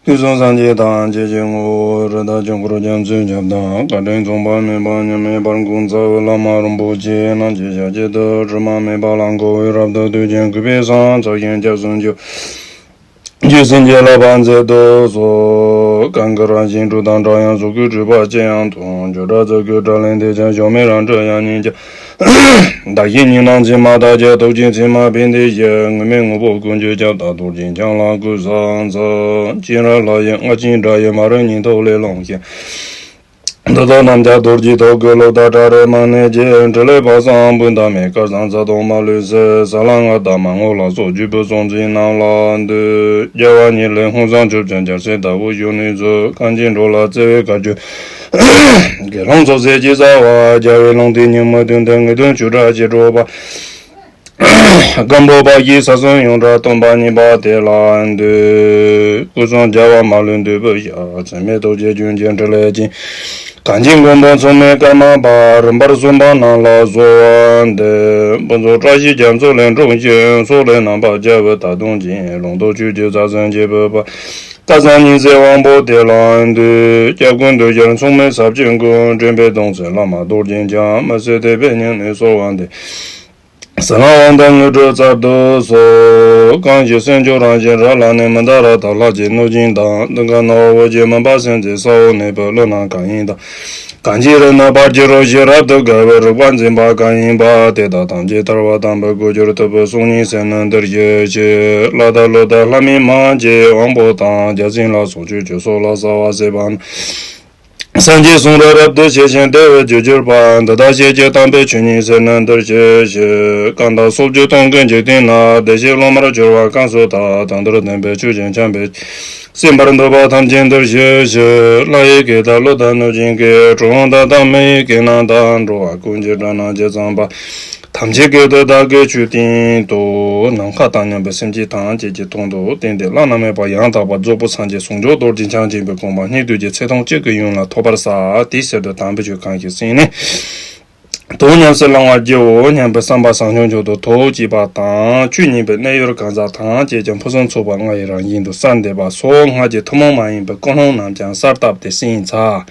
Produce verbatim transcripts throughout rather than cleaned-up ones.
དུས་གསུམ་སངས་རྒྱས་ཐམས་ཅད་ཀྱི་ངོ་བོ་རིགས་དང་དཀྱིལ་འཁོར་རྒྱ་མཚོའི་ཁྱབ་བདག་བཀའ་དྲིན་མཚུངས་པ་མེད་པ་མཉམ་མེད་པར་འཁོར་ཚུལ་བླ་མ་རིན་པོ་ཆེ་རྣམས་ཀྱི་ཞབས་ཀྱི་ཐུགས་དྲི་མ་མེད་པ་ལ་འགོད་པའི་རབ་ཏུ་བསྟོད་ཅིང་གུས་པས་བསངས་ཚོགས་ཞིང་སྐྱབས་སུ་མཆིའོ། རྗེ་བཙུན་གྱི་བསླབ་པ་མཛད་དུ་གསོལ། གང་གི་རང་བཞིན་དྲུག་དང་འདྲ་ཡང་གཟུགས་སྐུའི་སྤྲུལ་པ་ཅི་ཡང་མཐོང་། བརྗོད་བྲལ་རྫོགས་སྐུའི་སྒྲ་ལས་འདས་ཀྱང་། གཞོམ་མེད་རང་གྲོལ་དབྱིངས་ཉིད་ཀྱང་། བདག་གཞན་གཉིས་སྣང་མཚན་མ་དག་ཀྱང་། ཐུགས་རྗེའི་མཚན་མ་སྤེལ་འདི་ཞེས། དངོས་མེད་དངོས་པོ་ཀུན་གྱི་ཁྱབ་བདག་རྡོ་རྗེ་འཆང་ལ་གུས་ཕྱག་འཚལ། སྤྱན་རས་ལྷ་ཡི་རྔ་ཆེན་སྒྲ་ཡིས་མ་རིག་ཉིད་ཐོབ་ལས་སློང་ཞིང་། འདི་དག་རྣམས་ཀྱང་རྡོ་རྗེའི་ཐུགས་ཀྱི་བློ་ལྟར་བྲལ་རེ་མ་ནས་ཀྱི། འཕྲིན་ལས་དཔག་བསམ་དཔག་ཏུ་མེད། སྐལ་བཟང་ཚ་གདུང་མ་ལུས་སེལ། ས་ལ་ང་དང་མ་ངོ་ལ་སོགས། བརྒྱུད་པའི་གསུང་ཚིག་རྣམས་ལ་འདུད། རྒྱལ་བ་ཉིད་ལས་ཧཱུྃ་བཟང་ཆུབ་ཀྱི་རྒྱལ་སྲས་ལྟ་བུ་བཞུགས་ནས་གཟིགས། གང་ཕྱིར་འགྲོ་ལ་བརྩེ་བས་བཀའ་བརྒྱུད། དགེ་སློང་ཚོགས་བསགས་ཀྱི་རྩ་བ། རྒྱལ་བའི་ལུང་བསྟན་ཉིན་མོའི་དུས་མཐའི་ངེས་དོན་ཆོས་སྒྲ་ཇི་སྒྲོག་པ། སྒམ་པོ་པ་ཡིས་ས་གསུམ་ཡོངས་གྲགས་སྟོན་པ་གཉིས་པ་དེ་ལ་འདུད། སྐུ་གསུམ་རྒྱལ་བ་མ་ལུས་འདུས་པའི་ཞབས། འཚེ་མེད་ཐུགས་རྗེ་ལྗོན་ཅན་འཕྲིན་ལས་ཅན། གངས་ཅན་མགོན་པོ་མཚུངས་མེད་ཀརྨ་པ། རིམ་པར་གསུངས་པ་རྣམས་ལ་གསོལ་བ་འདེབས། ཕུན་ཚོགས་བཀྲ་ཤིས་རྒྱ་མཚོ་ལས་འཁྲུངས་ཤིང་། སོག་ལེ་རྣམ་པར་རྒྱལ་བའི་དར་གདུང་ཅན། ལུང་རྟོགས་ཆོས་ཀྱི་རྩལ་ཟིན་བྱེད་པའི་དཔལ། སྐལ་བཟང་ཉི་ཟེར་དབང་པོ་དེ་ལ་འདུད། སྐྱབས་མགོན་འདུས་ཞལ་མཚུངས་མེད་ཟབ་ཆོས་མགོན། འདྲེན་པའི་གདུང་སྲས་བླ་མ་རྡོ་རྗེ་འཆང་། མི་ཟད་དད་པས་སྙིང་ནས་གསོལ་བ་འདེབས། ཟིལ་གནོན་དབང་ཐང་དངོས་གྲུབ་སྩལ་དུ་གསོལ། གང་ཞིག་སེམས་མཆོག་རང་བཞིན་རབ་ལ་གནས། མནྡ་ར་དྭ་ལ་གྱི་གནོད་སྦྱིན་དང་། དུང་དཀར་ནག་འོད་ཀྱི་མུན་པ་སེལ་མཛད། ས་འོག་ནད་ཕོག་ཀླུ་རྣམས་གང་ཡིན་དང་། གང་ཅི་རིགས་ནད་པར་གྱུར་རོ་ཞེས། རབ་ཏུ་དགའ་བའི་རིག་པ་འཛིན་པ་གང་ཡིན་པ། དེ་དག་ཐམས་ཅད་ཐར་པ་དམ་པའི་སྒོ་འཁྱོལ་ཐུབ་པའི་གསུང་སྙན་གསན་ནས་འདིར་གཤེགས་ཤིག་ལྷ་དང་ཀླུ་དང་ལྷ་མིན་མ་ཡིན་གྱི་དབང་པོ་དང་། བརྒྱ་བྱིན་ལ་སོགས་ཆོས་སྤྱོད་ཚོགས་ལ་གསོལ་བ་བསྩལ་པ་ན། སངས་རྒྱས་གསུང་རབ་རབ་ཏུ་ཕྱེ་ཞིང་བདེ་བའི་རྒྱུར་གྱུར་པ། འདི་དག་བཤད་ཀྱང་དམ་པའི་ཆོས་ཉིད་ཟེར་ན་འདིར་གཤེགས་ཤིག་གང་དག་སོགས་ཀྱི་དོན་ཀུན་འཇིག་རྟེན་ན། བདེ་གཤེགས་སློབ་མར་གྱུར་པ་གང་སུ་དག་དོན་དམ་པའི་ཆོས་ཀྱི་འཆད་པའི་སེམས་པར་འདོད་པ་ཐམས་ཅད་འདིར་གཤེགས་ཤིག་ལྷ་ཡི་སྐད་དང་ཀླུ་དང་གནོད་སྦྱིན་སྐད། གྲུལ་བུམ་དག་དང་མི་ཡི་སྐད་རྣམས་དང་། འགྲོ་བ་ཀུན་གྱི་སྒྲ་རྣམས་ཇི་ཙམ་པ། ཐམས་ཅད་སྐད་དུ་བདག་གིས་ཆོས་བསྟན་ཏོ། ནམ་མཁའ་དང་མཉམ་པའི་སེམས་ཅན་ཐམས་ཅད་ཀྱི་དོན་དུ་བསྟན་ཏེ་བླ་ན་མེད་པ་ཡང་དག་པར་རྫོགས་པའི་སངས་རྒྱས་ཟུང་འཇུག་རྡོ་རྗེ་འཆང་ཆེན་པོའི་དགོངས་པ་སྙིང་ཐུབ་ཀྱི་ཚེ་ཐུང་གཅིག་གི་ཡུན་ལ་ཐོབ་པར་བྱ། དེའི་ཕྱིར་དུ་དམ་པའི་ཆོས་གང་ཞིག་གསན་ནས་དོན་ཉམས་སུ་བླང་བར་བགྱིའོ་སྙམ་པའི་བསམ་པ་བཟང་སྐྱོང་མཆོག་ཏུ་ཐོགས་བགྱིས་པ་དང་། ཆོས་ཉན་པའི་གནས་ཡུལ་གང་ཟག་ཐམས་ཅད་ཀྱང་ཕུན་སུམ་ཚོགས་པ་ལྔ་ཡི་རང་བཞིན་དུ་གསལ་འདེབས་པ་སོགས་སྔར་གྱི་ཐུན་མོང་མ་ཡིན་པའི་ཀུན་སློང་རྣམས་ཀྱང་གསལ་བཏབ་སྟེ་གསན་ཚར།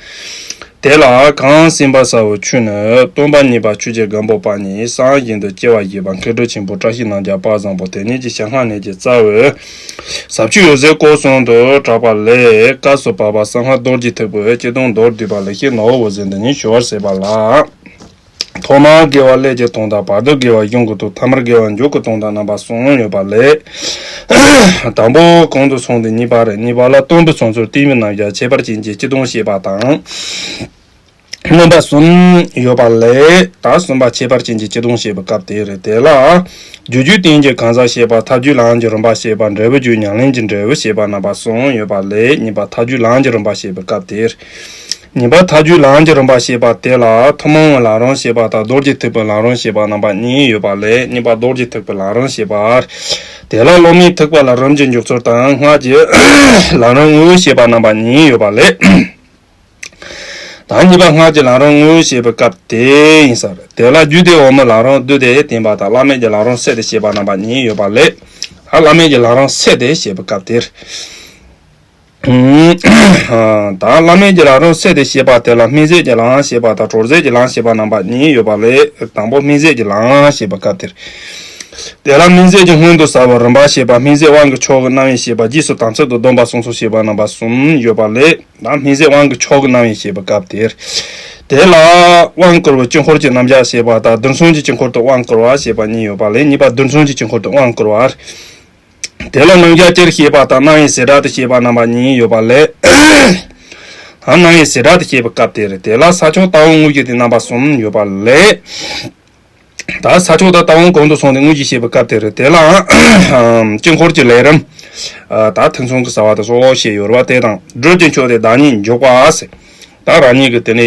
དེ་ལ་གང་གསན་པ་གསལ་བའི་ཆོས་ནི། སྟོན་པ་གཉིས་པ་ཆོས་རྗེ་སྒམ་པོ་པ་ཉིད་སངས་རྒྱས་འདི་སྐྱེ་བ་བཞེས་པ་མཁས་གྲུབ་ཆེན་པོ་བཀྲ་ཤིས་སྣང་བརྒྱ་དཔལ་བཟང་པོ་དེ་ཉིད་ཀྱི་ཞལ་སྔ་ནས་ཀྱི་རྩ་བའི་ཟབ་ཆོས་འོད་ཟེར་སྐོར་གསུམ་དུ་གྲགས་པ་ལས། སྐབས་སུ་བབ་པ་གསང་སྔགས་རྡོ་རྗེ་ཐེག་པའི་སྤྱི་དོན་མདོར་བསྡུས་པ་ལེགས་བཤད་ནོར་བུ་འོད་ཟེར་འདི་ཉིད་ཞུ་བར་ཟད་པ་ལ། ཐོག་མར་དགེ་བ་ཀླད་ཀྱི་དོན་དང་། བར་དུ་དགེ་བ་གཞུང་གི་དོན། ཐ་མར་དགེ་བ་མཇུག་གི་དོན་དང་རྣམ་པ་གསུམ་ཡོད་པ་ལས། དང་པོ་གོང་དུ་སོང་སྟེ་གཉིས་པ་རེད། གཉིས་པ་ལ་སྟོན་པའི་གསུང་ཚུལ་བསྟན་པའི་རྣམ་གཞག་ཁྱད་པར་ཅན་གྱི་སྤྱི་དོན་བཤད་པ་དང་། རྣམ་པ་གསུམ་ཡོད་པ་ལས། ད་གསུམ་པ་ཁྱད་པར་ཅན་གྱི་སྤྱི་དོན་བཤད་པའི་སྐབས་དེ་རེད། དེ་ལ་རྒྱུ་རྒྱུད་བསྟན་གྱི་གང་ཟག་བཤད་པ། ཐབས་རྒྱུད་ལམ་གྱི་རིམ་པ་བཤད་པ། འབྲས་བུ་རྒྱུད་ཉམས་ལེན་གྱི་འབྲས་བུ་བཤད་པ། རྣམ་པ་གསུམ་ཡོད་པ་ལས། གཉིས་པ་ཐབས་རྒྱུད་ལམ་གྱི་རིམ་པ་བཤད་པའི་སྐབས་དེ་རེད། གཉིས་པ་ཐབས་རྒྱུད་ལམ་གྱི་རིམ་པ་བཤད་པ་དེ་ལ་ཐུན་མོང་བའི་ལམ་རིམ་བཤད་པ་དང་། རྡོ་རྗེ་ཐེག་པའི་ལམ་རིམ་བཤད་པ། རྣམ་པ་གཉིས་ཡོད་པ་ལས། གཉིས་པ་རྡོ་རྗེ་ཐེག་པའི་ལམ་རིམ་བཤད་པ། དེ་ལ་སློབ་མའི་ཐེག་པ་ལམ་རིམ་གྱི་མཇུག་ཚོད་དང་། སྔགས་ཀྱི་ལམ་རིམ་དངོས་པོ་བཤད་པ། རྣམ་པ་གཉིས་ཡོད་པ་ལས། ད་གཉིས་པ་སྔགས་ཀྱི་ལམ་རིམ་དངོས་པོ་བཤད་པའི་སྐབས་དེ་ཡིན་ས་རེད། དེ་ལ་རྒྱུད་སྡེ་འོག་མའི་ལམ་རིམ་བསྡུས་ཏེ་བསྟན་པ་དང་། བླ་མེད་ཀྱི་ལམ་རིམ་བསྲེས་ཏེ་བཤད་པ། རྣམ་པ་གཉིས་ཡོད་པ་ལས། ད་བླ་མེད་ཀྱི་ལམ་རིམ་བསྲེས་ཏེ་བཤད་པའི་སྐབས་དེར། ད་བླ་མེད་ཀྱི་ལམ་རིམ་བསྲེས་ཏེ་བཤད་པ་དེ་ལ་སྨིན་བྱེད་ཀྱི་ལམ་བཤད་པ་དང་། གྲོལ་བྱེད་ཀྱི་ལམ་བཤད་པ། རྣམ་པ་གཉིས་ཡོད་པ་ལས། དང་པོ་སྨིན་བྱེད་ཀྱི་ལམ་བཤད་པའི་སྐབས་དེར། དེ་ལ་སྨིན་བྱེད་ཀྱི་སྔོན་དུ་བྱ་བའི་རིམ་པ་བཤད་པ། སྨིན་བྱེད་དབང་གི་ཕྱོགས་ཀྱི་རྣམ་དབྱེ་བཤད་པ། རྗེས་སུ་དམ་ཚིག་ཏུ་སྡོམ་པ་གསུམ་གསུམ་བཤད་པ། རྣམ་པ་གསུམ་ཡོད་པ་ལས། ད་སྨིན་བྱེད་དབང་གི་ཕྱོགས་ཀྱི་རྣམ་དབྱེ་བཤད་པའི་སྐབས་དེར། དེ་ལ་དབང་བསྐུར་བའི་དཀྱིལ་འཁོར་གྱི་རྣམ་གཞག་བཤད་པ་དང་། རྡུལ་ཚོན་གྱི་དཀྱིལ་འཁོར་དུ་དབང་བསྐུར་བ་བཤད་པ་གཉིས་ཡོད་པ་ལས། གཉིས་པ་རྡུལ་ཚོན་གྱི་དཀྱིལ་འཁོར་དུ་དབང་བསྐུར་བ། དེ་ལ་རྣམ་གཞག་སྤྱིར་བཤད་པ་དང་། རྣམ་དབྱེ་བྱེ་བྲག་ཏུ་བཤད་པ། རྣམ་པ་གཉིས་ཡོད་པ་ལས། ད་རྣམ་དབྱེ་བྱེ་བྲག་ཏུ་བཤད་པའི་སྐབས་དེ་རེད། དེ་ལ་ས་ཕྱོགས་ལྟ་བུ་དངོས་བརྒྱུད་དེ་རྣམ་པ་གསུམ་ཡོད་པ་ལས། ད་ས་ཕྱོགས་དང་ལྟ་བུ་གོང་དུ་སོང་སྟེ་དངོས་བརྒྱུད་བཤད་པའི་སྐབས་དེ་རེད། དེ་ལའང་དཀྱིལ་འཁོར་གྱི་ལས་རིམ། ད་ཐུན་མཚོན་གྱི་བྱ་བ་དང་སོགས་བཤད་ཡོད་རེད་པ། དེ་དང་སྒྲུབ་ཀྱི་མཆོག་དེ་བདག་ཉིད་འཇུག་པ་ཟེར། ད་རང་ཉིད་ཀྱི་དེ་ནས་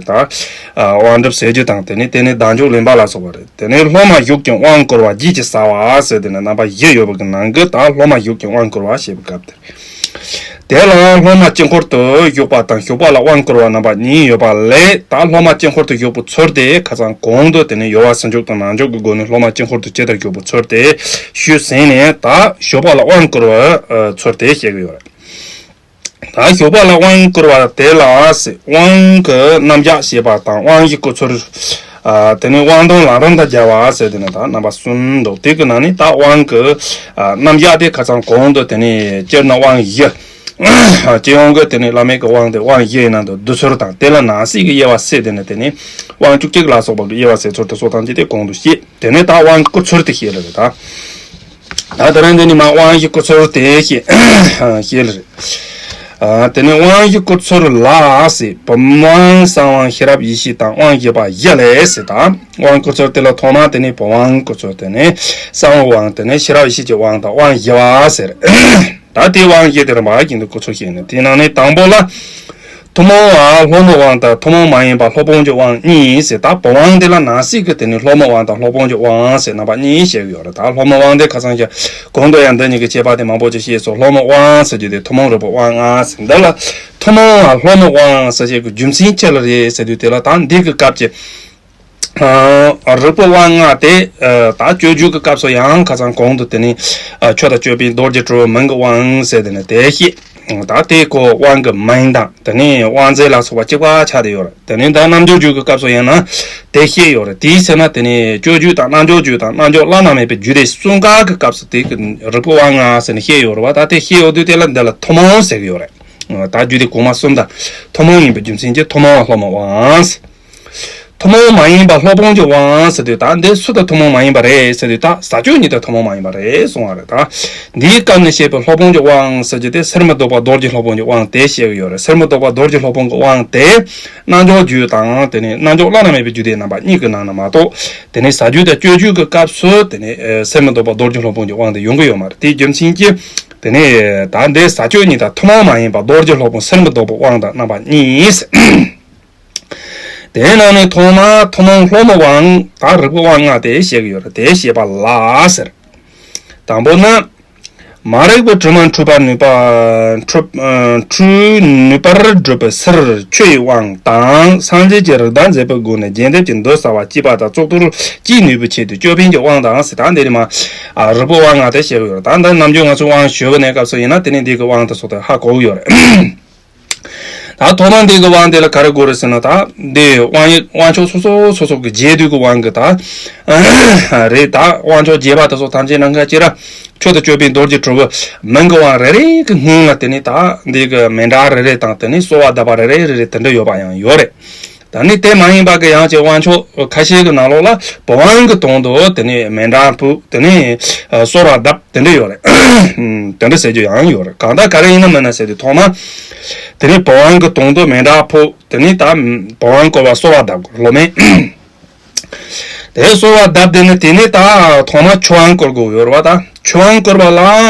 ད་དབང་སྒྲུབ་ཟེར་རྒྱུ་དང་། དེ་ནས་དེ་ནས་བདག་འཇུག་ལེན་པ་ལ་སོགས་པ་རེད། དེ་ནས་སློབ་མ་གཞུག་ཀྱང་དབང་བསྐུར་བ། རྗེས་ཀྱི་བྱ་བ་ཟེར། དེ་ནས་རྣམ་པ་བཞི་ཡོད་པ་གི་ནང་གི་ད་སློབ་མ་གཞུག་ཀྱང་དབང་བསྐུར་བ་བཤད་པའི་སྐབས་དེ། དེ་ལ་སློབ་མ་དཀྱིལ་འཁོར་དུ་བཞུགས་པ་དང་། བཞུགས་པ་ལ་དབང་བསྐུར་བ། རྣམ་པ་གཉིས་ཡོད་པ་ལས། ད་སློབ་མ་དཀྱིལ་འཁོར་དུ་བཞུགས་པའི་ཚུལ་དེ་ཁ་སང་གོང་དུ་དེ་ནས་ཡོལ་བ་ཟིན་འཇུག་དང་ནང་འཇུག་གི་སྒོ་ནས་སློབ་མ་དཀྱིལ་འཁོར་དུ་ཇི་ལྟར་བཞུགས་པའི་ཚུལ་དེ་ཞུས་ཟིན་ནས། ད་བཞུགས་པ་ལ་དབང་བསྐུར་བའི་ཚུལ་དེ་བཤད་ཀྱི་ཡོད་རེད། ད་ཞོགས་པ་ལ་དབང་བསྐུར་བ་དེ་ལ་ཟེར། དབང་གི་རྣམ་གཞག་བཤད་པ་དང་། དབང་བཞི་སྐུ་ཚུལ། ཨ། དེ་ནས་དབང་དོན་ལམ་རིམ་དང་སྦྱར་བ་ཟེར། དེ་ནས་ད་རྣམ་པ་གསུམ་འདུག་དེ་གི་ནང་ནས་ད་དབང་གི་ཨ་རྣམ་གཞག་དེ་ཁ་སང་གོང་དུ། དེ་ནས་སྤྱིར་ན་དབང་བཞི། སྤྱི་ཡོངས་ཀྱི་དེ་ནས་བླ་མེད་ཀྱི་དབང་དེ་དབང་བཞི་ཡི་ནང་དུ་བསྡུ་ཚུལ་དང་། དེ་ལ་ནང་གསེས་ཀྱི་དབྱེ་བ་ཟེར། དེ་ནས་དེ་ནས་དབང་བཅུ་གཅིག་ལ་སོགས་པ་གི་དབྱེ་བ་ཟེར་ཚུལ་དེ་སོགས་ཐམས་ཅད་དེ་གོང་དུ་བཤད། དེ་ནས་ད་དབང་བསྐུར་ཚུལ་དེ་བཤད་ལེ་རེད་ད། ད་དེ་རིང་འདི་ནི་མ་དབང་བཞི་བསྐུར་ཚུལ་དེ་བཤད་བཤད་ལེ་རེད། ཨ། དེ་ནས་དབང་བཞི་བསྐུར་ཚུལ་ལ་ཟེར། བུམ་དབང་གསང་དབང་ཤེས་རབ་ཡེ་ཤེས་དང་དབང་བཞི་པ་བཞི་ལས་ཟེར། ད་དབང་བསྐུར་ཚུལ་དེ་ལ་ཐོག་མ་དེ་ནས་བུམ་དབང་བསྐུར་ཚུལ། དེ་ནས་གསང་བའི་དབང་། དེ་ནས་ཤེས་རབ་ཡེ་ཤེས་ཀྱི་དབང་དང་དབང་བཞི་པ་ཟེར། ད་དེའི་དབང་བཞི་དེ་རིམ་པ་བཞིན་དུ་བསྐུར་ཚུལ་བཤད་ནས། དེའི་ནང་ནས་དང་པོ་ལ། ཐུན་མོང་བ་སློབ་མའི་དབང་དང་ཐུན་མོང་མ་ཡིན་པ་སློབ་དཔོན་གྱི་དབང་གཉིས་ཟེར། ད་བུམ་དབང་དེ་ལ་ནང་གསེས་ཀྱི་དེ་ནི་སློབ་མའི་དབང་དང་སློབ་དཔོན་གྱི་དབང་ཟེར་རྣམ་པ་གཉིས་བཤད་ཀྱི་ཡོད་རེད། ད་སློབ་མའི་དབང་དེ་ཁ་སང་ཞག་གོང་དུ་ཡང་འདི་གཉིས་ཀྱི་ཁྱད་པར་དེ་མང་པོ་ཅིག་བཤད་སོང་། སློབ་མའི་དབང་ཟེར་རྒྱུ་དེ་ཐུན་མོང་རིག་པའི་དབང་ལྔ་ཟེར། འདི་ལ་ཐུན་མོང་བ་སློབ་མའི་དབང་ཟེར་བཤད་ཀྱི་རྒྱུ་མཚན་ཅི་ལ་རེད་ཟེར་དུས། དེ་ལ་ད་འདི་གི་སྐབས་ཀྱི་ཨ་རིག་པའི་དབང་ལྔ་དེ། ཨ། ད་སྤྱོད་འཇུག་གི་སྐབས་སུ་ཡང་ཁ་སང་གོང་དུ་དེ་ནི། ཨ། ཆོས་དང་སྤྱོད་པའི་རྡོ་རྗེ་གྲུབ་པའི་མིང་གི་དབང་ཟེར་དེ་ནི་དེ་བཤད། ད་དེ་ཀོ་དབང་གི་མིང་དང་དེ་ནི་དབང་རྫས་ལ་སོགས་པ་གཅིག་པ་ཆགས་བསྡད་ཡོད་རེད། དེ་ནི་ད་རྣལ་འབྱོར་རྒྱུད་ཀྱི་སྐབས་སུ་ཡིན་ན་དེ་བཤད་ཡོད་རེད། དེའི་ཚེ་ན་དེ་ནི་སྤྱོད་འཇུག་དང་རྣལ་འབྱོར་རྒྱུད་དང་རྣལ་འབྱོར་བླ་ན་མེད་པའི་རྒྱུད་སྡེ་གསུམ་ཀ་གི་སྐབས་སུ་དེ་གི་རིག་པའི་དབང་ལྔ་ཟེར་ནས་བཤད་ཡོད་རེད་བ། ད་དེ་བཤད་ཡོད་དུས་དེ་ལ་འདི་ལ་ཐུན་མོང་ཟེར་གི་ཡོད་རེད། ད་རྒྱུད་སྡེ་གོང་མ་གསུམ་དང་ཐུན་མོང་ཡིན་པའི་རྒྱུ་མཚན་གྱིས་ཐུན་མོང་བ་སློབ་མའི་དབང་ཟེར། ཐུན་མོང་མ་ཡིན་པ་སློབ་དཔོན་གྱི་དབང་ཟེར་དུས། ད་འདི་སུ་དང་ཐུན་མོང་མ་ཡིན་པ་རེད་ཟེར་དུས། ད་ཟག་བཅས་གཉིས་དང་ཐུན་མོང་མ་ཡིན་པ་རེད་གསུང་བ་རེད། ད་འདིའི་སྐབས་ནས་བཤད་པའི་སློབ་དཔོན་གྱི་དབང་ཟེར་རྒྱུ་དེ་གསེར་མི་ལྡོག་པ་རྡོ་རྗེ་སློབ་དཔོན་གྱི་དབང་དེ་བཤད་ཀྱི་ཡོད་རེད། གསེར་མི་ལྡོག་པ་རྡོ་རྗེ་སློབ་དཔོན་གྱི་དབང་དེ་རྣལ་འབྱོར་རྒྱུད་དང་དེ་ནས་རྣལ་འབྱོར་བླ་ན་མེད་པའི་རྒྱུད་སྡེ་རྣམ་པ་གཉིས་ཀྱི་ནང་ན་མ་གཏོགས། དེ་ནས་ཟག་བཅས་དང་སྤྱོད་འཇུག་གི་སྐབས་སུ་དེ་ནས་ཨ་གསེར་མི་ལྡོག་པ་རྡོ་རྗེ་སློབ་དཔོན་གྱི་དབང་དེ་ཡོང་གི་ཡོད་མ་རེད། དེའི་རྒྱུ་མཚན་གྱིས་དེ་ནས་ད་འདི་ཟག་བཅས་གཉིས་དང་ཐུན་མོང་མ་ཡིན་པ་རྡོ་རྗེ་སློབ་དཔོན་གསེར་མི་ལྡོག་པའི་དབང་དང་རྣམ་པ་གཉིས། དེའི་ནང་ནས་ཐོག་མ་ཐུན་མོང་སློབ་མའི་དབང་། ད་རིག་པའི་དབང་ལྔ་དེ་བཤད་ཀྱི་ཡོད་རེད། དེ་བཤད་པ་ལ་ཟེར། དང་པོ་ནི། མ་རིག་པའི་དྲི་མ་འཁྲུད་པར་ནུས་པ། འཁྲུད་ཨ་འཁྲུད་ནུས་པར་སྒྲུབ་པའི་ཕྱིར་ཆོས་ཡི་དབང་དང་། སངས་རྒྱས་ཀྱི་རིགས་བདག་མཛད་པའི་སྒོ་ནས་རྒྱས་འདེབས་ཀྱི་མདོ་རྩ་བ་གཅེས་པ་དང་གཙུག་ཏོར་གཅེས་ནུས་པའི་ཆེད་དུ་ཅོད་པན་གྱི་དབང་དང་ཟེར། ད་འདི་ནི་མ་ཨ་རིག་པའི་དབང་ལྔ་དེ་བཤད་ཀྱི་ཡོད་རེད། ད་འདི་ནམ་རྒྱུན་ང་ཚོ་དབང་ཞུ་བའི་གནས་སྐབས་སུ་ཡིན་ན་དེ་ནི་འདི་གི་དབང་དེ་སོགས་དེ་ཧ་གོ་གི་ཡོད་རེད། ད་ཐོག་མར་འདི་གི་དབང་དེ་ལ་ག་རེ་དགོས་རེད་ཟེར་ན། ད་འདི་དབང་ཡིག་དབང་ཆོག་སོ་སོ་སོ་སོ་གི་རྒྱས་བསྡུས་ཀྱི་དབང་གི་ད་རེད། ད་དབང་ཆོག་རྒྱས་པ་དེ་ཚོ་ཐམས་ཅད་ནང་ཁ་ཅིག་ར་ཆོས་དང་སྤྱོད་པའི་རྡོ་རྗེ་གྲུབ་པའི་མིང་གི་དབང་རེ་རེ་གི་སྔོན་ལ་དེ་ནི་ད་འདི་གི་མཎྜལ་རེ་རེ་དང་དེ་ནི་གསོལ་བ་གདབ་པ་རེ་རེ་རེ་རེ་དེ་འདྲ་ཡོད་པ་ཡང་ཡོད་རེད། ད་ནི་དེ་མ་ཡིན་པ་གི་ཡང་ཅིག་དབང་ཆོག་ཁ་ཤས་ཀྱི་ནང་ལོགས་ལ་བུམ་དབང་གི་དོན་དུ་དེ་ནི་མཎྜལ་ཕུལ། དེ་ནི་གསོལ་བ་གདབ། དེ་འདྲ་ཡོད་རེད། དེ་འདྲ་ཟེར་རྒྱུ་ཡང་ཡོད་རེད། གང་ལྟར་ག་རེ་ཡིན་ན་མིན་ན་ཟེར་དུས། ཐོག་མ་དེ་ནས་བུམ་དབང་གི་དོན་དུ་མཎྜལ་ཕུལ། དེ་ནས་ད་བུམ་དབང་བསྐུར་བ་གསོལ་བ་གདབ་དགོས། སློབ་མས་དེ་གསོལ་བ་གདབ། དེ་ནས་དེ་ནས་ད་ཐོག་མ་ཆོས་དབང་བསྐུར་དགོས་ཡོད་རེད་བ། ད་ཆོས་དབང་བསྐུར་བ་ལ་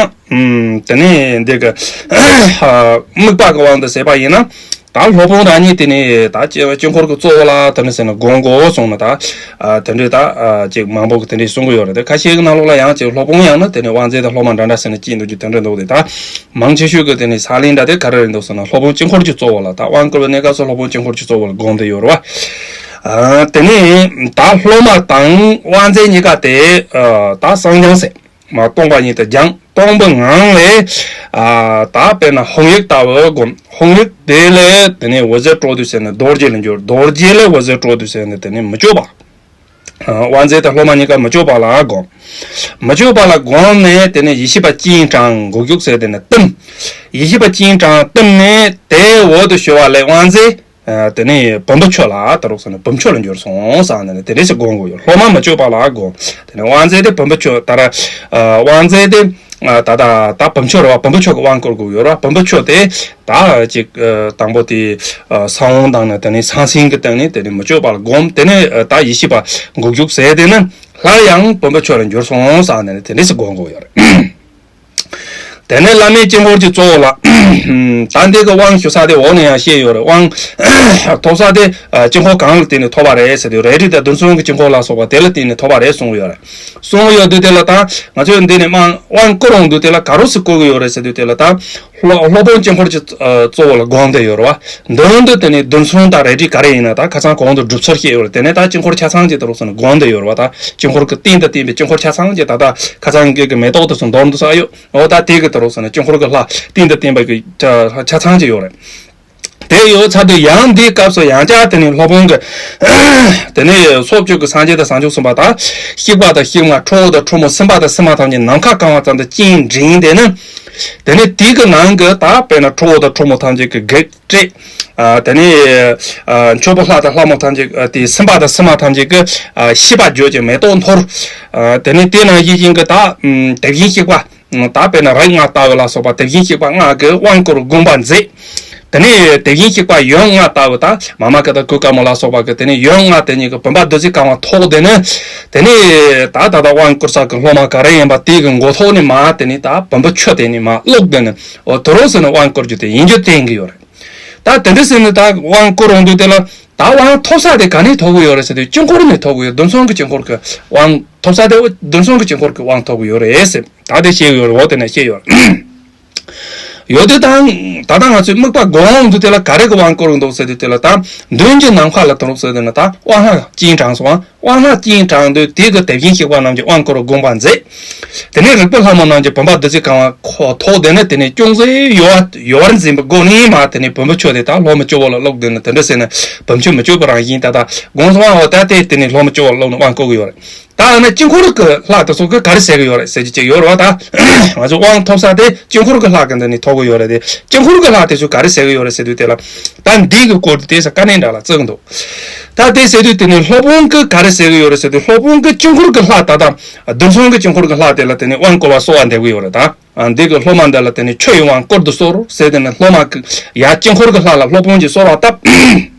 ཨམ་དེ་ནས་འདི་གི་དམིགས་པ་གི་དབང་དུ་ཟེར་བ་ཡིན་ན། ད་སློབ་དཔོན་རང་ཉིད་དེ་ནས་ད་དཀྱིལ་འཁོར་གྱི་གཙོ་བོ་ལ་དེ་ནས་ཟེར་ན་དགོངས་དགོས་གསུངས་ནས། ད་ཨ་དེ་འདྲའི་ད་ཨ་ཅིག་མང་པོ་གི་དེ་འདྲའི་གསུང་གི་ཡོད་རེད། དེ་ཁ་ཤས་ཀྱི་ནང་ལོགས་ལ་ཡང་ཅིག་སློབ་དཔོན་ཡང་ན་དེ་ནས་དབང་རྫས་དང་སློབ་མ་འདྲ་འདྲ་ཟེར་ནས་གཅིག་འདུག་རྒྱུ་དེ་འདྲ་འདུག་སྟེ། ད་མང་ཆེ་ཤོས་ཀྱི་དེ་ནས་ས་ལེ་འདྲ་དེ་ག་རེ་རེད་འདུག་ཟེར་ན། སློབ་དཔོན་དཀྱིལ་འཁོར་གྱི་གཙོ་བོ་ལ། ད་དབང་བསྐུར་བའི་གནས་སྐབས་སུ་སློབ་དཔོན་དཀྱིལ་འཁོར་གྱི་གཙོ་བོ་ལ་དགོངས་ཏེ་ཡོད་རེད་བ། ཨ་དེ་ནས་ད་སློབ་མ་དང་དབང་རྫས་གཉིས་ཀ་དེ་ཨ་ད་གསང་རྐྱང་ཟེར། མ་སྟོང་པ་ཉིད་དུ་སྦྱངས། སྟོང་པའི་ངང་ལས་ཨ་ད་དཔེར་ན་ཧཱུྃ་ཡིག་ལྟ་བུ་སྒོམ། ཧཱུྃ་ཡིག་དེ་ལས་དེ་ནས་འོད་ཟེར་སྤྲོ་འདུག་ཟེར་ནས་རྡོ་རྗེ་ལ་འགྱུར། རྡོ་རྗེ་ལས་འོད་ཟེར་སྤྲོ་འདུག་ཟེར་ནས་དེ་ནས་མི་བསྐྱོད་པ། ཨ་དབང་རྫས་དང་སློབ་མ་གཉིས་ཀ་མི་བསྐྱོད་པ་ལ་སྒོམ། མི་བསྐྱོད་པ་ལ་སྒོམ་ནས་དེ་ནས་ཡེ་ཤེས་པ་སྤྱན་དྲངས་མགོ་གཞུག་ཟེར། དེ་ནས་བསྟིམ། ཡེ་ཤེས་པ་སྤྱན་དྲངས་བསྟིམ་ནས་དེའི་འོག་ཏུ་ཞུ་བ་ལས་དབང་རྫས། ཨ་དེ་ནས་བུམ་པ་མཆོག་ལ་ད་རུང་ཟེར་ན་བུམ་མཆོག་ལ་འགྱུར་སོང་ཟེར་ནས་དེ་འདྲ་ཞིག་སྒོམ་དགོས་ཡོད། སློབ་མ་མི་བསྐྱོད་པ་ལ་སྒོམ། དེ་ནས་དབང་རྫས་དེ་བུམ་པ་མཆོག་ད་ར་ཨ་དབང་རྫས་དེ་ཨ་ད་ད་ད་བུམ་མཆོག་རེད་བ། བུམ་པ་མཆོག་གི་དབང་བསྐུར་དགོས་ཡོད་རེད་བ། བུམ་པ་མཆོག་དེ་ད་ཅིག་ཨ་དང་པོ་དེ་ཨ་ས་བོན་དང་ནི་དེ་ནས་ས་སེང་གི་སྟེང་ནས་དེ་ནས་མི་བསྐྱོད་པ་ལ་སྒོམ། དེ་ནས་ཨ་ད་ཡེ་ཤེས་པ་མགོ་མཇུག་ཟེར་དེ་ནི་སླར་ཡང་བུམ་པ་མཆོག་ལ་འགྱུར་སོང་ཟེར་ནས་དེ་འདྲ་ཞིག་སྒོམ་དགོས་ཡོད་རེད། དེ་ནས་བླ་མེད་དཀྱིལ་འཁོར་གྱི་གཙོ་བོ་ལ། ད་འདི་གི་དབང་ཞུ་ས་དེ་འོག་ནས་ཡང་བཤད་ཡོད་རེད། དབང་ཐོབ་ས་དེ་ཨ་དཀྱིལ་འཁོར་གང་ལ་བརྟེན་ནས་ཐོབ་པ་རེད་ཟེར་དུས། རས་བྲིས་དང་རྡུལ་ཚོན་གྱི་དཀྱིལ་འཁོར་ལ་སོགས་པ་དེ་ལ་བརྟེན་ནས་ཐོབ་པ་རེད་གསུངས་ཡོད་རེད། གསུངས་ཡོད་དུས་དེ་ལ་ད་ང་ཚོས་འདི་ནས་མ་དབང་བསྐུར་འོང་དུས་དེ་ལ་ག་རེ་ཟེར་བསྐུར་གི་ཡོད་རེད་ཟེར་དུས། དེ་ལ་ད་ སློབ་སློབ་དཔོན་དཀྱིལ་འཁོར་གྱི་ཨ་གཙོ་བོ་ལ་དགོངས་ཏེ་ཡོད་རེད་བ། མདུན་དུ་དེ་ནས་རྡུལ་ཚོན་དང་རལ་གྲི་ག་རེ་ཡིན་ན་ད་ཁ་སང་གོང་དུ་སྒྲུབ་ཚུལ་བཤད་ཡོད་རེད། དེ་ནས་ད་དཀྱིལ་འཁོར་ཆ་ཚང་གཅིག་ཏུ་རུབ་སོང་ནས་དགོངས་ཏེ་ཡོད་རེད་བ། ད་དཀྱིལ་འཁོར་གྱི་རྟེན་དང་བརྟེན་པའི་དཀྱིལ་འཁོར་ཆ་ཚང་གཅིག་ད་ལྟ་ཁ་སང་གི་གི་མེ་ཏོག་དེ་ཚོ་འདོར་འདུག་ས་ཨ་ཡོད། འོ་ད་དེ་གི་ཏུ་རུབ་སོང་ནས་དཀྱིལ་འཁོར་གྱི་ལྷ་རྟེན་དང་བརྟེན་པའི་གི་ཆ་ཆ་ཚང་གཅིག་ཡོད་རེད། དེ་ཡོད་ཚར་དུས་ཡང་འདིའི་སྐབས་སུ་ཡང་བསྐྱར་དེ་ནས་སློབ་དཔོན་གྱི་དེ་ནས་སོགས་བཅུ་གི་སངས་རྒྱས་དང་བྱང་ཆུབ་སེམས་དཔའ་དང་གཤེགས་པ་དང་གཤེགས་མ་ཁྲོ་བོ་དང་ཁྲོ་མོ་སེམས་དཔའ་དང་སེམས་མ་ཐམས་ཅད་ནམ་མཁའ་གང་བ་ཙམ་དུ་སྤྱན་འདྲེན་དེ་ནི། དེ་ནས་དེ་གི་ནང་གི་ད་དཔེར་ན་ཁྲོ་བོ་དང་ཁྲོ་མོ་ཐམས་ཅད་ཀྱི་བགེགས་བསྐྲད། ཨ་དེ་ནས་ཨ་མཆོད་པ་ལྷ་དང་ལྷ་མོ་ཐམས་ཅད་ཨ་དེ་སེམས་དཔའ་དང་སེམས་མ་ཐམས་ཅད་ཀྱི་ཨ་ཤེས་པ་བརྗོད་ཅིང་མེ་ཏོག་འཐོར། ཨ་དེ་ནས་དེ་ནང་བཞིན་གྱི་ད་ཨམ་དེ་བཞིན་གཤེགས་པ་ད་དཔེར་ན་རིགས་ལྔ་ལྟ་བུ་ལ་སོགས་པ་དེ་བཞིན་གཤེགས་པ་ལྔ་གི་དབང་བསྐུར་དགོངས་པ་མཛད། དེ་ནས་དེ་བཞིན་གཤེགས་པ་ཡུམ་ལྔ་ལྟ་བུ་དང་མཱ་མ་ཀཱི་ཏ་གཽ་ལྐ་མོ་ལ་སོགས་པ་གི་དེ་ནས་ཡུམ་ལྔ་དེ་ཉིད་ཀྱི་བུམ་པ་བདུད་རྩིས་གང་བ་ཐོགས་དེ་ནས། དེ་ནས་ད་ད་ལྟ་དབང་བསྐུར་ས་གི་སློབ་མ་ག་རེ་ཡིན་པ་དེ་གི་མགོ་ཐོག་ནས་མར་དེ་ནས་ད་བུམ་པ་ཆུ་དེ་ནས་མར་བླུགས་དེ་ནས་འོ་དེ་རུ་ཟེར་ནས་དབང་བསྐུར་རྒྱུ་དེ་ཡིན་རྒྱུ་བསྟན་གི་ཡོད་རེད། ད་དེ་འདྲ་ཟེར་ནས་ད་དབང་བསྐུར་འོང་དུས་དེ་ལ་ད་དབང་ཐོབ་ས་དེ་ག་ནས་ཐོབ་གི་ཡོད་རེད་ཟེར་དུས་དཀྱིལ་འཁོར་ནས་ཐོབ་གི་ཡོད། རྡུལ་ཚོན་གྱི་དཀྱིལ་འཁོར་གི་དབང་ཐོབ་ས་དེ་རྡུལ་ཚོན་གྱི་དཀྱིལ་འཁོར་གྱི་དབང་ཐོབ་གི་ཡོད་རེད་ཟེར་ད་དེ་བཤད་གི་ཡོད་རེད། འོ་དེ་ནས་བཤད་ཡོད་རེད། ཡོད་དུས་ད་ད་ལྟ་ང་ཚོས་དམིགས་པ་སྒོམ་འོང་དུས་དེ་ལ་ག་རེ་གི་དབང་བསྐུར་གི་འདུག་ཟེར་དུས་དེ་ལ་ད་མདུན་གྱི་ནམ་མཁའ་ལ་དུ་རུབ་ཟེར་དུས་ན་ད་དབང་ལྷ་སྤྱན་དྲངས་སོང་། དབང་ལྷ་སྤྱན་དྲངས་དུས་དེ་གི་དེ་བཞིན་གཤེགས་པ་རྣམས་ཀྱི་དབང་བསྐུར་དགོངས་པ་མཛད། དེ་ནས་རིག་པའི་ལྷ་མོ་རྣམས་ཀྱི་བུམ་པ་བདུད་རྩིས་གང་བ་ཁོ་ཐོགས་དེ་ནས་དེ་ནས་ཅུང་ཟད་ཡོལ་ཡོལ་བར་འཛིན་པའི་སྒོ་ནས་མར་དེ་ནས་བུམ་པ་ཆུ་དེ་ད་ལྷོ་མོ་སྤྱི་བོ་ལ་བླུགས་དེ་ནས་དེ་འདྲ་ཟེར་ནས་བུམ་ཆུ་མི་བསྐྱོད་པ་རང་བཞིན་ད་ད་དགོངས་སོང་བ། འོ་ད་དེ་དེ་ནས་ལྷོ་མོ་སྤྱི་བོ་ལ་བླུགས་ནས་དབང་བསྐུར་གི་ཡོད་རེད། ད་ཨ་ན་དཀྱིལ་འཁོར་གྱི་ལྷ་དེ་ཚོ་གི་ག་རེ་ཟེར་གི་ཡོད་རེད་ཟེར་གྱི་ཅིག་ཡོད་རེད་བ། ད་ང་ཚོ་དབང་ཐོབ་ས་དེ་དཀྱིལ་འཁོར་གྱི་ལྷ་གི་འདི་ནས་ཐོབ་གི་ཡོད་རེད་དེ། དཀྱིལ་འཁོར་གྱི་ལྷ་དེ་ཚོ་ག་རེ་ཟེར་གི་ཡོད་རེད་ཟེར་དུས་དེ་ལ་ད་འདི་གི་སྐོར་དེ་དེ་ས་དཀའ་གནད་འདྲ་ལ་བརྩི་གི་འདུག་ད་དེ་ཟེར་དུས་དེ་ནས་སློབ་དཔོན་གྱིས་ག་རེ་ཟེར་གི་ཡོད་རེད་ཟེར་དུས་སློབ་དཔོན་གྱིས་དཀྱིལ་འཁོར་གྱི་ལྷ་ད་ལྟ་རྡུལ་ཚོན་གྱི་དཀྱིལ་འཁོར་གྱི་ལྷ་དེ་ལ་དེ་ནས་དབང་བསྐུར་བ་གསོལ་བ་འདེབས་གི་ཡོད་རེད། ད་འདི་གི་སློབ་མ་འདི་ལ་དེ་ནས་ཆུ་ཡི་དབང་བསྐུར་དུ་གསོལ་ཟེར་དེ་ནས་སློབ་མ་གིས་ཡར་དཀྱིལ་འཁོར་གྱི་ལྷ་ལ་སློབ་དཔོན་གྱིས་གསོལ་བ་བཏབ།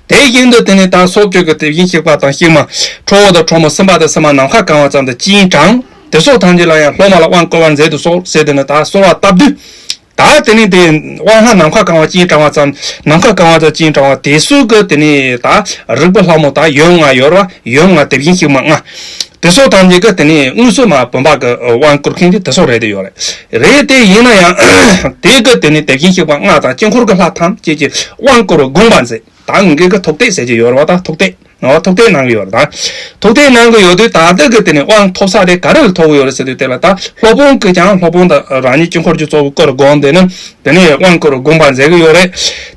དེ་བཞིན་དུ་དེ་ནས་ད་སོགས་བཅུ་གི་དེ་བཞིན་གཤེགས་པ་དང་གཤེགས་མ། ཁྲོ་བོ་དང་ཁྲོ་མོ་སེམས་དཔའ་དང་སེམས་མ་ནམ་མཁའ་གང་བ་ཙམ་དུ་སྤྱན་དྲངས། དེ་སོགས་ཐམས་ཅད་ལ་ཡང་སློབ་མ་ལ་དབང་བསྐུར་བར་མཛད་དུ་གསོལ་ཟེར་དེ་ནས་ད་གསོལ་བ་བཏབ་དུས། ད་དེ་ནས་དེ་དབང་ལྷ་ནམ་མཁའ་གང་བ་སྤྱན་དྲངས་པ་ཙམ་ནམ་མཁའ་གང་བ་ཙམ་སྤྱན་དྲངས་པ་དེ་སོགས་ཀྱི་དེ་ནས་ད་རིག་པའི་ལྷ་མོ་ད་ཡུམ་ལྔ་ཡོད་ར། ཡུམ་ལྔ་དེ་བཞིན་གཤེགས་མ་ལྔ། དེ་སོགས་ཐམས་ཅད་ཀྱི་དེ་ནས་དངོས་སུ་མ་བུམ་པ་གི་དབང་བསྐུར་མཁན་དེ་དེ་སོགས་རེད་དེ་ཡོད་རེད། རེད་དེ་ཡིན་ན་ཡང་དེ་གི་དེ་ནས་དེ་བཞིན་གཤེགས་པ་ལྔ་དང་དཀྱིལ་འཁོར་གྱི་ལྷ་ཐམས་ཅད་ཀྱི་དབང་བསྐུར་བ་དགོངས་པ་མཛད། ད་ངེད་ཀྱི་ཐུགས་གཏད་ཟེར་གྱི་ཡོད་རེད་བ། ད་ཐུགས་གཏད་ནོ་ཐུགས་གཏད་གནང་གི་ཡོད་རེད། ད་ཐུགས་གཏད་གནང་གི་ཡོད་དུས་ད་ལྟ་གི་དེ་ནས་དབང་ཐོབ་ས་དེ་ག་རེ་ལ་ཐོབ་གི་ཡོད་རེད་ཟེར་དུས་དེ་ལ་ད་སློབ་དཔོན་གྱིས་ཀྱང་སློབ་དཔོན་དང་རང་ཉིད་དཀྱིལ་འཁོར་གྱི་གཙོ་བོ་བསྐུར་དགོངས་དེ་ནི་དེ་ནས་དབང་བསྐུར་དགོངས་པ་མཛད་གི་ཡོད་རེད།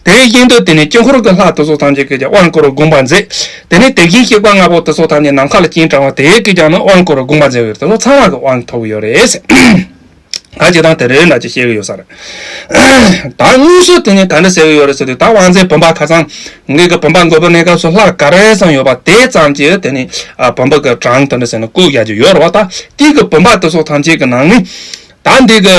དེ་བཞིན་དུ་དེ་ནས་དཀྱིལ་འཁོར་གྱི་ལྷ་དེ་ཚོ་ཐམས་ཅད་ཀྱིས་ཀྱང་དབང་བསྐུར་དགོངས་པ་མཛད། དེ་ནས་དེ་བཞིན་གཤེགས་པ་ལྔ་པོ་དེ་ཚོ་ཐམས་ཅད་ནམ་མཁའ་ལ་སྤྱན་དྲངས་པ་དེ་གིས་ཀྱང་ནི་དབང་བསྐུར་དགོངས་པ་མཛད་གི་ཡོད་རེད། དེ་ཚོ་ཚང་མ་གི་དབང་ཐོབ་གི་ཡོད་རེད། ད་སྤྱིར་བཏང་དེ་རེད་འདྲ་ཅིག་བཤད་ཀྱི་ཡོད་ས་རེད། ད་དངོས་སུ་དེ་ནས་ག་འདྲ་ཟེར་གྱི་ཡོད་རེད་ཟེར་དུས་ད་དབང་རྫས་བུམ་པ་ཁ་སང་ངེད་ཀྱི་བུམ་པ་འགོད་པའི་གནས་སྐབས་སུ་ལྷ་ག་རེ་ཙམ་ཡོད་པ་དེ་ཙམ་གྱིས་དེ་ནས་ཨ་བུམ་པ་གི་གྲངས་དེ་འདྲ་ཟེར་ནས་བཀོད་རྒྱག་རྒྱུ་ཡོད་རེད་བ། ད་དེ་གི་བུམ་པ་དེ་ཚོ་ཐམས་ཅད་ཀྱི་ནང་ནས་ད་འདི་གི་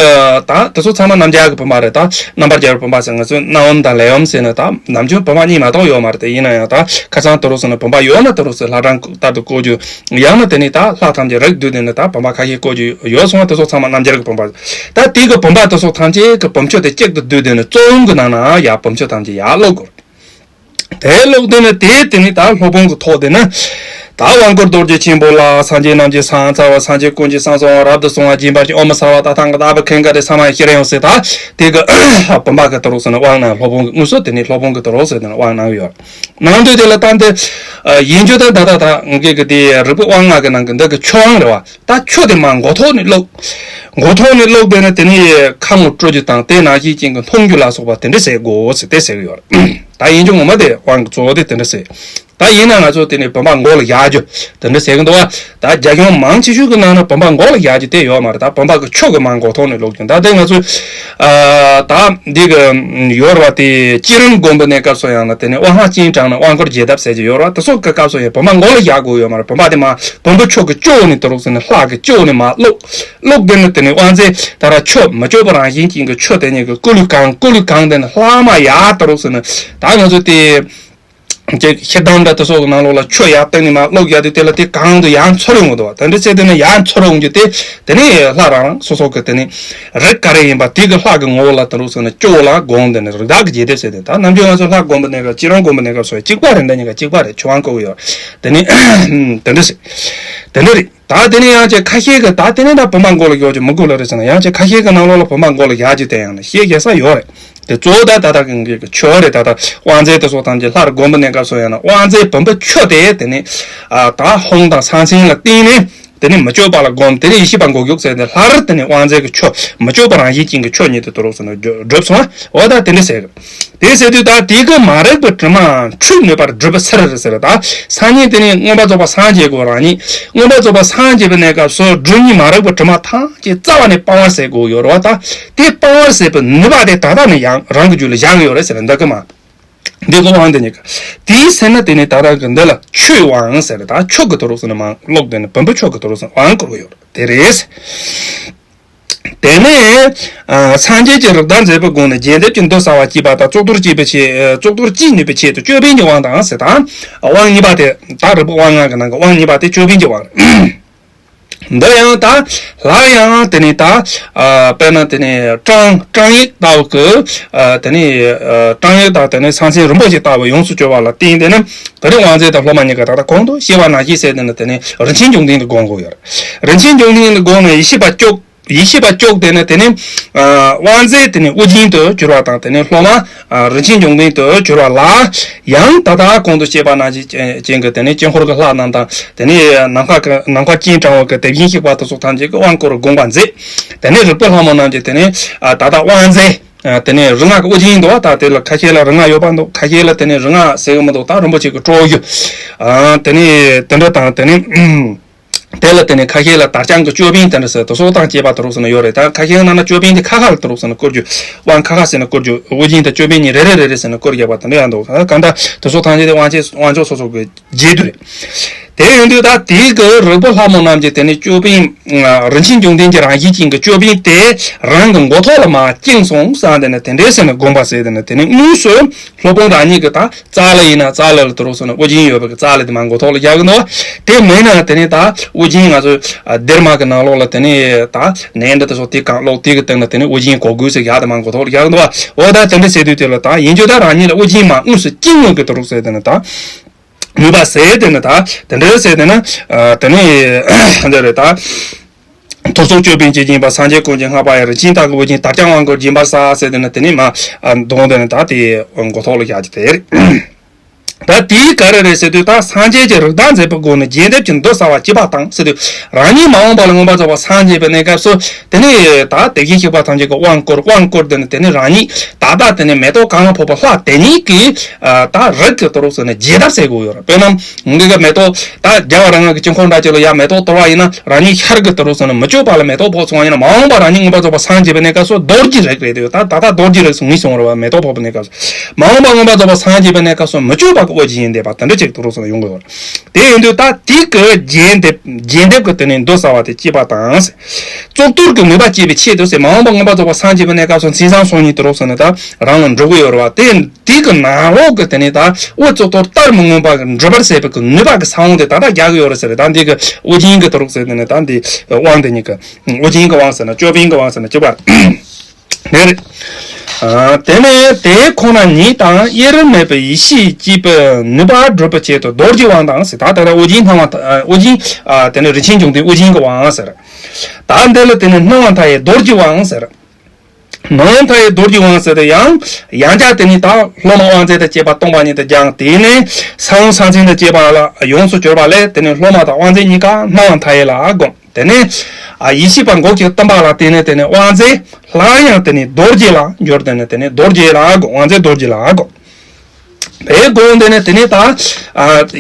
ད་དེ་ཚོ་ཚང་མ་རྣམ་རྒྱལ་གྱི་བུམ་པ་རེད། ད་རྣམ་པར་རྒྱལ་བའི་བུམ་པ་ཟེར་ང་ཚོས་རྣམ་བུམ་དང་ལས་བུམ་ཟེར་ནས་ད་ནམ་རྒྱུན་བུམ་པ་གཉིས་མ་གཏོགས་ཡོད་མ་རེད། དེ་ཡིན་ན་ཡང་ད་ཁ་སང་དེ་རུ་ཟེར་ནས་བུམ་པ་ཡོད་ན་དེ་རུ་ཟེར་ལྷ་གྲངས་ལྟར་དུ་བཀོད་རྒྱུ། ཡང་ན་དེ་ནས་ད་ལྷ་ཐམས་ཅད་རིགས་བསྡུས་དེ་ནས་ད་བུམ་པ་ཁ་ཤས་བཀོད་རྒྱུ་ཡོད་སོང་བ། དེ་ཚོ་ཚང་མ་རྣམ་རྒྱལ་གྱི་བུམ་པ། ད་དེ་གི་བུམ་པ་དེ་ཚོ་ཐམས་ཅད་ཀྱི་བུམ་ཆུ་དེ་གཅིག་ཏུ་བསྡུས་དེ་ནས་གཙོ་བོ་གི་ནང་ན་ཡར་བུམ་ཆུ་ཐམས་ཅད་ཡར་བླུག་དགོས། དེ་བླུག་དེ་ནས་དེ་དེ་ནས་ད་སློབ་དཔོན་གྱི་ཐོག་དེ་ནས་ད་དབང་བསྐུར་རྡོ་རྗེ་ཆེན་པོ་ལ་སངས་རྒྱས་རྣམས་ཀྱི་སངས་རྒྱས་ཀུན་གྱི་སངས་སོ་རབ་ཏུ་བྱུང་བ་སྦྱིན་པར་བྱ། ཨོཾ་སརྦ་ཏ་ཐཱ་ག་ཏ་ཨ་བྷ་ཁེ་ཀ་རེ་ས་མ་ཤི་རེ་ཡོང་ཟེར། ད་དེ་གི་བུམ་པ་གི་དེ་རུ་ཟེར་ནས་དབང་གནང་། སློབ་དཔོན་གྱི་དངོས་སུ་དེ་ནས་སློབ་དཔོན་གྱི་དེ་རུ་ཟེར་ནས་དབང་གནང་གི་ཡོད། ནང་དུ་དེ་ལ་ད་འདི་ཡིན་རྒྱུ་ད་ད་ད་ད་ངེད་ཀྱི་དེ་རིག་པའི་དབང་ལྔ་གི་ནང་གི་འདི་གི་ཆུ་དབང་རེད་བ། ད་ཆུ་དེ་མར་མགོ་ཐོག་ནས་བླུག་མགོ་ཐོག་ནས་བླུག་དེ་ནས་དེ་ནས་ཁ་ངོ་བཀྲུ་རྒྱུ་དང་དེ་ནང་བཞིན་ཅན་གྱི་འཐུང་རྒྱུ་ལ་སོགས་པ་དེ་འདྲ་ཟེར་དགོས་ཟེར་དེ་ཟེར་གི་ཡོད་རེད། ད་ཡིན་རྒྱུ་ངོ་མ་དེ་དབང་གི་གཙོ་བོ་དེ་དེ་འདྲ་ཟེར། ད་ཡིན་ན་ང་ཚོ་དེ་ནས་བུམ་པ་མགོ་ལ་བཞག་རྒྱུ་དེ་འདྲ་ཟེར་གི་འདུག་བ། ད་རྒྱ་གཞུང་མང་ཆེ་ཤོས་ཀྱི་ནང་ན་བུམ་པ་མགོ་ལ་བཞག་རྒྱུ་དེ་ཡོད་མ་རེད། ད་བུམ་པ་གི་ཆུ་གི་མར་མགོ་ཐོག་ནས་བླུག་རྒྱུ། ད་དེ་ང་ཚོས་ཨ་ད་འདི་གི་ཡོད་རེད་བ། དེ་བསྐྱེད་རིམ་སྒོམ་པའི་གནས་སྐབས་སུ་ཡང་ན་དེ་ནས་དབང་ལྷ་སྤྱན་དྲངས་ནས་དབང་བསྐུར་རྒྱས་བཏབ་ཟེར་གྱི་ཡོད་རེད་བ། དེ་སོགས་ཀྱི་སྐབས་སུ་ཡང་བུམ་པ་མགོ་ལ་བཞག་དགོས་ཡོད་མ་རེད། བུམ་པ་དེ་མར་བུམ་པ་ཆུ་གི་ཅོག་ནས་དེ་རུ་ཟེར་ནས་ལྷ་གི་ཅོག་ནས་མར་བླུག་བླུག་དེ་ནས་དེ་ནས་དབང་རྫས་ད་ར་ཆུ་མི་བསྐྱོད་པ་རང་བཞིན་ཅན་གྱི་ཆུ་དེ་ཉིད་ཀྱི་སྐུ་ལུས་གང་སྐུ་ལུས་གང་དེ་ནས་ལྷག་མ་ཡར་དེ་རུ་ཟེར་ནས་ད་ང་ཚོ་དེ། ཅིག་ཤེལ་དམ་འདྲ་དེ་སོགས་ཀྱི་ནང་ལོགས་ལ་ཆུ་ཡར་བཏང་ནས་མར་བླུགས་ཡག་དུས་དེ་ལ་དེ་གང་དུ་ཡར་འཚོལ་ཡོང་གི་འདུག་བ། དེ་འདྲ་བྱས་དེ་ནས་ཡར་འཚོལ་ཡོང་རྒྱུ་དེ་དེ་ནས་ལྷ་རང་རང་སོ་སོ་གི་དེ་ནས་རིགས་ག་རེ་ཡིན་པ་དེ་གི་ལྷ་གི་ངོ་བོ་ལ་དེ་རུ་སོང་ནས་སྐྱོ་བོ་ལ་སྒོམ། དེ་ནས་རིགས་བདག་གི་རྗེས་འདེབས་ཟེར་དེ་ད་ནམ་རྒྱུན་ང་ཚོ་ལྷ་སྒོམ་པའི་གནས་སྐབས་སྤྱིར་བཏང་སྒོམ་པའི་གནས་སྐབས་སུ་གཅིག་པ་རེད། འདི་གཉིས་ཀ་གཅིག་པ་རེད། ཆུ་དབང་བསྐུར་གི་ཡོད་རེད། དེ་ནས་དེ་འདྲ་ཟེར་དེ་འདྲ་རེད། ད་དེ་ནས་ཡང་ཅིག་ཁ་ཤས་ཀྱི་ད་དེ་ནས་ད་བུམ་པ་མགོ་ལ་བཞག་རྒྱུ་མི་དགོས་ལ་རེད་ཟེར་ན། ཡང་ཅིག་ཁ་ཤས་ཀྱི་ནང་ལོགས་ལ་བུམ་པ་མགོ་ལ་བཞག་རྒྱུ་དེ་ཡང་ན་བཤད་རྒྱུ་ས་ཡོད་རེད། དེ་གཙོ་བོ་ད་ད་ལྟ་གི་ཆོས་རེད། ད་ལྟ་དབང་རྫས་དེ་སོགས་ཐམས་ཅད་ལྷར་བསྒོམ་པའི་གནས་སྐབས་སུ་ཡང་ན་དབང་རྫས་བུམ་པའི་ཆུ་དེ་དེ་ནས་ཨ་ད་ཧཱུྃ་དང་གསང་མཚན་ལ་བརྟེན་ནས་དེ་ནས་མི་བསྐྱོད་པ་ལ་བསྒོམ། དེ་ནས་ཡེ་ཤེས་པ་འགོག་རྒྱུག་ཟེར་ཏེ་ལྷར་དེ་ནས་དབང་རྫས་ཀྱི་ཆུ་མི་བསྐྱོད་པ་རང་བཞིན་ཅན་གྱི་ཆུ་ཉིད་དུ་དུ་རུག་ཟེར་ན་སྒྲུབ་སོང་བ། འོ་ད་དེ་འདྲ་ཟེར། དེ་ཟེར་དུས་ད་དེ་གི་མ་རིག་པའི་དྲི་མ་འཁྲུད་ནུས་པར་སྒྲུབ་པའི་ཕྱིར་ཟེར། ད་སང་ཉིན་དེ་ནས་མངོན་པར་རྫོགས་པར་སངས་རྒྱས་དགོས་རང་ཉིད། མངོན་པར་རྫོགས་པར་སངས་རྒྱས་པའི་གནས་སྐབས་སུ་སྒྲུབ་གཉིས་མ་རིག་པའི་དྲི་མ་ཐམས་ཅད་རྩ་བ་ནས་སྤང་བར་ཟད་དགོས་ཡོད་རེད་བ། ད་དེ་སྤང་བར་ཟད་པའི་ནུས་པ་དེ་ད་ལྟ་ནས་ཡང་རང་གི་རྒྱུད་ལ་བཞག་གི་ཡོད་རེད་ཟེར་འདི་གི་མ། འདི་གི་དབང་དེ་ཉིད་ཀྱི། དེའི་ཚེ་ན་དེ་ནི་ད་ལྟ་གི་འདི་ལ་ཆུའི་དབང་ཟེར། ད་ཆུ་གི་དུ་རུ་ཟེར་ན་མ་ཀློག་དེ་ནི་བུམ་པའི་ཆུ་གི་དུ་རུ་ཟེར་དབང་བསྐུར་གི་ཡོད་རེད། དེ་རེད། དེ་ནས་ཨ་སངས་རྒྱས་ཀྱི་རིགས་བདག་མཛད་པའི་སྒོ་ནས་རྒྱས་འདེབས་ཀྱི་མདོ་གསལ་བར་བྱེད་པ་དང་གཙུག་ཏོར་བསྐྱེད་པའི་ཆེད་གཙུག་ཏོར་བསྐྱེད་ནུས་པའི་ཆེད་དུ་ཅོད་པན་གྱི་དབང་དང་ཟེར། དང་དབང་གཉིས་པ་དེ་ད་རིག་པ་དབང་ལྔ་གི་ནང་གི་དབང་གཉིས་པ་དེ་ཅོད་པན་གྱི་དབང་རེད། འདི་ཡང་ད་སླར་ཡང་དེ་ནས་ད་ཨ་དཔེར་ན་དེ་ནས་བྲང་བྲང་ཡིག་ལྟ་བུ་གི་ཨ་དེ་ནས་ཨ་བྲང་ཡིག་དང་དེ་ནས་གསང་མཚན་རིན་པོ་ཆེ་ལྟ་བུ་ཡོངས་སུ་གྱུར་པ་ལ་བརྟེན་དེ་ནི་དེ་ནས་དབང་རྫས་དང་སློབ་མ་གཉིས་ཀ་ད་ལྟ་གོང་དུ་བཤད་པ་ནང་བཞིན་ཟེར་དེ་ནི་དེ་ནས་རིན་ཆེན་འབྱུང་ལྡན་དུ་བསྒོམ་དགོས་ཡོད་རེད། རིན་ཆེན་འབྱུང་ལྡན་དུ་བསྒོམ་ནས་ཡེ་ཤེས་པ་སྐྱོབ། ཡེ་ཤེས་པ་སྐྱོབ་དེ་ནི་དེ་ནི་ཨ་དབང་རྫས་དེ་ནི་ཨོ་རྒྱན་དུ་གྱུར་པ་དང་དེ་ནི་སློབ་མ་ཨ་རིན་ཆེན་འབྱུང་ལྡན་དུ་གྱུར་པ་ལ་ཡང་ད་ལྟ་གོང་དུ་བཤད་པ་ནང་བཞིན་ཅན་གྱི་དེ་ནི་དཀྱིལ་འཁོར་གྱི་ལྷ་རྣམས་དང་དེ་ནི་ནམ་མཁའ་གི་ནམ་མཁའ་སྤྱན་དྲངས་པ་གི་དེ་བཞིན་གཤེགས་པ་དེ་སོགས་ཐམས་ཅད་ཀྱི་དབང་བསྐུར་དགོངས་པ་མཛད། དེ་ནི་རིག་པའི་ལྷ་མོ་རྣམས་ཀྱིས་དེ་ནི་ཨ་ད་ལྟ་དབང་རྫས་ཨ་དེ་ནི་རིག་སྔགས་ཀྱི་ཨོ་རྒྱན་འདུག་བ། ད་དེ་ལ་ཁ་ཤས་ལ་རིག་སྔགས་ཡོད་པ་འདུག་ཁ་ཤས་ལ་དེ་ནི་རིག་སྔགས་ཟེར་གི་མི་འདུག་ད་རིན་པོ་ཆེ་གི་གྲོགས་ཡུལ་ཨ་དེ་ནི་དེ་འདྲ་དང་དེ་ནི། དེ་ལ་དེ་ནས་ཁ་ཤས་ལ་དར་དཔྱངས་ཀྱི་ཅོད་པན་དེ་འདྲ་ཟེར་དུ་སོགས་དང་བཅས་པ་དུ་རུག་ཟེར་ན་ཡོད་རེད། ད་ཁ་ཤས་ནང་ན་ཅོད་པན་དེ་ཁ་ཁ་ལ་དུ་རུག་ཟེར་ན་བསྐུར་རྒྱུ། དབང་ཁ་ཁ་ཟེར་ན་བསྐུར་རྒྱུ། ཨོ་རྒྱན་དང་ཅོད་པན་གཉིས་རེ་རེ་རེ་རེ་ཟེར་ན་བསྐུར་རྒྱུ་བ་དེ་འདྲ་ཡང་འདུག་གང་ལྟར་དུ་སོགས་ཐམས་ཅད་དེ་དབང་ཆེ་དབང་ཆོག་སོ་སོ་གི་རྗེས་དུ་རེད། དེ་ཡིན་དུས་ད་དེའི་གི་རིག་པ་ལྷ་མོ་རྣམས་ཀྱིས་དེ་ནས་ཅོད་པན་རིན་ཆེན་འབྱུང་ལྡན་གྱི་རང་བཞིན་ཅན་གྱི་ཅོད་པན་དེ་རང་གི་མགོ་ཐོག་ལ་མར་བཅིངས་སོང་བསམ་དེ་ནས་དེ་འདྲའི་ཟེར་ན་དགོངས་པ་ཟེར་དེ་ནས་དེ་ནས་དངོས་སུ་སློབ་དཔོན་རང་ཉིད་ཀྱི་ད། རྩ་ལ་ཡིན་ན་རྩ་ལ་ལ་དུ་རུག་སོང་ན་ཨོ་རྒྱན་ཡོད་པའི་རྩ་ལ་དེ་མ་མགོ་ཐོག་ལ་རྒྱག་གི་འདུག་དེ་མིན་ན་དེ་ནས་ད་ཨོ་རྒྱན་ང་ཚོ་སྡེར་མ་གི་ནང་ལོགས་ལ་དེ་ནས་ད་ནས་འདྲ་དེ་སོགས་དེ་གང་ལོག་དེ་གི་སྟེང་ན་དེ་ནས་ཨོ་རྒྱན་གོ་དགོས་ཟེར་ཡག་དེ་མ་མགོ་ཐོག་ལ་རྒྱག་གི་འདུག་འོ་ད་དེ་འདྲ་ཟེར་དུས་དེ་ལ་ད་ཡིན་རྒྱུ་ད་རང་ཉིད་ལ་ཨོ་རྒྱན་མ་དངོས་སུ་བཅིངས་ཡོད་གི་དུ་རུག་ཟེར་དེ་ནས་ད་ནུས་པ་ཟེར་དེ་ནས་ད་དེ་འདྲ་ཟེར་དེ་ན་དེ་ནས་འདི་རེད་ད། ཐོར་ཚུགས་ཅོད་པན་གྱིས་བརྒྱན་པ་སངས་རྒྱས་ཀུན་གྱི་བསྔགས་པ་ཡི། རིན་ཆེན་རྟ་མགོ་ཨོ་རྒྱན་དར་དཔྱངས་དབང་བསྐུར་བརྒྱན་པར་གསལ་ཟེར་དེ་ནི་དེ་ནི་མ་གདོང་དེ་ནི་ད་དེ་མགོ་ཐོག་ལ་བཞག་རྒྱུ་དེ་རེད། ད་དེའི་ག་རེ་རེད་ཟེར་དུས་ད་སངས་རྒྱས་ཀྱི་རིགས་བདག་མཛད་པའི་སྒོ་ནས་རྒྱས་འདེབས་ཀྱི་མདོ་གསལ་བར་བྱེད་པ་དང་ཟེར་དུས་རང་ཉིད་མ་འོངས་པ་ལ་མངོན་པར་རྫོགས་པར་སངས་རྒྱས་པའི་གནས་སྐབས་སུ་དེ་ནི་ད་དེ་བཞིན་གཤེགས་པ་ཐམས་ཅད་ཀྱི་དབང་བསྐུར་དབང་བསྐུར་དེ་ནི་དེ་ནི་རང་ཉིད་ད་ལྟ་དེ་ནི་མེ་ཏོག་གང་ཕོག་པའི་ལྷ་དེ་ཉིད་ཀྱི་ད་རིགས་ཀྱི་དུ་རུག་ཟེར་ནས་རྒྱས་འདེབས་ཟེར་དགོས་ཡོད་རེད། དཔེར་ན། འདི་ག་མེ་ཏོག་ད་རྒྱལ་བ་རང་ངག་གི་དཀྱིལ་འཁོར་འདྲ་ཅིག་ལ་ཡ་མེ་ཏོག་གཏོར་བ་ཡིན་ན་རང་ཉིད་ཤར་གི་དུ་རུག་སོང་ན་མི་བསྐྱོད་པ་ལ་མེ་ཏོག་ཕོག་སོང་བ་ཡིན་ན་མ་འོངས་པ་རང་ཉིད་མངོན་པར་རྫོགས་པ་སངས་རྒྱས་པའི་གནས་སྐབས་སུ་རྡོ་རྗེ་རིགས་རེད་དེ། ད་ད་ལྟ་རྡོ་རྗེ་རིགས་སུ་ངེས་སོང་རེད་བ། མེ་ཏོག་ཕོག་པའི་གནས་སྐབས་སུ་མ་འོངས་པ་མངོན་པར་རྫོགས་པ་སངས་རྒྱས་པའི་གནས་སྐབས་སུ་མི་བསྐྱོད་པ་གི་དབུ་རྒྱན་འདེབས་པ་དེ་འདྲ་ཅིག་དུ་རུག་སོང་ན་ཡོང་གི་ཡོད་རེད། དེ་ཡིན་དུས་ད་དེ་གི་རྒྱས་འདེབས་རྒྱས་འདེབས་ཀྱི་དེ་ནས་མདོ་གསལ་བ་དེ་བྱེད་པ་དང་། གཙུག་ཏོར་གྱི་ནུས་པ་བསྐྱེད་པའི་ཆེད་དུ་ཟེར་མ་འོངས་པ་མངོན་པར་རྫོགས་པ་སངས་རྒྱས་པའི་གནས་སྐབས་སུ་མཚན་བཟང་སོ་གཉིས་དུ་རུག་སོང་ན་ད་རང་ལ་འགྲོ་གི་ཡོད་རེད་བ། དེ། དེ་གི་ནང་ལོགས་ཀྱི་དེ་ནས་ད་དབུ་གཙུག་ཏོར་ལྟར་མི་མངོན་པ་གི་འགྲུབ་པར་བྱེད་པའི་གི་ནུས་པ་གི་ས་བོན་དེ་ད་ལྟ་རྒྱག་གི་ཡོད་རེད་ཟེར་རེད། ད་འདི་གི་དབུ་རྒྱན་གི་དུ་རུག་ཟེར་དེ་ནས་ད་འདི་དབང་དེ་གཉིས་ཀ་དབུ་རྒྱན་གི་དབང་ཟེར་ན་ཅོད་པན་གི་དབང་ཟེར་ན་གཅིག་པ་རེད། དེ་ནས་དེ་ཁོ་ན་ཉིད་དང་དབྱེར་མེད་པའི་ཡེ་ཤེས་སྐྱེས་པའི་ནུས་པ་སྒྲུབ་པའི་ཆེད་དུ་རྡོ་རྗེ་དབང་དང་ཟེར། ད་ད་ལྟ་དབུ་རྒྱན་སྣང་བ་དབུ་རྒྱན་དེ་ནས་རིན་ཆེན་འབྱུང་ལྡན་དབུ་རྒྱན་གི་དབང་ཟེར། ད་འདི་ལ་དེ་ནས་སྣང་བ་མཐའ་ཡས་རྡོ་རྗེ་དབང་ཟེར། ནང་མཐའ་ཡས་རྡོ་རྗེ་དབང་ཟེར་ཏེ་ཡང་ཡང་བསྐྱར་དེ་ནི་ད་སློབ་མ་དབང་རྫས་དང་བཅས་པ་སྟོང་པ་ཉིད་དུ་སྦྱངས། དེ་ནས་ས་བོན་གསང་མཚན་དང་བཅས་པ་ལ་ཡོངས་སུ་གྱུར་པ་ལས་དེ་ནི་སློབ་མ་དང་དབང་རྫས་གཉིས་ཀ་སྣང་བ་མཐའ་ཡས་ལ་བསྒོམ། དེ་ནས་ཡེ་ཤེས་པ་འགོག་བྱེད་བསྟིམ་པ་ལ་བརྟེན་ནས་དེ་ནི་དབང་རྫས་སླར་ཡང་དེ་ནི་རྡོ་རྗེ་ལ་འགྱུར། དེ་ནི་དེ་ནི་རྡོ་རྗེ་ལ་བསྒོམ། དབང་རྫས་རྡོ་རྗེ་ལ་བསྒོམ། དེའི་སྒོམ་དེ་ནས་དེ་ནས་ད་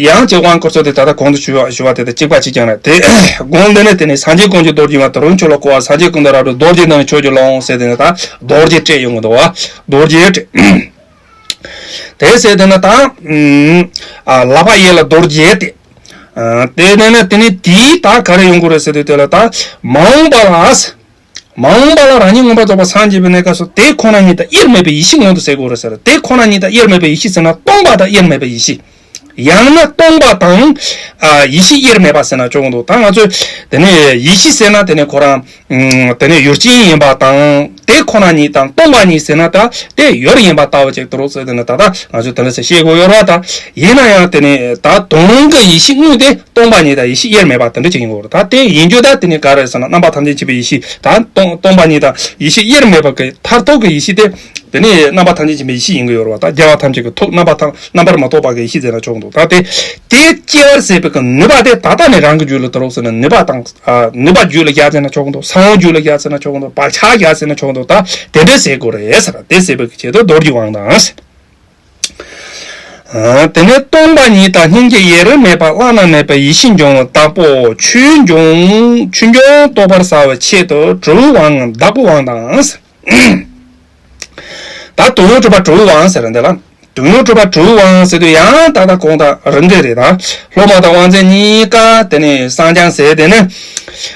ཡང་ཅིག་དབང་བསྐུར་ཚུལ་དེ་ད་ལྟ་གོང་དུ་ཞུ་བ་ཞུ་བ་དེ་དང་གཅིག་པ་གཅིག་རྐྱང་རེད། དེ་སྒོམ་དེ་ནས་དེ་ནས་སངས་རྒྱས་ཀུན་གྱི་རྡོ་རྗེ་དབང་དུ་རུ་མཆོག་ལ་བསྐུར་བ། སངས་རྒྱས་ཀུན་ཏུ་རབ་སྒྲོལ་རྡོ་རྗེ་གདན་ནས་ཆོས་ཀྱི་ཀློང་ཟེར་དེ་ནས་ད་རྡོ་རྗེ་སྤྲད་ཡོང་གི་འདུག་བ། རྡོ་རྗེ་སྤྲད། དེ་ཟེར་དེ་ནས་ད་ལག་པ་གཡས་ལ་རྡོ་རྗེ་སྟེ། དེ་ནས་ནི་དེ་ནས་དེའི་ད་ག་རེ་ཡོང་གི་རེད་ཟེར་དུས་དེ་ལ་ད་མ་འོངས་པ་ལ། མ་འོངས་པ་ལ་རང་ཉིད་མངོན་པར་རྫོགས་པ་སངས་རྒྱས་པའི་གནས་སྐབས་སུ་དེ་ཁོ་ན་ཉིད་དང་དབྱེར་མེད་པའི་ཡེ་ཤེས་མངོན་དུ་གསལ་དགོས་རེད་ཟེར། དེ་ཁོ་ན་ཉིད་དང་དབྱེར་མེད་པའི་ཡེ་ཤེས་ཟེར་ན་སྟོང་པ་དང་དབྱེར་མེད་པའི་ཡེ་ཤེས། ཡང་ན་སྟོང་པ་དང་། ཨ། ཡེ་ཤེས་དབྱེར་མེད་པ་ཟེར་ན་ཆོག་གི་འདུག་ད་ང་ཚོས་དེ་ནས་ཡེ་ཤེས་ཟེར་ན་དེ་ནས་ཁོ་རང་། ཨུམ། དེ་ནས་ཡུལ་ཅན་ཡིན་པ་དང་དེ་ཁོ་ན་ཉིད་དང་སྟོང་པ་ཉིད་ཟེར་ན་ད་དེ་ཡུལ་ཡིན་པ་ལྟ་བུ་ཅིག་ཏུ་རུ་ཟེར་དེ་ནས་ད་ལྟ་ང་ཚོས་དེ་འདྲ་ཟེར་བཤད་དགོས་ཡོད་རེད་བ། ད་ཡིན་ན་ཡང་དེ་ནས་ད་དོན་གྱི་ཡེ་ཤེས་དངོས་དེ་སྟོང་པ་ཉིད་དང་ཡེ་ཤེས་དབྱེར་མེད་པ་དེ་འདྲ་ཅིག་ཡིན་དགོས་རེད། ད་དེ་ཡིན་རྒྱུ་ད་དེ་ནས་ག་རེ་ཟེར་ན་རྣམ་པ་ཐམས་ཅད་མཁྱེན་པའི་ཡེ་ཤེས་ད་སྟོང་སྟོང་པ་ཉིད་དང་ཡེ་ཤེས་དབྱེར་མེད་པ་གི་མཐར་ཐུག་གི་ཡེ་ཤེས་དེ། དེ་ནས་རྣམ་པ་ཐམས་ཅད་མཁྱེན་པའི་ཡེ་ཤེས་ཡིན་གྱི་ཡོད་རེད་བ། ད་རྒྱལ་བ་ཐམས་ཅད་ཀྱི་ཐུགས་རྣམ་པ་ཐམས་རྣམ་པར་མི་རྟོག་པ་གི་ཡེ་ཤེས་ཟེར་ན་ཆོག་གི་འདུག་ད་དེ་དེ་སྐྱེ་བར་བྱེད་པའི་གི་ནུས་པ་དེ་ད་ལྟ་ནས་རང་གི་རྒྱུད་ལ་དུ་རུག་ཟེར་ན་ནུས་པ་དང་། ཨ། ནུས་པ་རྒྱུད་ལ་བཞག་ཟེར་ན་ཆོག་གི་འདུག་ས་བོན་རྒྱུད་ལ་བཞག་ཟེར་ན་ཆོག་གི་འདུག་བག་ཆགས་བཞག་ཟེར་ན་ཆོག་གི་འདུག་ད་དེ་འདྲ་ཟེར་དགོས་རེད་ཟེར། དེ་ཟེར་བའི་གི་ཆེད་དུ་རྡོ་རྗེ་དབང་དང་། ཨ། དེ་ནས་སྟོང་པ་ཉིད་དང་སྙིང་རྗེ་དབྱེར་མེད་པ་བླ་ན་མེད་པའི་ཡེ་ཤེས་འབྱུང་བ་དག་པོ་ཆོས་འབྱུང་ཆོས་འབྱུང་རྟོགས་པར་བྱ་བའི་ཆེད་དུ་གྲུབ་པའི་དབང་བདག་པོའི་དབང་དང་། ད་དོན་ཡོད་གྲུབ་པ་གྲུབ་པའི་དབང་ཟེར་འདི་ལ། དོན་ཡོད་གྲུབ་པ་གྲུབ་པའི་དབང་ཟེར་དུས་ཡང་ད་ལྟ་གོང་དང་རིམ་གྲས་རེད་ད། སློབ་མ་དང་དབང་རྫས་གཉིས་ཀ་དེ་ནས་སངས་རྒྱས་ཟེར་དེ་ནས།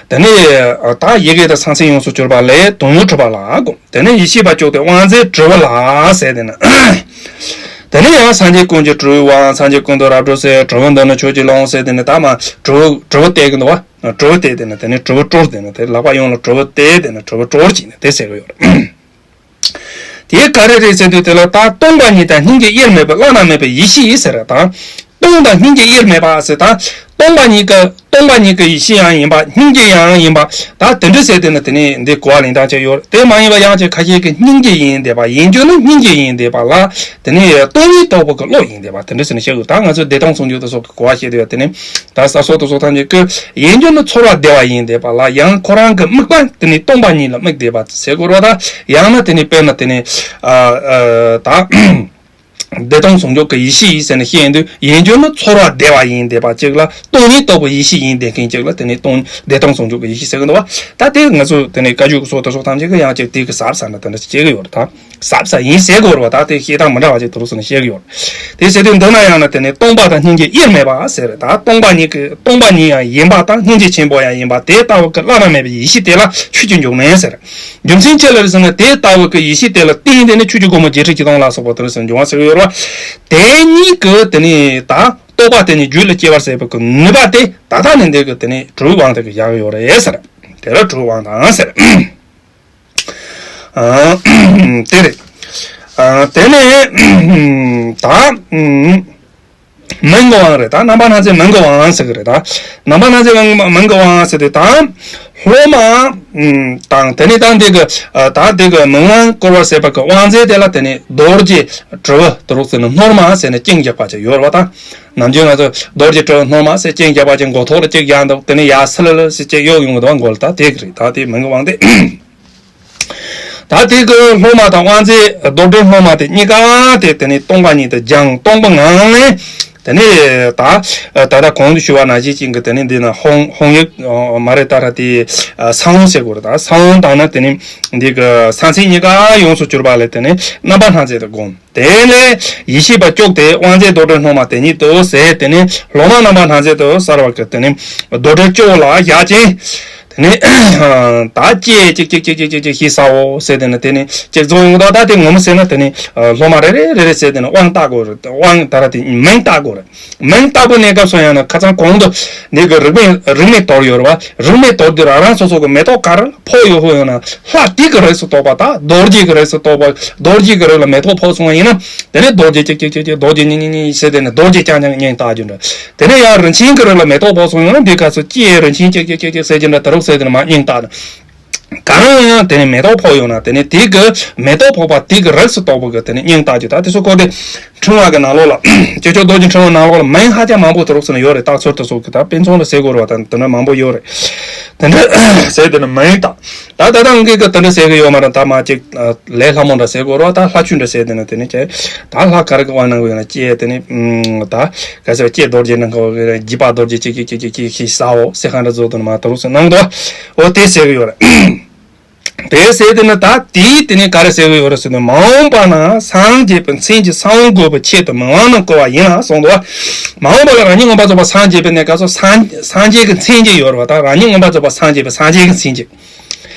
དེ་ནས་ད་ཡི་གེ་དང་སེམས་ཅན་ཡོངས་སུ་གྱུར་པ་ལས་དོན་ཡོད་གྲུབ་པ་ལ་དགོངས། དེ་ནས་ཡེ་ཤེས་པ་བཅུག་སྟེ་དབང་རྫས་གྲུབ་པ་ལ་ཟེར་དེ་ནས། དེ་ནས་ཡང་སངས་རྒྱས་ཀུན་གྱི་གྲུབ་པའི་དབང་སངས་རྒྱས་ཀུན་ཏུ་རབ་གྲོལ་ཟེར་གྲུབ་པ་འདི་ནི་ཆོས་ཀྱི་ལོངས་ཟེར་དེ་ནས་ད་མ་གྲུབ་གྲུབ་པ་བསྟན་གྱི་འདུག་བ། གྲུབ་པ་བསྟན་དེ་ནས་དེ་ནས་གྲུབ་པ་གྲོལ་དེ་ནས་དེ་ལག་པ་ཡོངས་ལ་གྲུབ་པ་བསྟན་དེ་ནས་གྲུབ་པ་གྲོལ་གྱིས་ནས་དེ་ཟེར་གྱི་ཡོད་རེད། དེ་ག་རེ་རེད་ཟེར་དུས་དེ་ལ་ད་སྟོང་པ་ཉིད་དང་སྙིང་རྗེ་དབྱེར་མེད་པའི་བླ་ན་མེད་པའི་ཡེ་ཤེས་ཟེར་ར་དང་། སྟོང་དང་སྙིང་རྗེ་དབྱེར་མེད་པ་ཟེར་དང་། སྟོང་པ་ཉིད་ཀྱི་སྟོང་པ་ཉིད་ཀྱི་ཡེ་ཤེས་ཡང་ཡིན་པ་སྙིང་རྗེ་ཡང་ཡིན་པ། ད་དེ་འདྲ་ཟེར་དེ་ནི་དེ་ནི་འདི་གོ་བ་ལེན་སྟངས་ཅིག་ཡོད་རེད། དེ་མ་ཡིན་པ་ཡང་ཅིག་ཁ་ཤས་ཀྱིས་སྙིང་རྗེ་ཡིན་བསྡད་པ་ཡིན་རྒྱུ་ནི་སྙིང་རྗེ་ཡིན་བསྡད་པ་ལ་དེ་ནི་སྟོང་ཉིད་རྟོགས་པ་གི་བློ་ཡིན་བསྡད་པ་དེ་འདྲ་ཟེར་ནས་བཤད་དགོས། ད་ང་ཚོས་བདེ་སྟོང་ཟུང་འཇུག་དེ་སོགས་ཀྱི་གོ་བ་བཤད་དུས་དེ་ནི་ད་ས་སོགས་དེ་སོགས་ཐམས་ཅད་ཀྱི་ཡིན་རྒྱུ་ནི་ཚོར་བ་བདེ་བ་ཡིན་བསྡད་པ་ལ་ཡང་ཁོ་རང་གི་དམིགས་པ་དེ་ནི་སྟོང་པ་ཉིད་ལ་དམིགས་བསྡད་པ་ཟེར་དགོས་རེད་བ། ད་ཡང་ན་དེ་ནི་དཔེར་ན་དེ་ནི་ཨ་ཨ་ད། བདེ་སྟོང་ཟུང་འཇུག་གི་ཡེ་ཤེས་ཡིན་ཟེར་ནས་བཤད་ཡོང་དུས་ཡིན་རྒྱུ་ནི་ཚོར་བ་བདེ་བ་ཡིན་བསྡད་པ་གཅིག་ལ་སྟོང་ཉིད་རྟོགས་པའི་ཡེ་ཤེས་ཡིན་བསྡད་མཁན་གཅིག་ལ་དེ་ནི་སྟོང་བདེ་སྟོང་ཟུང་འཇུག་གི་ཡེ་ཤེས་ཟེར་གི་འདུག་བ། ད་དེ་ང་ཚོ་དེ་ནི་བཀའ་བརྒྱུད་ཀྱི་སྲོལ་དེ་སོགས་ཐམས་ཅད་ཀྱི་ཡང་ཅིག་དེ་གི་ཟབ་ཟབ་ན་དེ་འདྲ་ཞིག་བྱེད་གི་ཡོད་རེད། ད་ཟབ་ཟབ་ཡིན་ཟེར་གི་ཡོད་རེད་བ། ད་དེ་བཤད་སྟངས་མི་འདྲ་བ་ཅིག་དེ་རུ་སོང་ནས་བཤད་གི་ཡོད་རེད། དེ་ཟེར་དུས་འདི་ན་ཡང་ན་དེ་ནི་སྟོང་པ་དང་སྙིང་རྗེ་དབྱེར་མེད་པ་ཟེར་རེད། ད་སྟོང་པ་ཉིད་ཀྱི་སྟོང་པ་ཉིད་ཡང་ཡིན་པ་དང་སྙིང་རྗེ་ཆེན་པོ་ཡང་ཡིན་པ་དེ་ལྟ་བུ་གི་བླ་ན་མེད་པའི་ཡེ་ཤེས་དེ་ལ་ཆོས་ཀྱི་འབྱུང་གནས་ཟེར། རྒྱུ་མཚན་ཅི་ལ་རེད་ཟེར་ན་དེ་ལྟ་བུ་གི་ཡེ་ཤེས་དེ་ལ་བརྟེན་དེ་ནི་ཆོས་ཀྱི་སྒོ་མོ་བརྒྱད་ཁྲི་བཞི་སྟོང་ལ་སོགས་པ་དེ་ནི་ཟེར་འབྱུང་བ་ཟེར་གི་ཡོད་རེད་བ། དེ་གཉིས་ཀྱི་དེ་ནི་ད་རྟོགས་པ་དེ་ནི་རྒྱུད་ལ་སྐྱེ་བར་བྱེད་པའི་གི་ནུས་པ་དེ་ད་ལྟ་ནས་འདི་གི་དེ་ནི་གྲུབ་པའི་དབང་དེ་གི་བཞག་གི་ཡོད་རེད་ཟེར། དེ་ལ་གྲུབ་པའི་དབང་དང་ཟེར། ཨ། དེ་རེད། ཨ། དེ་ནས་ད། མིང་གི་དབང་རེད། ད་རྣམ་པ་སྣ་ཚོགས་མིང་གི་དབང་ཟེར་གི་རེད། ད་རྣམ་པ་སྣ་ཚོགས་མིང་མིང་གི་དབང་ཟེར་དུས་ད་སློབ་མ་དང་དེ་ནས་ད་འདི་གི་ད་འདི་གི་མིང་དབང་བསྐུར་བ་ཟེར་བ་གི་དབང་རྫས་དེ་ལ་དེ་ནས་རྡོ་རྗེ་གྲུབ་པ་དེ་རུ་ཟེར་ནས་སྣོལ་མ་ཟེར་ནས་སྐྱེངས་རྒྱག་པ་ཅིག་ཡོད་རེད་བ། ད་ནམ་རྒྱུན་ང་ཚོ་རྡོ་རྗེ་གྲུབ་པ་སྣོལ་མ་ཟེར་སྐྱེངས་རྒྱག་པ་ཅིག་མགོ་ཐོག་ལ་གཅིག་བཞག་འདུག་དེ་ནས་ཡར་སི་ལི་ལི་ཟེར་གཅིག་གཡུག་ཡོང་གི་འདུག་མགོ་ལ། ད་དེ་གི་རེད། ད་དེ་མིང་གི་དབང་དེ། ད་དེ་གི་སློབ་མ་དང་དབང་རྫས་རྡོར་དྲིལ་སྣོལ་མ་དེ་གཉིས་ཀ་དེ་དེ་ནས་སྟོང་པ་ཉིད་དུ་སྦྱངས། སྟོང་པའི་ངང་ནས་དེ་ནས་ད་ད་ལྟ་གོང་དུ་ཞུས་པ་ནང་བཞིན་ཅིག་གི་དེ་ནས་འདི་ན་ཧོང་ཧོང་ཡིག་མ་རེད། ད་ར་དེ་ས་བོན་ཟེར་དགོས་རེད། ད་ས་བོན་དང་ན་དེ་ནས་འདི་གི་ས་མཚན་གཉིས་ཀ་ཡོངས་སུ་གྱུར་པ་ལས་དེ་ནས་རྣམ་པ་སྣ་ཚོགས་དེ་བསྒོམ། དེ་ནས་ཡེ་ཤེས་པ་བཅུག་སྟེ་དབང་རྫས་རྡོར་དྲིལ་སྣོལ་མ་དེ་ཉིད་དུ་ཟེར། དེ་ནས་སློབ་མ་རྣམ་པ་སྣ་ཚོགས་དུ་གསལ་བ་གི་དེ་ནས་རྡོར་དྲིལ་བཅུ་བོ་ལ་བཞག་ཅིང་། དེ་ནས་ད་ལྕེ་གཅིག་གཅིག་གཅིག་གཅིག་གཅིག་གཅིག་ཞིག་ཟ་འོ་ཟེར། དེ་ནས་དེ་ནས་གཅིག་རྫོགས་ཡོང་གི་འདུག་ད་དེ་ངོ་མ་ཟེར་ན་དེ་ནས་སློབ་མ་རེ་རེ་རེ་རེ་ཟེར། དེ་ནས་དབང་བཏགས་དགོས་རེད། དབང་ད་ར་དེ་མིང་བཏགས་དགོས་རེད། མིང་བཏགས་པའི་གནས་སྐབས་སུ་ཡང་ན་ཁ་སང་གོང་དུ་འདི་གི་རིག་མའི་རིག་མའི་དོར་ཡོད་རེད་བ། རིག་མའི་དོར་དུས་རང་རང་སོ་སོ་གི་མེ་ཏོག་ག་རེ་ལ་ཕོག་ཡོད་ཧོ་ཡོད་ན་ལྷ་དེ་གི་རིགས་སུ་གཏོགས་པ། ད་རྡོ་རྗེ་གི་རིགས་སུ་གཏོགས་པ། རྡོ་རྗེ་གི་རིགས་ལ་མེ་ཏོག་ཕོག་སོང་བ་ཡིན་ན་དེ་ནས་རྡོ་རྗེ་གཅིག་གཅིག་གཅིག་གཅིག་རྡོ་རྗེ་གཉིས་གཉིས་གཉིས་ཟེར། དེ་ནས་རྡོ་རྗེ་རྐྱང་རྐྱང་སྙིང་བཏགས་རྒྱུ་འདྲ། དེ་ནས་ཡང་རིན་ཆེན་གི་རིགས་ལ་མེ་ཏོག་ཕོག་སོང་ཡོད་ན་འདི་སྐབས་སུ་ལྕེ་རིན་ཆེན་གཅིག་གཅིག་གཅིག་གཅིག་ཟེར་གྱི་འདྲ། དེ་རུ་ཟེར། དེ་ནས་མ་སྙིང་བཏགས་ན། གང་ཡང་དེ་ནས་མེ་ཏོག་ཕོག་ཡོང་ན་དེ་ནས་དེ་གི་མེ་ཏོག་ཕོག་པ་དེ་གི་རིགས་སུ་གཏོགས་པ་གི་དེ་ནས་སྙིང་བཏགས་རྒྱུ། ད་དེ་ཚོ་སྐོར་དེ་འཕྲེང་བ་གི་ནང་ལོགས་ལ་སྤྱི་ཆོས་རྡོ་རྗེ་འཕྲེང་བ་ནང་ལོགས་ལ་མིང་ཧ་ཅང་མང་པོ་དེ་རུ་ཟེར་ནས་ཡོད་རེད། རྟགས་ཚུལ་དེ་ཚོ་གི་ད་དཔེ་མཚོན་ལ་ཟེར་དགོས་རེད་བ། ད་དེ་འདྲ་མང་པོ་ཡོད་རེད། དེ་འདྲ་ཟེར། དེ་ནས་མིང་བཏགས། ད་ད་ལྟ་ངས་གི་དེ་འདྲ་ཟེར་གི་ཡོད་མ་རེད། ད་མ་གཅིག་ལས་སླ་མོ་འདྲ་ཟེར་དགོས་རེད་བ། ད་ལྷ་ཆོས་འདྲ་ཟེར། དེ་ནས་དེ་ནས་ཀྱེ་ད་ལྷ་ག་རེ་གི་དབང་གནང་གི་ཡོད་ན་ཀྱེ་དེ་ནས་ད། ག་ཟེར་བ་ཀྱེ་རྡོ་རྗེ་ནང་གི་རྒྱས་པ་རྡོ་རྗེ་གཅིག་གཅིག་གཅིག་གཅིག་ཞིག་ཟ་འོ་ཟེར། ཁ་འདྲ་བཟོ་དོན་མ་དོ་རུ་ཟེར་གནང་འདུག་འོ་དེ་ཟེར་གི་ཡོད་རེད། དེ་ཟེར་དེ་ནི་ད་དེའི་དེ་ནི་ག་རེ་ཟེར་གི་ཡོད་རེད་ཟེར་ན། མ་འོངས་པ་ན་སངས་རྒྱས་པའི་མཚན་གྱི་ས་བོན་བཀོད་པའི་ཆེད་དུ་མིང་དབང་རྣམས་བསྐུར་བ་ཡིན་ལ་གསུངས་འདུག་མ་འོངས་པ་ལ་རང་ཉིད་མངོན་པར་རྫོགས་པར་སངས་རྒྱས་པའི་གནས་སྐབས་སུ་སངས་སངས་རྒྱས་ཀྱི་མཚན་གྱི་ཡོད་རེད་བ། ད་རང་ཉིད་མངོན་པར་རྫོགས་པར་སངས་རྒྱས་པའི་སངས་རྒྱས་ཀྱི་མཚན་གྱི།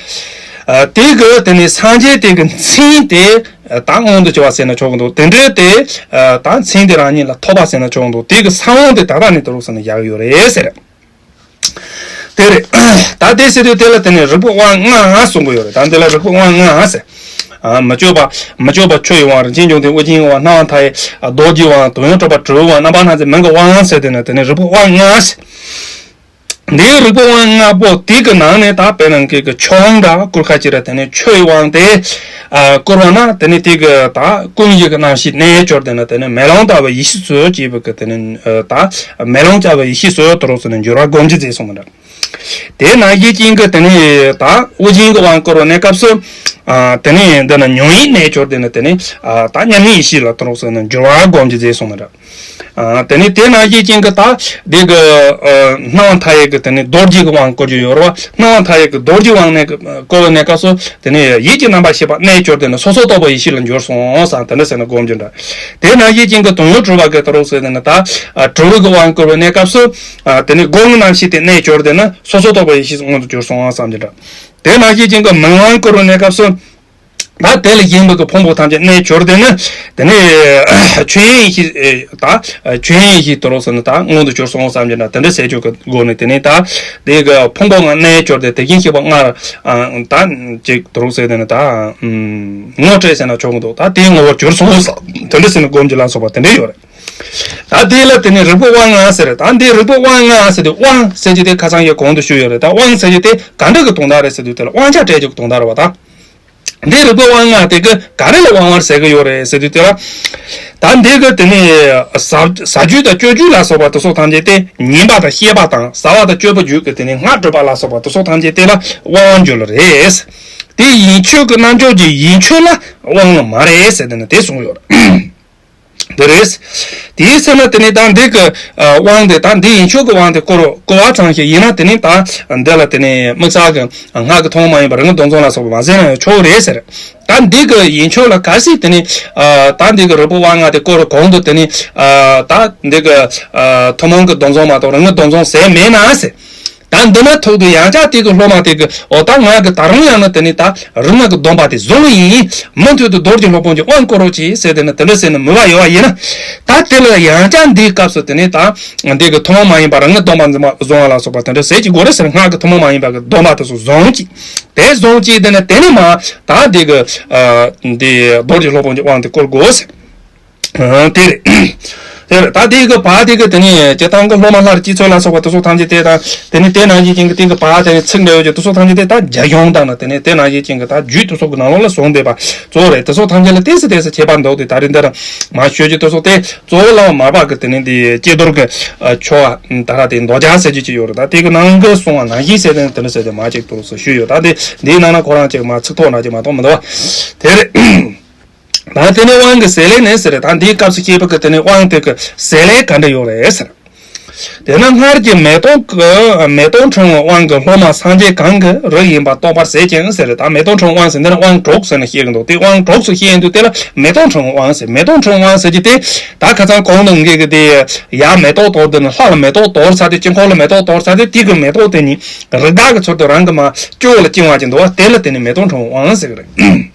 ཨ། དེ་གི་དེ་ནི་སངས་རྒྱས་དེ་གི་མཚན་དེ། ད་མངོན་དུ་གྱུར་པ་ཟེར་ན་ཆོག་གི་འདུག་དེ་འདྲའི་དེ་ད་མཚན་དེ་རང་ཉིད་ལ་ཐོགས་པ་ཟེར་ན་ཆོག་གི་འདུག་དེ་གི་ས་བོན་དེ་ད་ལྟ་ནས་དུ་རུག་ཟེར་ན་ཡག་ཡོད་རེད་ཟེར། དེ་རེད། ད་དེ་ཟེར་དུས་དེ་ལ་དེ་ནས་རིགས་པའི་དབང་ལྔ་གསུང་གི་ཡོད་རེད། ད་འདི་ལ་རིགས་པའི་དབང་ལྔ་ཟེར། ཨ། མི་བསྐྱོད་པ། མི་བསྐྱོད་པ་ཆུ་ཡི་དབང་། རིན་ཆེན་འབྱུང་ལྡན་དབུ་རྒྱན་གྱི་དབང་། སྣང་བ་མཐའ་ཡས་རྡོ་རྗེའི་དབང་། དོན་ཡོད་གྲུབ་པ་དྲིལ་བུའི་དབང་། རྣམ་པ་སྣ་ཚོགས་མིང་གི་དབང་ཟེར་དེ་ནས་དེ་ནས་རིགས་པའི་དབང་ལྔ་ཟེར། འདིའི་རིགས་པའི་དབང་ལྔ་པོ་དེ་གི་ནང་ནས་ད་དཔེར་ན་ཁྱེད་ཀྱི་ཆུ་དབང་འདྲ་བསྐུར་ཁ་ཅིག་ར་དེ་ནས་ཆུ་ཡི་དབང་དེ་ཨ་བསྐུར་བ་ན་དེ་ནས་དེ་གི་ད་ཀུན་གཞི་གི་རྣམ་ཤེས་རྣལ་འབྱོར་དེ་ནས་དེ་ནས་མེ་ལོང་ལྟ་བུའི་ཡེ་ཤེས་སུ་སྐྱེས་པའི་གི་དེ་ནས་ཨ་ད་མེ་ལོང་ལྟ་བུའི་ཡེ་ཤེས་སུ་དུ་རུག་ཟེར་ནས་འགྱུར་བ་སྒོམ་རྒྱུ་མཛད་སོང་བ་འདྲ། དེ་ནང་བཞིན་ཅན་གྱི་དེ་ནས་ད་དབུ་རྒྱན་གྱི་དབང་བསྐུར་བའི་གནས་སྐབས་སུ། ཨ་དེ་ནས་འདི་ན་ཉོན་ཡིད་རྣལ་འབྱོར་དེ་ནི་དེ་ནས་ཨ་ད་མཉམ་ཉིད་ཡེ་ཤེས་ལ་དུ་རུག་ཟེར་ནས་འགྱུར་བ་སྒོམ་རྒྱུ་མཛད་སོང་ན་འདྲ། ཨ་དེ་ནས་དེ་ནང་བཞིན་ཅན་གྱི་ད་འདི་གི་ཨ་སྣང་བ་མཐའ་ཡས་ཀྱི་དེ་ནས་རྡོ་རྗེ་གི་དབང་བསྐུར་རྒྱུ་ཡོད་རེད་བ། སྣང་བ་མཐའ་ཡས་ཀྱི་རྡོ་རྗེ་དབང་ནས་བསྐུར་བའི་གནས་སྐབས་སུ་དེ་ནས་ཡིད་ཀྱི་རྣམ་པར་ཤེས་པ་རྣལ་འབྱོར་དེ་ནི་སོ་སོར་རྟོག་པའི་ཡེ་ཤེས་ལ་འགྱུར་སོང་བསམ་དེ་འདྲ་ཟེར་ནས་སྒོམ་རྒྱུ་འདྲ། དེ་ནང་བཞིན་ཅན་གྱི་དོན་ཡོད་གྲུབ་པ་གི་དུ་རུག་ཟེར་དེ་ནི་ད་ཨ་དྲིལ་བུ་གི་དབང་བསྐུར་བའི་གནས་སྐབས་སུ། ཨ་དེ་ནས་སྒོ་ལྔའི་རྣམ་ཤེས་དེ་རྣལ་འབྱོར་དེ་ནི་སོ་སོར་རྟོག་པའི་ཡེ་ཤེས་མངོན་དུ་གྱུར་སོང་བསམ་གྱི་འདྲ། དེ་ནང་བཞིན་ཅན་གྱི་མིང་དབང་བསྐུར་བའི་གནས་སྐབས་སུ། ད་དེ་ལ་ཡིན་པའི་གི་ཕུང་པོ་ཐམས་ཅད་རྣལ་འབྱོར་དེ་ནི། དེ་ནས་ཆོས་དབྱིངས་ཡེ་ཤེས་ད་ཆོས་དབྱིངས་ཡེ་ཤེས་དུ་རུག་ཟེར་ནི་ད་མངོན་དུ་གྱུར་སོང་བསམ་གྱི་འདྲ། དེ་འདྲ་ཟེར་རྒྱུ་གི་སྒོ་ནས་དེ་ནས་ད་དེ་གི་ཕུང་པོ་ལྔ་རྣལ་འབྱོར་དེ་དེ་བཞིན་གཤེགས་པ་ལྔ་ད་ཅིག་དུ་རུག་ཟེར་དེ་ནི་ད་ངོ་སྤྲད་ཟེར་ན་ཆོག་གི་འདུག་ད་དེའི་ངོ་བོར་གྱུར་སོང་བསམ་དེ་འདྲ་ཟེར་ནི་སྒོམ་རྒྱུ་ལ་སོགས་པ་དེ་འདྲ་ཡོད་རེད། ད་དེ་ལ་དེ་ནི་རིགས་པའི་དབང་ལྔ་ཟེར། ད་འདི་རིགས་པའི་དབང་ལྔ་ཟེར་དུས་དབང་ཟེར་གྱི་དེ་ཁ་སང་ཡང་གོང་དུ་ཞུས་ཡོད་རེད། ད་དབང་ཟེར་གྱི་དེ་ག་འདྲ་གི་དོན་དག་རེད་ཟེར་དུས་དེ་ལ་དབང་ཆ་སྤྲད་རྒྱུ་གི་དོན་དག་རེད་བ་ད། འདི་རིགས་པའི་དབང་ལྔ་དེ་གི་ག་རེ་ལ་དབང་བར་ཟེར་གི་ཡོད་རེད་ཟེར་དུས་དེ་ལ། ད་འདི་གི་དེ་ནི་ཟ་ཟ་རྒྱུ་དང་སྤྱོད་རྒྱུ་ལ་སོགས་པ་དེ་ཚོ་ཐམས་ཅད་དེ་ཉན་པ་དང་བཤད་པ་དང་ཟ་བ་དང་སྤྱོད་པའི་རྒྱུད་ཀྱི་དེ་ནི་སྔར་བསྒྲུབས་པ་ལ་སོགས་པ་དེ་ཚོ་ཐམས་ཅད་དེ་ལ་དབང་བར་འགྱུར་རེད། དེ་ཡིན་ཆོས་ཀྱི་རྣལ་འབྱོར་གྱི་ཡིན་ཆོས་ལ་དབང་ལ་མ་རེད་ཟེར་དེ་ནི་དེ་གསུངས་ཡོད་རེད། འདི་རེད། དེའི་ཚེ་ན་དེ་ནི་ད་འདི་གི་ཨ་དབང་དེ་ད་འདི་ཡིན་ཆོས་ཀྱི་དབང་དེ་བསྐུར་བསྐུར་བ་ཙམ་ཞིག་ཡིན་ན་དེ་ནི་ད་འདི་ལ་དེ་ནི་དམིགས་བསལ་གྱི་སྔགས་ཀྱི་ཐུན་མོང་མ་ཡིན་པ་རང་གི་སྡོམ་བཟུང་ལ་སོགས་པ་མ་ཟེར་ན་ཡང་ཆོག་རེད་ཟེར། ད་འདི་གི་ཡིན་ཆོས་ལ་གལ་སྲིད་དེ་ནི་ཨ་ད་འདི་གི་རིགས་པའི་དབང་ལྔ་དེ་བསྐུར་གོང་དུ་དེ་ནི་ཨ་ད་འདི་གི་ཨ་ཐུན་མོང་གི་སྡོམ་བཟུང་མ་གཏོགས་རང་གི་སྡོམ་བཟུང་ཟེར་མེད་ན་ཟེར། ད་འདི་ན་ཐུག་དུས་ཡང་བསྐྱར་དེ་གི་སློབ་མ་དེ་གི་འོ་ད་ང་གི་ད་རུང་ཡང་ན་དེ་ནི་ད་རིག་སྔགས་ཀྱི་སྡོམ་པ་དེ་བཟུང་ཡིན། མུ་མཐུད་དུ་རྡོ་རྗེ་སློབ་དཔོན་གྱི་དབང་བསྐུར་རོགས་གྱིས་ཟེར་དེ་ནི་དེ་འདྲ་ཟེར་ནས་མོས་པ་ཡོད་པ་ཡིན་ན། ད་དེ་ལ་ཡང་བསྐྱར་འདིའི་སྐབས་སུ་དེ་ནི་ད་འདི་གི་ཐུན་མོང་མ་ཡིན་པ་རང་གི་སྡོམ་པ་འཛིན་པ་བཟུང་བ་ལ་སོགས་པ་དེ་འདྲ་ཟེར་གྱི་དགོས་རེད་ཟེར། སྔགས་ཀྱི་ཐུན་མོང་མ་ཡིན་པ་གི་སྡོམ་པ་དེ་ཚོ་བཟུང་གྱིས། དེ་བཟུང་གྱིས་དེ་ནི་དེ་ནི་མ་ད་འདི་གི་ཨ་འདི་རྡོ་རྗེ་སློབ་དཔོན་གྱི་དབང་དེ་བསྐུར་དགོས་ཟེར། ཨ་དེ་རེད། དེ་རེད། ད་དེ་གི་བར་དེ་གི་དེ་ནས་སྤྱིར་བཏང་གི་སློབ་མ་སླར་སྐྱེ་ཚུལ་ལ་སོགས་པ་དེ་ཚོ་ཐམས་ཅད་དེ་དང་དེ་ནས་དེ་ནང་བཞིན་ཅན་གྱི་དེ་གི་བར་དེ་ནས་ཚིག་འདྲ་ཡོད་ཀྱི་དེ་ཚོ་ཐམས་ཅད་དེ་ད་རྒྱ་གཞུང་དང་ནི་དེ་ནས་དེ་ནང་བཞིན་ཅན་གྱི་ད་རྒྱུད་དེ་ཚོ་གི་ནང་ལོགས་ལ་གསུངས་བསྡད་པ་གཙོ་བོ་རེད། དེ་ཚོ་ཐམས་ཅད་ལ་ཏོག་ཙམ་ཏོག་ཙམ་ཁྱད་པར་འདུག་དེ་ད་རིང་འདིར་མ་ཞུ་རྒྱུ་དེ་ཚོ་དེ་གཙོ་བོ་བླ་མ་མར་པ་གི་དེ་ནས་དེ་ཀྱེ་རྡོར་གྱི་ཆོ་ག་ད་ར་དེ་མདོ་རྒྱ་ཟེར་རྒྱུ་ཅིག་ཡོད་རེད། ད་དེ་གི་ནང་གི་གསུངས་པ་ནང་བཞིན་ཟེར་དེ་ནས་དེ་འདྲ་ཟེར་དེ་མ་ཅིག་ཏོག་ཙམ་ཞུས་ཡོད། ད་དེ་འདིའི་ནང་ན་ཁོ་རང་ཅིག་མ་ཚིག་ཐོག་ན་ཅིག་མ་གཏོགས་མི་འདུག་བ། དེ་རེད། ད་དེ་ནས་དབང་གི་ཟེར་ལེ་ནས་ཟེར་རེད། ད་འདིའི་སྐབས་སུ་སྐྱེས་པ་གི་དེ་ནས་དབང་དེ་གི་ཟེར་ལེ་ག་འདྲ་ཡོད་རེད་ཟེར། དེ་ནི་སྔར་གྱི་མེ་ཏོག་གི་མེ་ཏོག་ཕྲེང་བའི་དབང་གི་སློབ་མ་སངས་རྒྱས་གང་གི་རིགས་ཡིན་པ་རྟོགས་པར་ཟད་ཅིང་ཟེར་རེད། ད་མེ་ཏོག་ཕྲེང་བའི་དབང་ཟེར་འདི་ནི་དབང་དྲུག་ཟེར་ནས་བཤད་གི་འདུག་དེ་དབང་དྲུག་ཟེར་བཤད་ཡོང་དུས་དེ་ལ་མེ་ཏོག་ཕྲེང་བའི་དབང་ཟེར། མེ་ཏོག་ཕྲེང་བའི་དབང་ཟེར་གྱི་དེ་ད་ཁ་སང་གོང་དུ་ངེད་ཀྱི་དེ་ཡར་མེ་ཏོག་དོར་དེ་ནི་ལྷ་ལ་མེ་ཏོག་དོར་ཚར་དེ་དཀྱིལ་འཁོར་ལ་མེ་ཏོག་དོར་ཚར་དེ་དེ་གི་མེ་ཏོག་དེ་ནི་རི་དྭགས་ཀྱི་ཚུལ་དུ་རང་གི་མ་སྤྱི་བོ་ལ་བཅིངས་པ་ཅིག་འདུག་བ། དེ་ལ་དེ་ནི་མེ་ཏོག་ཕྲེང་བའི་དབང་ཟེར་གི་རེད།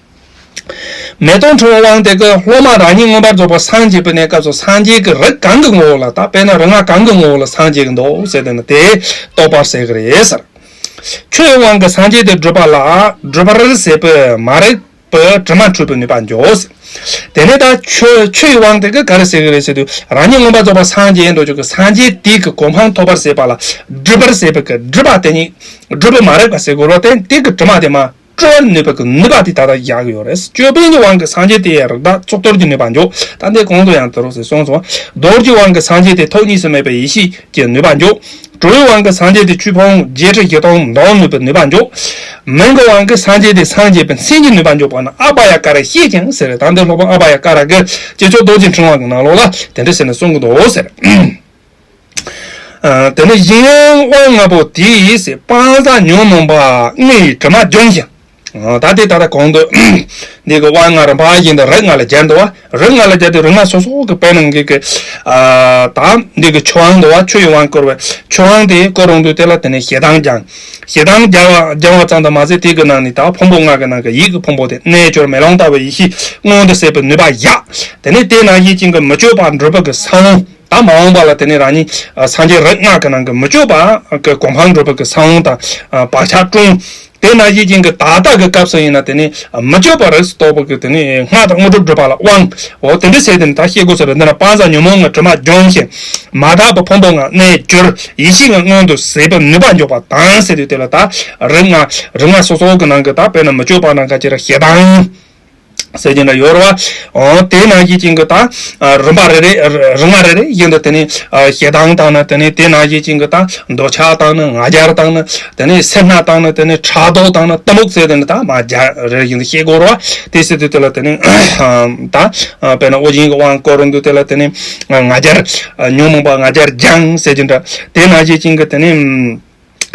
མེ་ཏོག་ཕྲེང་བའི་དབང་དེ་གི་སློབ་མ་རང་ཉིད་མངོན་པར་རྫོགས་པར་སངས་རྒྱས་པའི་གནས་སྐབས་སུ་སངས་རྒྱས་ཀྱི་རིགས་གང་གི་ངོ་བོ་ལ། ད་དཔེར་ན་རིགས་ལྔ་གང་གི་ངོ་བོ་ལ་སངས་རྒྱས་ཀྱི་འདུག་ཟེར་དེ་ནི་དེ་རྟོགས་པར་ཟད་གི་རེད་ཟེར། ཆོས་དབང་གི་སངས་རྒྱས་དེ་སྒྲུབ་པ་ལ་སྒྲུབ་པར་ཟད་པའི་མ་རིག་པའི་དྲི་མ་འཁྲུད་པའི་ནུས་པ་འཇོག་ཟེར། དེ་ནས་ད་ཆོས་ཆོས་དབང་དེ་གི་ག་རེ་ཟེར་གི་རེད་ཟེར་དུས་རང་ཉིད་མངོན་པར་རྫོགས་པར་སངས་རྒྱས་འགྲོ་ཆོག་གི་སངས་རྒྱས་དེ་གི་གོ་འཕང་ཐོབ་པར་ཟད་པ་ལ་སྒྲུབ་པར་ཟད་པའི་གི་སྒྲུབ་པ་དེ་ཉིད་སྒྲུབ་པའི་མ་རིག་པ་ཟེར་དགོས་རོ། དེ་དེ་གི་དྲི་མ་དེ་མ་སྤྲོ་བར་ནུས་པའི་གི་ནུས་པ་དེ་ད་ལྟ་བཞག་གི་ཡོད་རེད། ཅོད་པན་གྱི་དབང་གིས་སངས་རྒྱས་དེ་ཡི་རིགས་བདག་གཙུག་ཏོར་གྱི་ནུས་པ་འཇོག་ད་འདི་གོང་དུ་ཡང་དེ་རོ་ཟེར་གསུངས་སོང་། རྡོ་རྗེའི་དབང་གིས་སངས་རྒྱས་དེ་ཐོག་གཉིས་སུ་མེད་པའི་ཡེ་ཤེས་ཀྱི་ནུས་པ་འཇོག་དྲི་བའི་དབང་གིས་སངས་རྒྱས་དེ་ཆོས་ཕུང་བརྒྱད་ཁྲི་བཞི་སྟོང་འདོན་ནུས་པའི་ནུས་པ་འཇོག་མིང་གི་དབང་གིས་སངས་རྒྱས་དེ་སངས་རྒྱས་པའི་མཚན་གྱི་ནུས་པ་འཇོག་པ་ན་ཨ་བྷ་ཡ་ཀ་ར་ཤེས་ཀྱང་ཟེར་རེད། ད་འདི་སློབ་དཔོན་ཨ་བྷ་ཡ་ཀ་ར་གིས་སྐྱེས་མཆོག་རྡོ་རྗེ་ཕྲེང་བ་གི་ནང་ལོགས་ལ་དེ་འདྲ་ཟེར་ནས་གསུང་གི་འདུག་ཟེར། ཨ། དེ་ནས་གཞན་ཡང་དབང་ལྔ་པོ་དེ་ཡིས་སྤང་བྱ་ཉོན་མོངས་པ་ལྔ་ཡི་དྲི་མ་སྦྱོང་ཞིང་ ད་དེ་ད་ལྟ་གོང་དུ་འདི་གི་དབང་ལྔ་རིམ་པ་བཞིན་དུ་རིགས་ལྔ་ལ་སྦྱར་འདུག་བ། རིགས་ལྔ་ལ་སྦྱར་ཏེ་རིགས་ལྔ་སོ་སོ་གི་དཔེར་ན་འདི་གི་ད་འདི་གི་ཆོས་དབང་འདུག་བ། ཆོས་ཀྱི་དབང་བསྐུར་བའི་ཆོས་དབང་དེ་བསྐུར་ཡོང་དུས་དེ་ལ་དེ་ནས་ཞེ་སྡང་སྦྱང་། ཞེ་སྡང་སྦྱང་བ་སྦྱང་བ་ཙམ་དུ་མ་ཟད་དེ་གི་ནང་ནས་ད་ཕུང་པོ་ལྔ་གི་ནང་གི་ཡིད་ཀྱི་ཕུང་པོ་དེ་རྣལ་འབྱོར་མེ་ལོང་ལྟ་བུའི་ཡེ་ཤེས་མངོན་དུ་གསལ་བའི་ནུས་པ་བཞག་དེ་ནས་དེ་ནང་བཞིན་ཅན་གྱི་མི་བསྐྱོད་པ་འགྲུབ་པ་གི་ས་བོན། ད་མ་འོངས་པ་ལ་དེ་ནས་རང་ཉིད་སངས་རྒྱས་རིགས་ལྔ་གི་ནང་གི་མི་བསྐྱོད་པ་གི་གོ་འཕང་འགྲུབ་པ་གི་ས་བོན་དང་བག་ཆགས་བསྐྲུན། དེ་ནང་བཞིན་ཅན་གྱི་ད་ལྟ་གི་སྐབས་སུ་ཡིན་ན་དེ་ནས་མི་བསྐྱོད་པ་རིགས་སུ་གཏོགས་པ་གི་དེ་ནས་སྔགས་དང་དངོས་གྲུབ་སྒྲུབ་པ་ལ་དབང་། འོ་དེ་འདྲ་ཟེར་དེ་ནས་ད་ཤེས་དགོས་ཟེར་འདི་ན་སྤང་བྱ་ཉོན་མོངས་ལྔའི་དྲི་མ་སྦྱོང་ཞིང་མ་དག་པའི་ཕུང་པོ་ལྔ་རྣལ་འབྱོར་ཡེ་ཤེས་ལྔ་མངོན་དུ་གསལ་བའི་ནུས་པ་འཇོག་པ་དང་ཟེར་དུས་དེ་ལ་ད་རིགས་ལྔ་རིགས་ལྔ་སོ་སོ་གི་ནང་གི་ད་དཔེར་ན་མི་བསྐྱོད་པ་ནང་ག་ཅི་ར་ཞེ་སྡང་ཟེར་གྱི་འདྲ་ཡོད་རེད་བ། འོ་དེ་ནང་བཞིན་ཅན་གྱི་ད་རིམ་པ་རེ་རེ་རིགས་ལྔ་རེ་རེ་བཞིན་དུ་དེ་ནས་ཞེ་སྡང་དང་ནི་དེ་ནས་དེ་ནང་བཞིན་ཅན་གྱི་ད་འདོད་ཆགས་དང་ནི་ང་རྒྱལ་དང་ནི་དེ་ནས་སེར་སྣ་དང་ནི་དེ་ནས་ཕྲག་དོག་དང་ནི་གཏི་མུག་ཟེར་དེ་ནི་ད་མ་རྒྱལ་རེ་བཞིན་དུ་ཤེས་དགོས་རེད་བ། དེ་ཟེར་དུས་དེ་ལ་དེ་ནས་ད་དཔེར་ན་ཨོ་རྒྱན་གྱི་དབང་བསྐུར་རུང་དུས་དེ་ལ་དེ་ནས་ང་རྒྱལ་ཉོན་མོངས་པ་ང་རྒྱལ་སྦྱང་ཟེར་གྱི་འདྲ། དེ་ནང་བཞིན་ཅན་གྱི་དེ་ནས།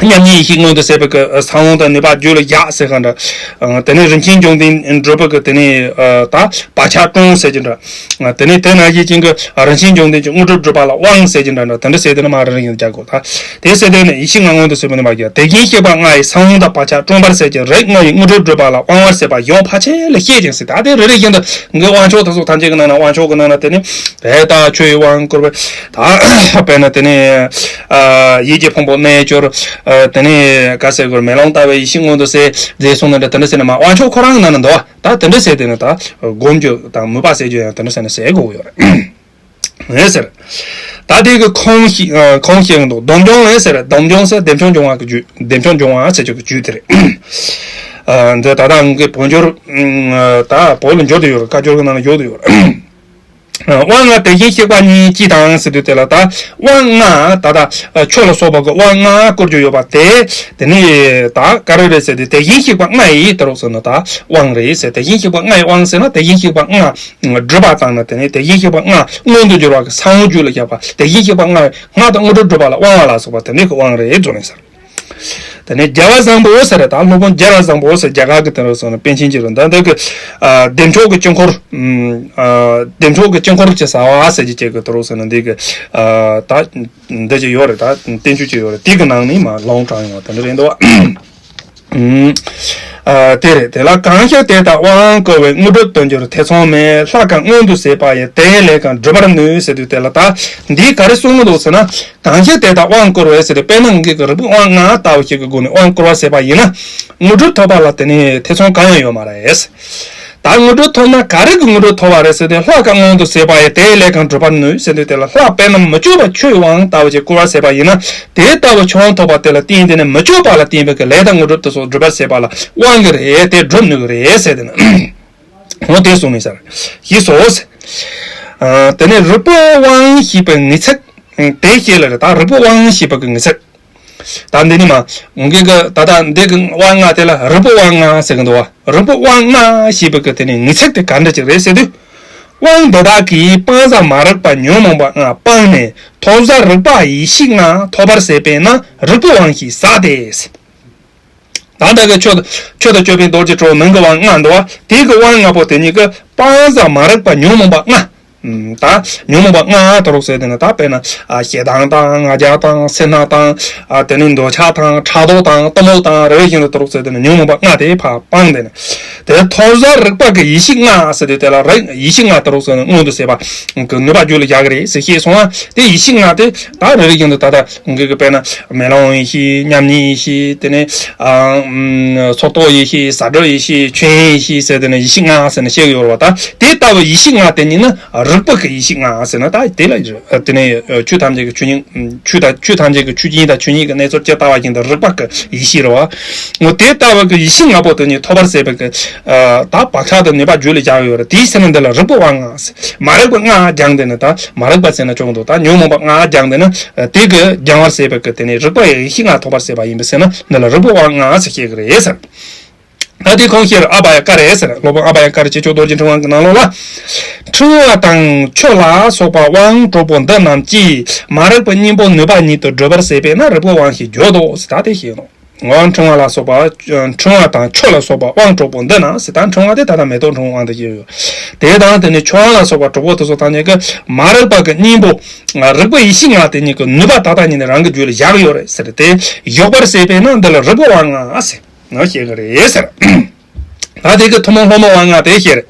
མཉམ་ཉིད་ཡེ་ཤེས་མངོན་དུ་གསལ་བའི་གི་ས་བོན་དང་ནུས་པ་རྒྱུད་ལ་བཞག་ཟེར་ག་འདྲ། དེ་ནས་རིན་ཆེན་འབྱུང་ལྡན་འགྲུབ་པའི་གི་དེ་ནས་ད་བག་ཆགས་བསྐྲུན་ཟེར་གྱི་འདྲ། དེ་ནས་དེ་ནང་བཞིན་ཅན་གྱི་རིན་ཆེན་འབྱུང་ལྡན་གྱི་དངོས་གྲུབ་སྒྲུབ་པ་ལ་དབང་ཟེར་གྱི་འདྲ་འདྲ་དེ་འདྲ་ཟེར་དེ་ནི་མ་རེ་རེ་ཡིན་རྒྱག་དགོས་ད། དེ་ཟེར་དེ་ནི་ཡེ་ཤེས་ལྔ་མངོན་དུ་གསལ་བའི་ནུས་པ་རྒྱུད་དེ་བཞིན་གཤེགས་པ་ལྔ་ཡི་ས་བོན་དང་བག་ཆགས་བསྐྲུན་པར་བྱེད་ཅིང་རིགས་ལྔ་ཡི་དངོས་གྲུབ་སྒྲུབ་པ་ལ་དབང་བར་བྱེད་པ་ཡང་ཕལ་ཆེར་ལ་བཤད་ཅིང་ཟེར་ད་དེ་རེ་རེ་བཞིན་དུ་འགའི་དབང་ཆོག་དེ་ཚོ་ཐམས་ཅད་ཀྱི་ནང་ན་དབང་ཆོག་གི་ནང་ན་དེ་ནི་དེ་ལྟ་ཆོས་ཡི་དབང་བསྐུར་བའི། ད་དཔེར་ན་དེ་ནས་ཡིད་ཀྱི་ཕུང་པོ་རྣལ་འབྱོར། དེ་ནས་ག་ཟེར་དགོས་མེ་ལོང་ལྟ་བུའི་ཡེ་ཤེས་མངོན་དུ་གསལ་མཛད་གསུངས་ནི་འདྲ་དེ་འདྲ་ཟེར་ནས་མ་དབང་ཆོག་ཁོ་རང་གི་ནང་ན་འདུག་བ། ད་དེ་འདྲ་ཟེར་དེ་ནི་ད་སྒོམ་རྒྱུ་དང་མོས་པ་ཟེར་རྒྱུ་ཡང་དེ་འདྲ་ཟེར་ནས་ཟེར་དགོས་ཡོད་རེད། ངས་ཟེར། ད་དེ་གི་ཁུངས་ཤིག་ཁུངས་ཤིག་འདུག་སྡོམ་འབྱུང་ལས་ཟེར་སྡོམ་འབྱུང་ཟེར་བདེ་མཆོག་འབྱུང་བ་གི་རྒྱུད་བདེ་མཆོག་འབྱུང་བ་ཟེར་རྒྱུ་གི་རྒྱུད་དེ་རེད། འདི་ད་ལྟ་ངས་བོད་འགྱུར་ད་བོད་ལ་འགྱུར་དུ་ཡོད་རེད། བཀའ་འགྱུར་གི་ནང་ན་འགྱུར་དུ་ཡོད་རེད། དབང་ལྔ་དེ་བཞིན་གཤེགས་པ་ཉིད་སྤྱི་དང་ཟེར་དུས་དེ་ལ་ད་དབང་ལྔ་ད་ལྟ་ཆོས་ལ་སོགས་པ་གི་དབང་ལྔ་བསྐུར་རྒྱུ་ཡོད་པ་དེ་དེ་ནི་ད་ག་རེ་རེད་ཟེར་དུས་དེ་བཞིན་གཤེགས་པ་ལྔ་ཡི་དེ་རོགས་ཟེར་ན་ད་དབང་རེད་ཟེར། དེ་བཞིན་གཤེགས་པ་ལྔ་ཡི་དབང་ཟེར་ན་དེ་བཞིན་གཤེགས་པ་ལྔ་སྒྲུབ་པ་དང་ནི་དེ་ནི་དེ་བཞིན་གཤེགས་པ་ལྔ་མངོན་དུ་གྱུར་པ་གི་ས་བོན་རྒྱུད་ལ་བཞག་པ་དེ་བཞིན་གཤེགས་པ་ལྔ་ཡི་སྔགས་དང་དངོས་གྲུབ་སྒྲུབ་པ་ལ་དབང་བ་ལ་སོགས་པ་དེ་ནི་གི་དབང་རེད་རྫོགས་ནས་ཟེར། དེ་ནས་རྒྱལ་བ་བཟང་པོ་ཟེར་རེད། ད་སློབ་དཔོན་རྒྱལ་བ་བཟང་པོ་ཟེར་རྒྱ་གར་གི་དེ་རུ་སོང་ན་པཎ་ཆེན་གྱི་རུ་ད་འདི་གི་བདེ་མཆོག་གི་དཀྱིལ་འཁོར། བདེ་མཆོག་གི་དཀྱིལ་འཁོར་གྱི་ཟ་བ་ཟེར་གྱི་ཅིག་གི་དེ་རུ་སོང་ན་འདི་གི་ད་འདི་ཅིག་ཡོད་རེད། ད་བསྟན་བཅོས་ཅིག་ཡོད་རེད། དེ་གི་ནང་ནས་མ་ལོང་དྲངས་ཡོང་བ་དེ་འདྲ་རེད་འདུག་བ། ཨ་དེ་རེད། དེ་ལ་གང་ཞིག་དེ་དག་དབང་བསྐུར་བའི་དངོས་གྲུབ་སྟོན་གྱུར་ཐེ་ཚོམ་མེད་ལྷ་ཁང་མངོན་དུ་གསལ་བ་ཡི་དེའི་ལས་ཀྱང་འགྲུབ་པར་ནུས་ཟེར་དུས་དེ་ལ་ད་འདིས་ག་རེ་གསུང་གི་འདུག་ཟེར་ན། གང་ཞིག་དེ་དག་དབང་བསྐུར་བའི་ཟེར་ཏེ་དཔེར་ན་ངེད་ཀྱི་རིག་པའི་དབང་ལྔ་ལྟ་བུ་ཞིག་གི་སྒོ་ནས་དབང་བསྐུར་བ་ཟེར་བ་ཡིན་ན། དངོས་གྲུབ་ཐོབ་པ་ལ་དེ་ནི་ཐེ་ཚོམ་གང་ཡང་ཡོད་མ་རེད། ད་དངོས་གྲུབ་ཐོབ་ན་ག་རེ་གི་དངོས་གྲུབ་ཐོབ་པ་རེད་ཟེར་ཏེ་ལྷ་ཁང་མངོན་དུ་གསལ་བ་ཡི་དེའི་ལས་ཀྱང་འགྲུབ་པར་ནུས་ཟེར་དུས་དེ་ལ་ལྷ་དཔེར་ན་མི་བསྐྱོད་པ་ཆོས་དབང་ལྟ་བུ་ཞིག་བསྐུར་བ་ཟེར་བ་ཡིན་ན། དེ་ལྟ་བུ་ཆོས་དབང་ཐོབ་པ་དེ་ལ་བརྟེན་དེ་ནི་མི་བསྐྱོད་པ་ལ་བརྟེན་པའི་གི་ལས་དང་དངོས་གྲུབ་དེ་སོགས་འགྲུབ་པར་བྱེད་པ་ལ་དབང་གི་རེད། དེ་འགྲུབ་ནུས་ཀྱི་རེད་ཟེར་དེ་ནི། འོ་དེ་གསུངས་ནས་ཟེར། ཞེས་སོ། དེ་ནས་རིག་པའི་དབང་ཞེས་པའི་ངེས་ཚིག་དེ་ཤེས་ལ་རེད། ད་རིག་པའི་དབང་ཞེས་པ་གི་ངེས་ཚིག་ད་འདི་ནི་མ། ངེད་ཀྱི་ད་ལྟ་འདི་གི་དབང་ལྔ་དེ་ལ་རིག་པའི་དབང་ལྔ་ཟེར་གི་འདུག་བ། རིག་པའི་དབང་ལྔ་ཞེས་པ་གི་དེ་ནི་ངེས་ཚིག་དེ་ག་འདྲ་ཅིག་རེད་ཟེར་དུས། དབང་འདི་དག་གིས་སྤང་བྱ་མ་རིག་པ་ཉོན་མོངས་པ་ལྔ་སྤངས་ནས་ཐོབ་བྱ་རིག་པ་ཡེ་ཤེས་ལྔ་ཐོབ་པར་བྱེད་པས་ན་རིག་པའི་དབང་ཞེས་བྱ་སྟེ། ད་ལྟ་གི་ཆོས་ཆོས་དང་ཅོད་པན་རྡོ་རྗེ་གྲོལ་མིང་གི་དབང་ལྔ་འདུག་བ། དེ་གི་དབང་ལྔ་པོ་དེ་ཉིད་ཀྱི་སྤང་བྱ་མ་རིག་པ་ཉོན་མོངས་པ་ལྔ། ད་ཉོན་མོངས་པ་ལྔ་དོ་རོགས་ཟེར་དེ་ནི་ད་དཔེར་ན་ཞེ་སྡང་དང་ང་རྒྱལ་དང་སེར་སྣ་དང་དེ་ནི་འདོད་ཆགས་དང་ཕྲག་དོག་དང་གཏི་མུག་དང་རེ་བའི་བཞིན་དུ་དོ་རོགས་ཟེར་དེ་ནི་ཉོན་མོངས་པ་ལྔ་དེ་ཕར་སྤངས་དེ་ནི། དེ་ཐོབ་བྱ་རིག་པ་གི་ཡེ་ཤེས་ལྔ་ཟེར་དེ་དེ་ལ་རིག་ཡེ་ཤེས་ལྔ་དོ་རོགས་ཟེར་ནི་མངོན་དུ་གསལ་བ་གི་ནུས་པ་རྒྱུད་ལ་བཞག་གི་རེད་ཟེར་ཤེས་སོང་བ། དེ་ཡེ་ཤེས་ལྔ་དེ་ད་རེ་རེ་བཞིན་དུ་ད་ལྟ་གི་གི་དཔེར་ན་མེ་ལོང་ཡེ་ཤེས་མཉམ་ཉིད་ཡེ་ཤེས་དེ་ནས་ཚོགས་རྟོག་ཡེ་ཤེས་ཟ་འགྲོ་ཡེ་ཤེས་ཆོས་དབྱིངས་ཡེ་ཤེས་ཟེར་དེ་ནས་ཡེ་ཤེས་ལྔ་ཟེར་ནས་བཤད་གི་ཡོད་རེད་བ། ད་དེ་ལྟ་བུ་ཡེ་ཤེས་ལྔ་དེ་ཉིད་ནི་རིག་པ་གི་ཡེ་ཤེས་ལྔ་ཟེར་ན་ད་དེ་ལ་དེ་ནས་ཆོས་ཐམས་ཅད་ཀྱི་ཆོས་ཉིད་ཆོས་དང་ཆོས་ཐམས་ཅད་ཀྱི་ཆོས་ཅན་དང་ཆོས་ཉིད་ཀྱི་གནས་ཚུལ་ཇི་ལྟ་བ་བཞིན་དུ་རིག་པ་གི་ཡེ་ཤེས་རེད་བ། འོ་དེ་ལྟ་བུ་གི་ཡེ་ཤེས་ལྔ་པོ་དེ་ཉིད་ཐོབ་པར་བྱེད་པའི་གི་ད་བག་ཆགས་དང་ནུས་པ་རྒྱུད་ལ་སྦྱར་ཡོད་རེད། དེའི་ཕྱིར་ན་འདི་ལ་རིག་པའི་དབང་ལྔ་ཟེར། མ་རིག་པ་ལྔ་སྦྱངས་དེ་ནི་ད་མ་རིག་པ་ཟེར་ན་ཆོག་འདུག་ད་ཉོན་མོངས་པ་ལྔ་སྦྱངས་དེ་ནི་དེ་གི་སྦྱང་བར་བྱེད་པའི་གི་དེ་ནི་རིག་པ་ཡི་ཡེ་ཤེས་ལྔ་ཐོབ་པར་བྱེད་པ་ཡིན་པའི་ཕྱིར་ན་འདི་ལ་རིག་པའི་དབང་ལྔ་ཟེར་བཤད་གི་རེད་ཟེར། ད་དེ་ཁོང་ཤེར་ཨ་བྷ་ཡ་ཀ་རེ་ཟེར། སློབ་དཔོན་ཨ་བྷ་ཡ་ཀ་རེ་ཆེ་མཆོག་རྡོ་རྗེ་ཕྲེང་བ་གི་ནང་ལོགས་ལ། འཁྲུལ་བ་དང་ཆོས་ལ་སོགས་པ་དབང་དྲུག་པོ་འདི་རྣམས་ཀྱིས་མ་རིག་པའི་གཉེན་པོ་ནུས་པ་ཉིད་དུ་སྒྲུབ་པར་བྱེད་པས་ན་རིག་པའི་དབང་ཞེས་བརྗོད་དོ་ཟེར། ད་དེ་ཤེས་ནོ། ངོ་བོ་འཕྲེང་བ་ལ་སོགས་པ། འཕྲེང་བ་དང་ཆུ་ལ་སོགས་པ་དབང་གྲུབ་པོ་འདི་ན་ཟེར། ད་འཕྲེང་བ་དེ་ད་ལྟ་མེ་ཏོག་འཕྲེང་བའི་དབང་དུ་བྱས་ཡོད། དེ་དང་དེ་ནས་ཆུ་དབང་ལ་སོགས་པ་གྲུབ་པོ་དེ་ཚོ་ཐམས་ཅད་ཀྱི་མ་རིག་པ་གི་གཉེན་པོ། རིག་པའི་ཡེ་ཤེས་ལྔ་དེ་ཉིད་ཀྱི་ནུས་པ་ད་ལྟ་ཉིད་ནས་རང་གི་རྒྱུད་ལ་བཞག་ཡོད་རེད་ཟེར། དེ་བཞག་པར་བྱེད་པས་ན་འདི་ལ་རིག་པའི་དབང་ལྔ་ཟེར་ནས་བཤད་ཀྱི་རེད་ཟེར། ད་དེ་གི་ཐུན་མོང་སློབ་མའི་དབང་ལྔ་དེ་བཤད་རེད།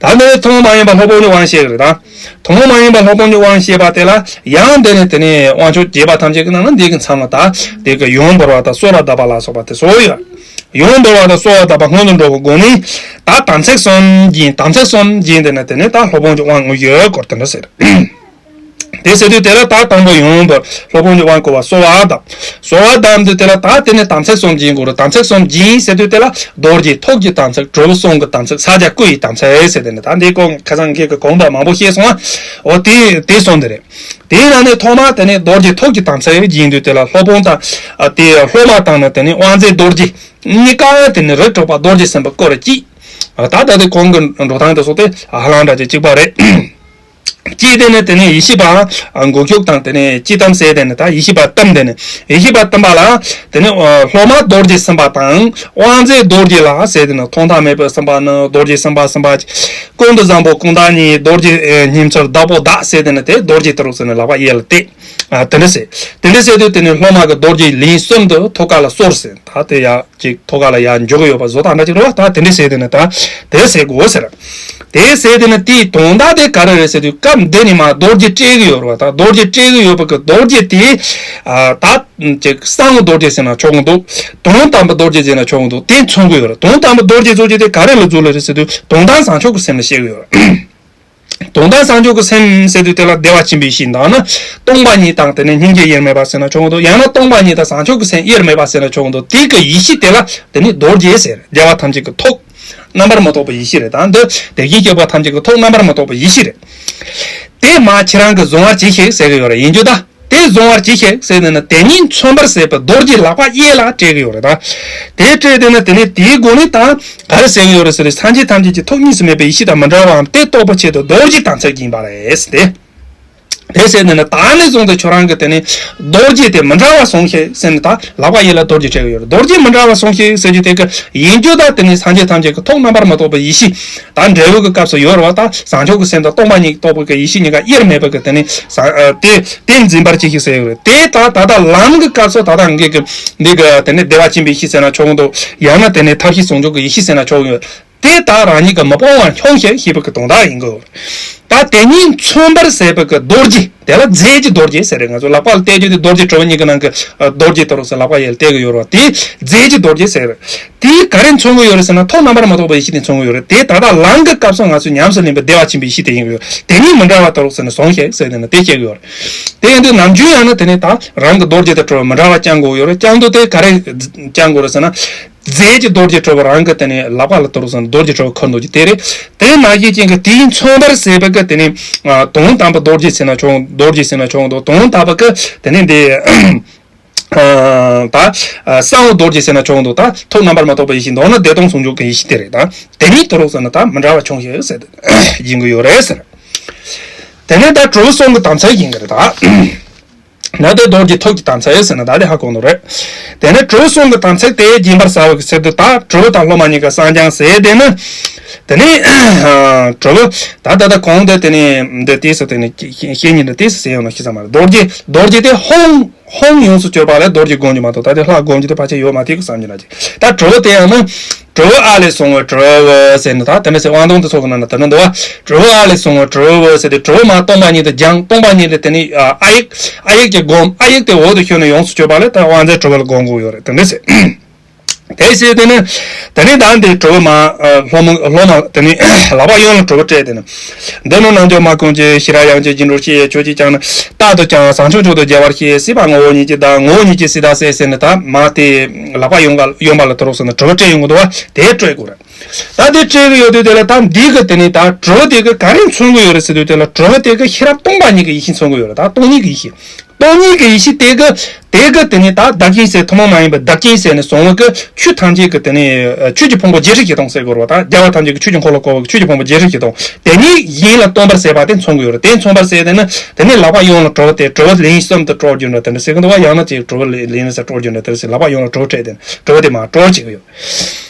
ད་འདི་ཐུན་མོང་མ་ཡིན་པ་སློབ་དཔོན་གྱི་དབང་བཤད་ཀྱི་རེད་ད། ཐུན་མོང་མ་ཡིན་པ་སློབ་དཔོན་གྱི་དབང་བཤད་པ་དེ་ལ་ཡང་དེ་ནས་དེ་ནས་དབང་ཕྱུག་བརྒྱད་པ་ཐམས་ཅད་ཀྱི་ནང་ན་འདི་གི་མཚམས་ལ་ད་དེ་གི་ཡུམ་བོར་བ་དང་གསོལ་བ་གདབ་པ་ལ་སོགས་པ་དེ་ཚོ་ཡོད། ཡུམ་བོར་བ་དང་གསོལ་བ་གདབ་པ་སྔོན་དུ་འགྲོ་བའི་སྒོ་ནས་ད་དམ་ཚིག་གསུམ་སྦྱིན། དམ་ཚིག་གསུམ་སྦྱིན་དེ་ནས་དེ་ནས་ད་སློབ་དཔོན་གྱི་དབང་ངོ་ཡོད་སྐོར་དེ་འདྲ་ཟེར། དེ་ཟེར་དུས་དེ་ལ་ད་དང་པོ་ཡུམ་བོར། སློབ་དཔོན་གྱི་དབང་བསྐུར་བ་གསོལ་བ་གདབ། གསོལ་བ་གདབ་དུས་དེ་ལ་ད་དེ་ནས་དམ་ཚིག་གསུམ་སྦྱིན་དགོས་རེད། དམ་ཚིག་གསུམ་སྦྱིན་ཟེར་དུས་དེ་ལ་རྡོ་རྗེ་ཐུགས་ཀྱི་དམ་ཚིག་གྲུབ་པའི་གསུང་གི་དམ་ཚིག་ཕྱག་རྒྱ་བསྐུལ་བའི་དམ་ཚིག་ཟེར། དེ་ནས་ད་འདི་གོང་ཁ་སང་ངེད་ཀྱིས་གོང་དུ་མང་པོ་བཤད་སོང་ང་། འོ་དེ་དེ་གསུངས་དེ་རེད། དེའི་ནང་ནས་ཐོག་མ་དེ་ནས་རྡོ་རྗེ་ཐུགས་ཀྱི་དམ་ཚིག་སྦྱིན་དུས་དེ་ལ་སློབ་དཔོན་དང་། ཨ། དེ་སློབ་མ་དང་ནི་དེ་ནས་དབང་རྫས་རྡོ་རྗེ་གཉིས་ཀ་དེ་ནས་རིགས་དྲུག་པ་རྡོ་རྗེ་སེམས་དཔའི་སྐུ་རུ་བསྐྱེད། ཨ། ད་ལྟ་དེ་གོང་གི་འགྲོ་སྟངས་དེ་སོགས་དེ་ཧ་ལམ་འདྲ་ཅིག་གཅིག་པ་རེད། ཅེས་དེ་ནས་དེ་ནས་ཡེ་ཤེས་པ་མགོ་མཇུག་དང་དེ་ནས་ཅི་ཏམ་ཟེར། དེ་ནས་ད་ཡེ་ཤེས་པ་ཏམ། དེ་ནས་ཡེ་ཤེས་པ་ཏམ་པ་ལ་དེ་ནས་སློབ་མ་རྡོ་རྗེ་སེམས་དཔའ་དང་དབང་རྫས་རྡོ་རྗེ་ལ་ཟེར། དེ་ནས་ཐོག་མཐའ་མེད་པའི་སེམས་དཔའ་ནི་རྡོ་རྗེ་སེམས་དཔའ་སེམས་དཔའ་ཀུན་ཏུ་བཟང་པོ་ཀུན་བརྟགས་ཉིད། རྡོ་རྗེ་བསྙེན་ཚུལ་བདག་པོ་བདག་ཟེར། དེ་ནས་དེ་རྡོ་རྗེ་ཏི་རུ་ཟེར་ནས་ལག་པ་གཡས་ལ་གཏད། ཨ། དེ་འདྲ་ཟེར། དེ་འདྲ་ཟེར་དུས་དེ་ནས་སློབ་མ་གི་རྡོ་རྗེ་ལན་གསུམ་དུ་ཐུགས་ཀ་ལ་གསོལ་ཟེར། ད་དེ་ཡ། ཅིག་ཐུགས་ཀ་ལ་ཡར་འཇོག་གི་ཡོད་པ་བཟོ་ལྟ་འདྲ་ཅིག་རེད་བ། ད་དེ་འདྲ་ཟེར་དེ་ནི་ད་དེ་ཟེར་དགོས་ཟེར། དེ་ཟེར་དེ་ནི་དེའི་དོན་དག་དེ་ག་རེ་རེད་ཟེར་དུས་སྐབས་འདི་ནི་མ་རྡོ་རྗེ་སྤྲད་གི་ཡོད་རེད་བ། ད་རྡོ་རྗེ་སྤྲད་གི་ཡོད་པ་གི་རྡོ་རྗེ་དེ། ཨ། ད་ཅིག་གསང་བའི་རྡོ་རྗེ་ཟེར་ན་ཆོག་གི་འདུག་དོན་དམ་པའི་རྡོ་རྗེ་ཟེར་ན་ཆོག་གི་འདུག་དེ་མཚོན་གི་ཡོད་རེད། དོན་དམ་པའི་རྡོ་རྗེ་ཟེར་རྒྱུ་དེ་ག་རེ་ལ་འཛུལ་ལ་རེད་ཟེར་དུས་དོན་དམ་བཟང་ཕྱོགས་ཀྱི་སེམས་ལ་བཤད་གི་ཡོད་རེད། དོན་དམ་བཟང་ཕྱོགས་ཀྱི་སེམས་ཟེར་དུས་དེ་ལ་བདེ་བ་ཆེན་པོའི་ཡེ་ཤེས་དང་ནི། སྟོང་པ་ཉིད་དང་དེ་ནས་སྙིང་རྗེ་དབྱེར་མེད་པ་ཟེར་ན་ཆོག་གི་འདུག་ཡང་ན་སྟོང་པ་ཉིད་དང་བཟང་ཕྱོགས་ཀྱི་སེམས་དབྱེར་མེད་པ་ཟེར་ན་ཆོག་གི་འདུག་དེ་གི་ཡེ་ཤེས་དེ་ལ་དེ་ནི་རྡོ་རྗེ་ཟེར། རྒྱལ་བ་ཐམས་ཅད་ཀྱི་ཐུགས། རྣམ་པར་མི་རྟོག་པའི་ཡེ་ཤེས་རེད། ད་འདི་དེ་བཞིན་གཤེགས་པ་ཐམས་ཅད་ཀྱི་ཐུགས་རྣམ་པར་མི་རྟོག་པའི་ཡེ་ཤེས་རེད། དེ་མ་ཁྱེད་རང་གིས་གཟུང་བར་གྱིས་ཤིག་ཟེར་གི་ཡོད་རེད། ཡིན་རྒྱུ་ད། དེ་གཟུང་བར་གྱིས་ཤིག་ཟེར་ནས་ན། དེ་ཉིད་མཚོན་པར་བྱེད་པའི་རྡོ་རྗེ་ལག་པ་གཡས་ལ་སྤྲད་ཀྱི་ཡོད་རེད་ད། དེ་སྤྲད་དེ་ནི་དེ་ནས་དེའི་སྒོ་ནས་ད་ག་རེ་ཟེར་གྱི་ཡོད་རེད་ཟེར་ན། སངས་རྒྱས་ཐམས་ཅད་ཀྱི་ཐུགས་གཉིས་སུ་མེད་པའི་ཡེ་ཤེས་དང་མི་འབྲལ་བའམ་དེ་རྟོགས་པའི་ཆེད་དུ་རྡོ་རྗེ་དམ་ཚིག་ཡིན་པ་རེད་ཟེར་ཏེ། དེ་ཟེར་ནས་ན། ད་ནས་བཟུང་སྟེ་ཁྱོད་རང་གིས་དེ་ནས་རྡོ་རྗེ་དེ་མི་འབྲལ་བར་ཟུངས་ཤིག་ཟེར་ནས་ད་ལག་པ་གཡས་ལ་རྡོ་རྗེ་སྤྲད་ཀྱི་ཡོད་རེད། རྡོ་རྗེ་མི་འབྲལ་བར་ཟུངས་ཤིག་ཟེར་རྒྱུ་དེ་གི་ཡིན་རྒྱུ་ད། དེ་ནས་སངས་རྒྱས་ཐམས་ཅད་ཀྱི་ཐུགས་རྣམ་པར་མི་རྟོག་པའི་ཡེ་ཤེས། ད་འབྲས་བུ་གི་སྐབས་སུ་ཡོད་རེད་བ། ད་བཟང་ཕྱོགས་ཀྱི་སེམས་དང་སྟོང་པ་ཉིད་རྟོགས་པའི་གི་ཡེ་ཤེས་གཉིས་ཀ་དབྱེར་མེད་པ་གི་དེ་ནི་ས་ཨ་དེ་དེ་འཛིན་པར་གྱིས་ཤིག་ཟེར་ཡོད་རེད། དེ་ད་ད་ལྟ་ལམ་གྱི་སྐབས་སུ་ད་ལྟ་ངེད་ཀྱི་འདི་གི་དེ་ནི་བདེ་བ་ཆེན་པོའི་ཡེ་ཤེས་ཟེར་ན་ཆོག་གི་འདུག་ཡང་ན་དེ་ནི་ཐབས་ཤེས་ཟུང་འཇུག་གི་ཡེ་ཤེས་ཟེར་ན་ཆོག་གི་ཡོད། དེ་ད་རང་ཉིད་ཀྱི་མི་སྤོང་བར་འཁྱོངས་ཤིག་ཞེས་པའི་གི་དོན་དག་ཡིན་གྱི་ཡོད་རེད། ད་དེ་ཉིད་མཚོན་པར་བྱེད་པའི་གི་རྡོ་རྗེ། དེ་ལ་རྫས་ཀྱི་རྡོ་རྗེ་ཟེར་རེད། ང་ཚོ་ལག་པ་ལ་གཏད་རྒྱུ་དེ་རྡོ་རྗེ་དྲིལ་བུ་གཉིས་ཀྱི་ནང་གི་ཨ་རྡོ་རྗེ་ཏི་རུ་ཟེར་ལག་པ་གཡས་ལ་གཏད་ཀྱི་ཡོད་རེད་བ། དེ་རྫས་ཀྱི་རྡོ་རྗེ་ཟེར་རེད། དེ་ག་རེ་མཚོན་གྱི་ཡོད་རེད་ཟེར་ན། ཐུགས་རྣམ་པར་མི་རྟོག་པའི་ཡེ་ཤེས་དེ་མཚོན་གྱི་ཡོད་རེད། དེ་ད་ལྟ་ལམ་གྱི་སྐབས་སུ་ང་ཚོས་ཉམས་སུ་ལེན་པའི་བདེ་བ་ཆེན་པོའི་ཡེ་ཤེས་དེ་ཡིན་གྱི་ཡོད། དེ་ཉིད་མི་འབྲལ་བར་ཏི་རུ་ཟེར་ནས་ཟུངས་ཤིག་ཟེར་ནས་དེ་བཤད་ཀྱི་ཡོད་རེད། དེ་ཡིན་དུས་ནམ་རྒྱུན་ཡང་ན་དེ་ནས་ད་རང་གི་རྡོ་རྗེ་དང་དྲིལ་བུ་མི་འབྲལ་བར་བརྐྱང་དགོས་ཡོད་རེད། བརྐྱང་དུས་དེ་ག་རེ་བརྐྱང་དགོས་རེད་ཟེར་ན། རྫས་ཀྱི་རྡོ་རྗེ་དྲིལ་བུ་རང་གི་དེ་ནས་ལག་པ་ལ་ཏི་རུ་ཟེར་ནས་རྡོ་རྗེ་དྲིལ་བུ་ཁུར་འདུག་རྒྱུ་དེ་རེད། དེ་ནང་བཞིན་ཅན་གྱི་དེའི་མཚོན་པར་བྱེད་པའི་གི་དེ་ནས་ཨ་དོན་དམ་པའི་རྡོ་རྗེ་ཟེར་ན་ཆོག་རྡོ་རྗེ་ཟེར་ན་ཆོག་འདུག་དོན་དམ་པའི་གི་དེ་ནས་འདི་ཨ་ད་ཨ་གསང་བའི་རྡོ་རྗེ་ཟེར་ན་ཆོག་འདུག་ད་ཐུགས་རྣམ་པར་མི་རྟོག་པའི་ཡེ་ཤེས། མདོར་ན་བདེ་སྟོང་ཟུང་འཇུག་གི་ཡེ་ཤེས་དེ་རེད། ད་དེ་ནས་ཏི་རུ་ཟེར་ན་ད་མི་འབྲལ་བར་འཁྱོངས་ཤིག་ཟེར་ཡིན་གྱི་ཡོད་རེད་ཟེར། དེ་ནས་ད་གྲུབ་པའི་གསུང་གི་དམ་ཚིག་ཡིན་གྱི་རེད་ད། ན་དེ་རྡོ་རྗེ་ཐུགས་ཀྱི་དམ་ཚིག་ཟེར་ན་ད་དེ་ཧ་གོ་ནོ་རེད། དེ་ནས་གྲུབ་པའི་གསུང་གི་དམ་ཚིག་དེ་སྦྱིན་པར་བྱ་བའི་ཚུལ་དུ་ད་གྲུབ་པ་དང་སློབ་མ་གཉིས་ཀ་སངས་རྒྱས་ཟེར། དེ་ནི་དེ་ནི་གྲུབ་པ་ད་ད་ད་གོང་དེ་དེ་ནི་འདི་ཏིས་དེ་ནི་བཤེས་གཉེན་འདི་ཏིས་ཟེར་ཡོང་ན་ཤི་ས་མ་རེད། རྡོ་རྗེ་རྡོ་རྗེ་དེ་ཧཱུྃ་ཧཱུྃ་ཡོངས་སུ་གྱུར་པ་ལས་རྡོ་རྗེ་སྒོམ་རྒྱུ་མ་གཏོགས་ད་དེ་ལྷ་སྒོམ་རྒྱུ་དེ་ཕལ་ཆེར་ཡོད་མ་ཐུབ་ཀི་བསམ་གྱི་ན་ཅིག་ད་གྲུབ་པ་དེ་ཡང་ན། གྲུབ་པ་ཨ་ལས་བྱུང་བའི་གྲུབ་པ་ཟེར་ནས་ད་དེ་འདྲ་ཟེར། དབང་དུང་དེ་ཚོ་གི་ནང་ན་དེ་འདྲ་འདུག་བ། གྲུབ་པ་ཨ་ལས་བྱུང་བའི་གྲུབ་པ་ཟེར་ཏེ་གྲུབ་པ་མ་སྟོང་པ་ཉིད་དུ་སྦྱངས། སྟོང་པ་ཉིད་ལས་དེ་ནི་ཨ་ཡིག་ཨ་ཡིག་ཅིག་སྒོམ། ཨ་ཡིག་དེ་འོག་ཏུ་ཤོར་ནས་ཡོངས་སུ་གྱུར་པ་ལས་ད་དབང་རྫས་གྲུབ་པ་ལ་སྒོམ་དགོས་ཡོད་རེད། དེ་འདྲ་ཟེར། དེ་ཟེར་དེ་ནི་དེ་ནི་ད་འདི་གྲུབ་པ་མ་ཨ་སློབ་མ་སློབ་མ་དེ་ནི་ལག་པ་གཡོན་ལ་གྲུབ་པ་སྤྲད་དེ་ནི། འདི་ནི་རྣལ་འབྱོར་མ་ཀུན་གྱི། ཤེས་རབ་དབྱངས་ཅན་སྐྱེ་འགྲོར་གཤེགས། ཁྱོད་ཀྱིས་ཀྱང་ནི་རྟག་ཏུ་ཀྱང་། བཟང་ཕྱོགས་མཆོག་ཏུ་བསྒྱུར་བར་བྱེད། སྲིད་པ་ངོ་བོ་ཉིད་ཀྱི་བདག། ངོ་བོ་ཉིད་ཀྱི་སྲིད་བདག་སྲས་ཟེར་ནས་ད་མ་དེ་ལག་པ་གཡོན་ག་གཡོན་པ་ལ་ཏི་རུ་ཟེར་ནས་གྲུབ་པ་སྤྲད་ཡོང་གི་འདུག་བ། དེ་སྤྲད་དགོས་རེད། ད་དེ་སྤྲད་གི་ཡོད་དུས་དེ་ལ་ད་འདི་གི་དེ་ནི་ད་གྲུབ་པ་དེ་གི་ག་རེ་མཚོན་གི་ཡོད་རེད་ཟེར་དུས་དེ་ལ་གྲུབ་པ་དེ་གི་ཤེས་རབ་སྟོང་པ་ཉིད་ཀྱི་ཡེ་ཤེས་མཚོན་གི་ཡོད་རེད། ད་སྟོང་ཉིད་ཀྱི་ཡེ་ཤེས། སྟོང་ཉིད་ཀྱི་ཡེ་ཤེས་དེ་གི་དེ་གི་དེ་ནི་ད་བདག་རྐྱེན་ཟེར། ཐུན་མོང་མ་ཡིན་པའི་བདག་རྐྱེན་ཟེར་ནས་བཟུང་བ་གི་ཆོས་ཐམས་ཅད་ཀྱི་དེ་ནི་ཆོས་ཀྱི་ཕུང་པོ་རྒྱས་ཤིང་ཇེ་སྟོང་ཟེར་དགོས་རེད་བ། ད་རྒྱལ་བ་ཐམས་ཅད་ཀྱི་ཆོས་ཀྱི་འཁོར་ལོ་བསྐོར་བ་གི་ཆོས་ཀྱི་ཕུང་པོ་རྒྱས་ཤིང་ཇེ་སྟོང་དེ་ཉིད་ཡིན་ལ་སྟོན་པར་ཟད་པ་དེ་མཚོན་གྱི་ཡོད་རེད། དེ་མཚོན་པར་ཟད་དེ་ནི་དེ་ནི་ལག་པ་ཡོངས་ལ་གྲོལ་བ་དེ། གྲོལ་བ་ལན་གསུམ་དུ་སྤྲོ་རྒྱུ་འདྲ་དེ་འདྲ་ཟེར་གི་འདུག་བ། ཡང་ན་ཅིག་གྲོལ་བ་ལན་གསུམ་སྤྲོ་རྒྱུ་འདྲ་དེ་འདྲ་ཟེར། ལག་པ་ཡོངས་ལ་གྲོལ་བ་སྤྲད་དེ་ནི་གྲོལ་བ་དེ་མར་སྤྲོ་བྱེད་ཀྱི་ཡོད།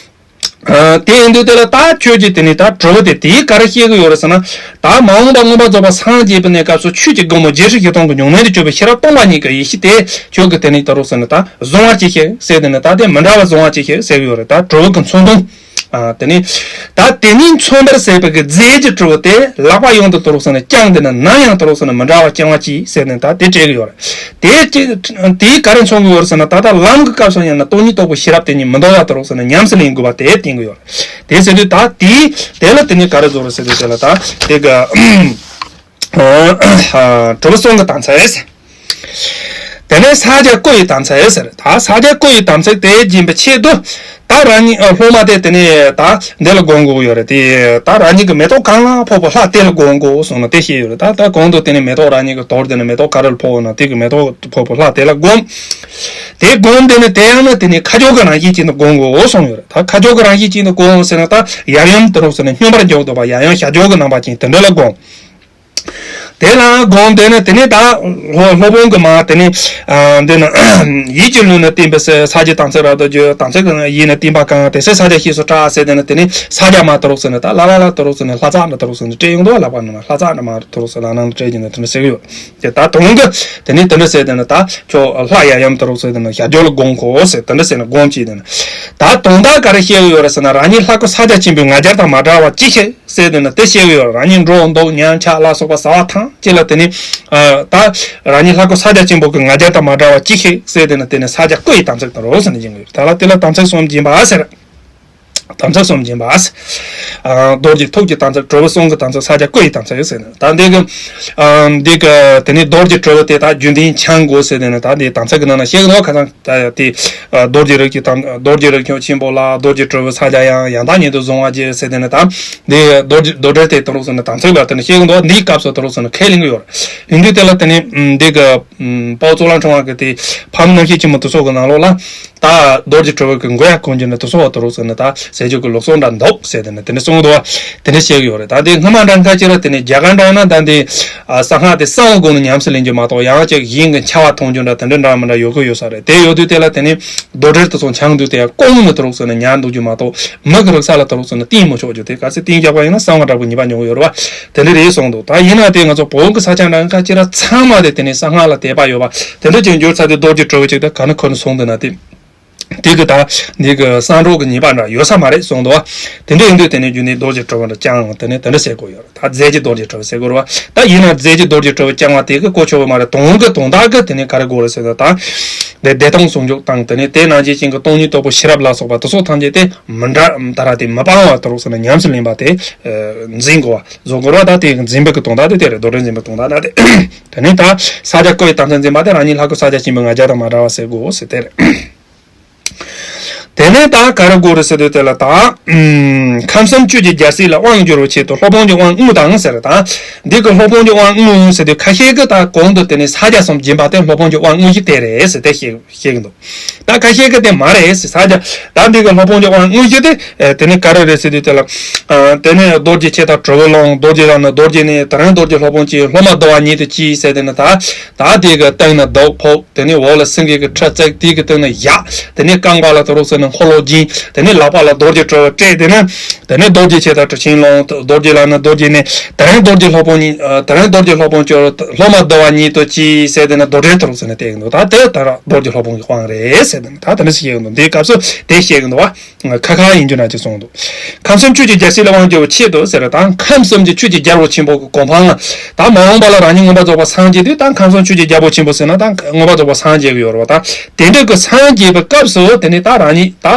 ཨ། དེ་ཡིན་དུས་དེ་ལ་ད་ཁྱོད་ཀྱིས་དེ་ནི་ད་གྲོལ་བ་དེ་དེས་ག་རེ་བཤད་ཀྱི་ཡོད་རེད་ཟེར་ན། ད་མ་འོངས་པ་མངོན་པར་རྫོགས་པར་སངས་རྒྱས་པའི་གནས་སྐབས་སུ་ཆོས་ཀྱི་སྒོ་མོ་རྒྱས་ཤིང་ཇེ་སྟོང་གི་ཉུང་གནས་དུ་གྱུར་པའི་ཤེས་རབ་སྟོང་པ་ཉིད་ཀྱི་ཡེ་ཤེས་དེ་ཁྱོད་ཀྱིས་དེ་ནི་ད་རུང་ཟེར་ན་ད་གཟུང་བར་གྱིས་ཤིག་ཟེར། དེ་ནི་ད་དེ་མི་འདྲ་བ་གཟུང་བར་གྱིས་ཤིག་ཟེར་གྱི་ཡོད་རེད། ད་གྲོལ་བ་གི་མཚོན་དོན། ཨ། དེ་ནི་ད་དེ་ཉིད་མཚོན་པར་ཟད་པའི་གི་རྫས་ཀྱི་གྲོལ་བ་དེ་ལག་པ་ཡོངས་དུ་ད་རུང་ཟེར་ན་བརྐྱངས་དེ་ནི་ནམ་ཡང་ད་རུང་ཟེར་ན་མི་འདྲ་བ་བརྐྱང་བར་གྱིས་ཟེར་ནས་ད་དེ་སྤྲད་ཀྱི་ཡོད་རེད། དེ་ཅི་དེས་ག་རེ་མཚོན་གྱི་ཡོད་རེད་ཟེར་ན། ད་ལྟ་ལམ་གྱི་སྐབས་སུ་ཡིན་ན་སྟོང་ཉིད་རྟོགས་པའི་ཤེས་རབ་དེ་ཉིད་མི་འདོར་བར་ད་རུང་ཟེར་ན་ཉམས་སུ་ལེན་དགོས་པ་དེ་བསྟན་གྱི་ཡོད་རེད། དེ་ཟེར་དུས་ད་དེ་དེ་ལ་དེ་ནི་ག་རེ་བཟོ་རེད་ཟེར་དུས། དེ་ལ་ད་དེ་གི་ཨ་གྲུབ་པ་གསུམ་གྱི་དམ་ཚིག་དེ་ནས་ཕྱག་རྒྱ་སྐུ་ཡི་དམ་ཚིག་ཟེར། ད་ཕྱག་རྒྱ་སྐུ་ཡི་དམ་ཚིག་དེ་སྦྱིན་པའི་ཆེད་དུ་ད་རང་ཉིད་ཨ་སློབ་མ་དེ་དེ་ནས་ད་འདི་ལ་སྒོམ་དགོས་ཡོད་རེད། དེ་ད་རང་ཉིད་ཀྱི་མེ་ཏོག་གང་ལ་ཕོག་པའི་ལྷ་དེ་ལ་སྒོམ་དགོས་གསུངས་ནས་དེ་བཤད་ཡོད་རེད། ད་ད་གོང་དུ་དེ་ནས་མེ་ཏོག་རང་ཉིད་ཀྱི་དོར་དེ་ནས་མེ་ཏོག་ག་རེ་ལ་ཕོག་ན་དེ་གི་མེ་ཏོག་ཕོག་པའི་ལྷ་དེ་ལ་སྒོམ། དེ་སྒོམ་དེ་ནི་དེ་ཡང་ན་དེ་ནི་ཁ་སྦྱོར་གྱི་རང་བཞིན་ཅན་དུ་སྒོམ་དགོས་གསུངས་ཡོད་རེད། ད་ཁ་སྦྱོར་གྱི་རང་བཞིན་ཅན་དུ་སྒོམ་ཟེར་ན་ད་ཡབ་ཡུམ་དེ་རུ་ཟེར་ནས་སྙོམས་པར་འཇུག་ཐུབ་པ། ཡབ་ཡུམ་ཞལ་སྦྱོར་གྱི་རྣམ་པ་ཅན་དེ་འདྲ་ལ་སྒོམ། དེ་ལ་སྒོམ་དེ་ནི་དེ་ནི་ད་སློབ་སློབ་དཔོན་གྱི་མ་དེ་ནི་ཨ་འདི་ནི་ཡིད་ཀྱི་ལུས་ནི་བརྟན་པའི་ཕྱིར། ཕྱག་རྒྱའི་དམ་ཚིག་རབ་ཏུ་བསྒྱུར། དམ་ཚིག་གི་ཡིད་ནི་བརྟན་པ་གང་། དེ་ཕྱིར་ཕྱག་རྒྱ་ཞེས་སུ་གྲགས་ཟེར། དེ་ནི་དེ་ནི་ཕྱག་རྒྱ་མ་དེ་རུ་ཟེར་ནི་ད་ལ་ལ་ལ་དེ་རུ་ཟེར་ནི་ལྷ་ཚངས་ནི་དེ་རུ་ཟེར་ནི་སྤྲད་ཡོང་དུས་ལག་པ་ནི་ལྷ་ཚངས་ནི་མ་དེ་རུ་ཟེར་ལག་ནང་ནས་སྤྲད་ཀྱི་ནི་དེ་ནི་ཟེར་གི་ཡོད། དེ་ད་དོན་གྱི་དེ་ནི་དེ་འདྲ་ཟེར་དེ་ནི་ད་ཁྱོད་ལྷ་ཡབ་ཡུམ་དེ་རུ་ཟེར་དེ་ནི་ཞལ་སྦྱོར་ལ་སྒོམ་དགོས་ཟེར། དེ་འདྲ་ཟེར་ནི་སྒོམ་ཅིག་དེ་ནི་ད་དོན་དག་ག་རེ་བཤད་ཀྱི་ཡོད་རེད་ཟེར་ན། རང་ཉིད་ལྷ་སྐུ་ཕྱག་རྒྱ་ཆེན་པོའི་ང་རྒྱལ་དང་མ་བྲལ་བ་ཅིག་ཤིག་ཟེར་དེ་ནི་དེ་བཤད་ཀྱི་ཡོད་རེད། རང་ཉིད་འགྲོ་འདུག་ཉལ་འཆག་ལ་སོགས་པ་བྱ་བ་ཐམས་ཅད་ལ་དེ་ནི་ཨ་ད་རང་ཉིད་ལྷ་སྐུ་ཕྱག་རྒྱ་ཆེན་པོ་གི་ང་རྒྱལ་དང་མ་བྲལ་བ་ཅིག་ཤིག་ཟེར་དེ་ནི་དེ་ནི་ཕྱག་རྒྱ་སྐུ་ཡི་དམ་ཚིག་དང་རོ་ཟེར་ནི་ཡིན་གྱི་ཡོད། ད་ལ་དེ་ལ་དམ་ཚིག་གསུམ་སྦྱིན་པ་ཟེར། དམ་ཚིག་གསུམ་སྦྱིན་པ། ཨ། རྡོ་རྗེ་ཐུགས་ཀྱི་དམ་ཚིག་གྲུབ་པ་གསུམ་གྱི་དམ་ཚིག་ཕྱག་རྒྱ་སྐུ་ཡི་དམ་ཚིག་ཟེར་ནས། ད་འདི་གི་ཨ་འདི་གི་དེ་ནས་རྡོ་རྗེ་གྲུབ་པ་དེ་དག་རྒྱུན་ལྡན་འཆང་དགོས་ཟེར་ནས་ད་འདི་དམ་ཚིག་གི་ནང་ན་བཤད་ཀྱི་འདུག་ཁ་སང་ད་དེ་ཨ་རྡོ་རྗེ་རིགས་ཀྱི་དམ་རྡོ་རྗེ་རིགས་ཀྱི་ཆེན་པོ་ལ་རྡོ་རྗེ་གྲུབ་པའི་ཕྱག་རྒྱ་ཡང་ཡང་དག་ཉིད་དུ་གཟུང་བར་བགྱི་ཟེར་དེ་ནས་ད་འདི་རྡོ་རྗེ་རྡོ་རྗེ་དེ་དང་རོགས་ཟེར་ནས་དམ་ཚིག་ལ་དེ་ནས་བཤད་ཀྱི་འདུག་འདིའི་སྐབས་སུ་དང་རོགས་ཟེར་ནས་ཁས་ལེན་གྱི་ཡོད་རེད། ཡིན་དུས་དེ་ལ་དེ་ནས་འདི་གི་དཔའ་བོ་གཙུག་ལག་ཕྲེང་བ་གི་དེ་ཕ་མ་རྣམ་བཤད་ཆེན་མོ་དེ་ཚོ་གི་ནང་ལོགས་ལ། ད་རྡོ་རྗེ་གྲུབ་པའི་མགོ་ཡང་གོན་རྒྱུ་ནི་དེ་ཚོ་བ་དུ་རུ་ཟེར་ནས་ད་ཟས་བཅུད་ཀྱི་ལུགས་སྲོལ་འདྲ་འདུག་ཟེར་དེ་ནས་དེ་འདྲ་གསུངས་འདུག་བ། དེ་འདྲ་བཤད་ཀྱི་ཡོད་རེད། ད་དེ་སྔ་མ་འདྲ་ཁ་ཅིག་ལ་དེ་ནས་རྒྱ་གར་འདྲ་ན་ད་འདི་གསང་སྔགས་དེ་གསང་བའི་སྒོ་ནས་ཉམས་སུ་ལེན་རྒྱུ་མ་གཏོགས་ཡང་ཅིག་གཞན་གྱི་འཆར་བ་མཐོང་རྒྱུ་འདྲ་དེ་འདྲ་འདྲ་མི་འདྲ་ཡོད་ཀྱི་ཡོད་ས་རེད། དེ་ཡོད་དུས་དེ་ལ་དེ་ནས་རྡོར་དྲིལ་དེ་ཚོ་འཆང་དུས་དེ་ཡང་ཀོང་ནས་དུ་རུ་ཟེར་ནས་ཉར་འདུག་རྒྱུ་མ་གཏོགས་མི་གི་རིག་ས་ལ་དུ་རུ་ཟེར་ནས་བསྟན་མི་ཆོག་རྒྱུ་དེ། གལ་སྲིད་བསྟན་རྒྱག་པ་ཡིན་ན་གསང་བ་འདྲ་པོ་ཉེས་པ་ཉོ་གི་ཡོད་རེད་བ། དེ་འདྲ་རེད་གསུངས་འདུག་ད་ཡིན་ན་དེ་ང་ཚོ་བོད་ཀྱི་ས་ཆ་འདྲ་ཁ་ཅིག་ལ་ཚང་མ་དེ་དེ་ནས་གསང་སྔགས་ལ་དད་པ་ཡོད་པ་དེ་འདྲ་ཅིག་འགྱུར་ཚར་དུས་རྡོ་རྗེ་གྲུབ་པ་ཅིག་ད་ག་ནས་ཁོ་ནས་བཟུང་འདུག་ན་དེ། དེ་གི་ད་འདི་གི་གསང་སྒྲོག་གི་ཉེས་པ་འདྲ་ཡོད་ས་མ་རེད་གསུངས་འདུག་བ། དེ་འདྲ་ཡིན་དུས་དེ་ནས་རྒྱུ་ནི་རྡོ་རྗེ་གྲུབ་པ་འདྲ་ཅང་དེ་ནས་དེ་འདྲ་ཟེར་དགོས་ཡོད་རེད། ད་རྫས་ཀྱི་རྡོ་རྗེ་གྲུབ་པ་ཟེར་དགོས་རེད་བ། ད་ཡིན་ན་རྫས་ཀྱི་རྡོ་རྗེ་གྲུབ་པ་རྐྱང་བ་དེ་གི་གོ་ཆོད་པ་མ་རེད། དོན་གི་དོན་དག་གི་དེ་ནས་ག་རེ་དགོས་རེད་ཟེར་ན་ད། དེ་བདེ་སྟོང་ཟུང་འཇུག་དང་དེ་ནས་དེ་ནང་བཞིན་ཅན་གྱི་སྟོང་ཉིད་རྟོགས་པའི་ཤེས་རབ་ལ་སོགས་པ་དེ་ཚོ་ཐམས་ཅད་དེ་མི་འདྲ་ད་ར་དེ་མི་སྤང་བ་དུ་རུ་ཟེར་ན་ཉམས་སུ་ལེན་པ་དེ་འཛིན་དགོས་བ་བཟོ་དགོས་རེད་བ། ད་དེ་འཛིན་པའི་གི་དོན་དག་དེ་དེ་རེད། རྡོར་དྲིལ་འཛིན་པའི་དོན་དག་ད་དེ། དེ་ནས་ད་ཕྱག་རྒྱ་སྐུ་ཡི་དམ་ཚིག་འཛིན་པ་དེ་རང་ཉིད་ལྷ་སྐུ་ཕྱག་རྒྱ་ཆེན་པོའི་ང་རྒྱལ་དང་མ་བྲལ་བ་ཟེར་དགོས་ཟེར་དེ་རེད། དེ་ནས་ད་ག་རེ་དགོས་རེད་ཟེར་དུས་དེ་ལ་ད། ཨུམ། ཁམས་གསུམ་ཆོས་ཀྱི་རྒྱལ་སྲིད་ལ་དབང་བསྒྱུར་བའི་ཆེད་དུ་སློབ་དཔོན་གྱི་དབང་དངོས་དང་ཟེར། ད་འདི་གི་སློབ་དཔོན་གྱི་དབང་དངོས་ཟེར་དུས་ཁ་ཤས་ཀྱིས་ད་གོང་དུ་དེ་ནས་ཕྱག་རྒྱ་གསུམ་སྦྱིན་པ་དེ་སློབ་དཔོན་གྱི་དབང་དངོས་གཞི་དེ་རེད་ཟེར་དེ་བཤད་བཤད་ཀྱི་འདུག་ད་ཁ་ཤས་ཀྱིས་དེ་མ་རེད་ཟེར། ཕྱག་རྒྱ་ད་འདི་གི་སློབ་དཔོན་གྱི་དབང་དངོས་གཞི་དེ་དེ་ནས་ག་རེ་རེད་ཟེར་དུས་དེ་ལ། དེ་ནས་རྡོ་རྗེ་ཆེ་དང་གྲུ་བུ་ལོང་། རྡོ་རྗེ་ལ་ནི་རྡོ་རྗེ་ནས། དེ་རིང་རྡོ་རྗེ་སློབ་དཔོན་གྱི། སློབ་མ་བསྡུ་བ་ཉིད་དུ་གྱིས་ཟེར་དེ་ནས་ད། ད་དེ་གི་སྟེང་ན་གདུགས་ཕུབ། དེ་ནས་འོག་ལ་སེང་གེ་གི་ཁྲི་བརྩིགས། དེ་གི་སྟེང་ན་ཡར། དེ་ནས་རྐང་པ་ལ་དུ་རུ་ཟེར་ན་འཁོར་ལོ་སྦྱིན། དེ་ནས་ལག་པ་ལ་རྡོ་རྗེ་གྲུ་བུ་སྤྲད། དེ་ནས་དེ་ནས་རྡོ་རྗེ་ཆེ་དང་གྲུ་ཆེན་ལོང་། རྡོ་རྗེ་ལ་ནི་རྡོ་རྗེ་ནས། དེ་རིང་རྡོ་རྗེ་སློབ་དཔོན་ཉིད། དེ་རིང་རྡོ་རྗེ་སློབ་དཔོན་གྱི། སློབ་མ་བསྡུ་བ་ཉིད་དུ་གྱིས་ཟེར་དེ་ནས་རྡོར་དྲིལ་དུ་རུ་ཟེར་ནས་བལྟས་ཀྱི་འདུག་ད་དེ་ད་ར་རྡོ་རྗེ་སློབ་དཔོན་གྱི་དབང་རེད་ཟེར་དེ་ནས་ད་དེ་འདྲ་ཞིག་བཤད་ཀྱི་འདུག་འདིའི་སྐབས་སུ་དེ་བཤད་ཀྱི་འདུག་བ། ཁ་ཁ་ཡིན་རྒྱུ་ན་ཅི་གསུངས་འདུག་ཁམས་གསུམ་ཆོས་ཀྱི་རྒྱལ་སྲིད་ལ་དབང་བསྒྱུར་བའི་ཆེད་དུ་ཟེར། ད་ཁམས་གསུམ་གྱི་ཆོས་ཀྱི་རྒྱལ་པོ་ཆེན་པོ་གི་གོ་འཕང་ལ། ད་མ་འོངས་པ་ལ་རང་ཉིད་མངོན་པར་རྫོགས་པར་སངས་རྒྱས་དུས་ད་ཁམས་གསུམ་ཆོས་ཀྱི་རྒྱལ་པོ་ཆེན་པོ་ཟེར་ན་ད་མངོན་པར་རྫོགས་པར་སངས་རྒྱས་ཀྱི་ཡོད་རེད་བ། ད་དེ་འདྲ་གི་སངས་རྒྱས་པའི་སྐབས་སུ་དེ་ནི་ད་རང་ཉིད་ད་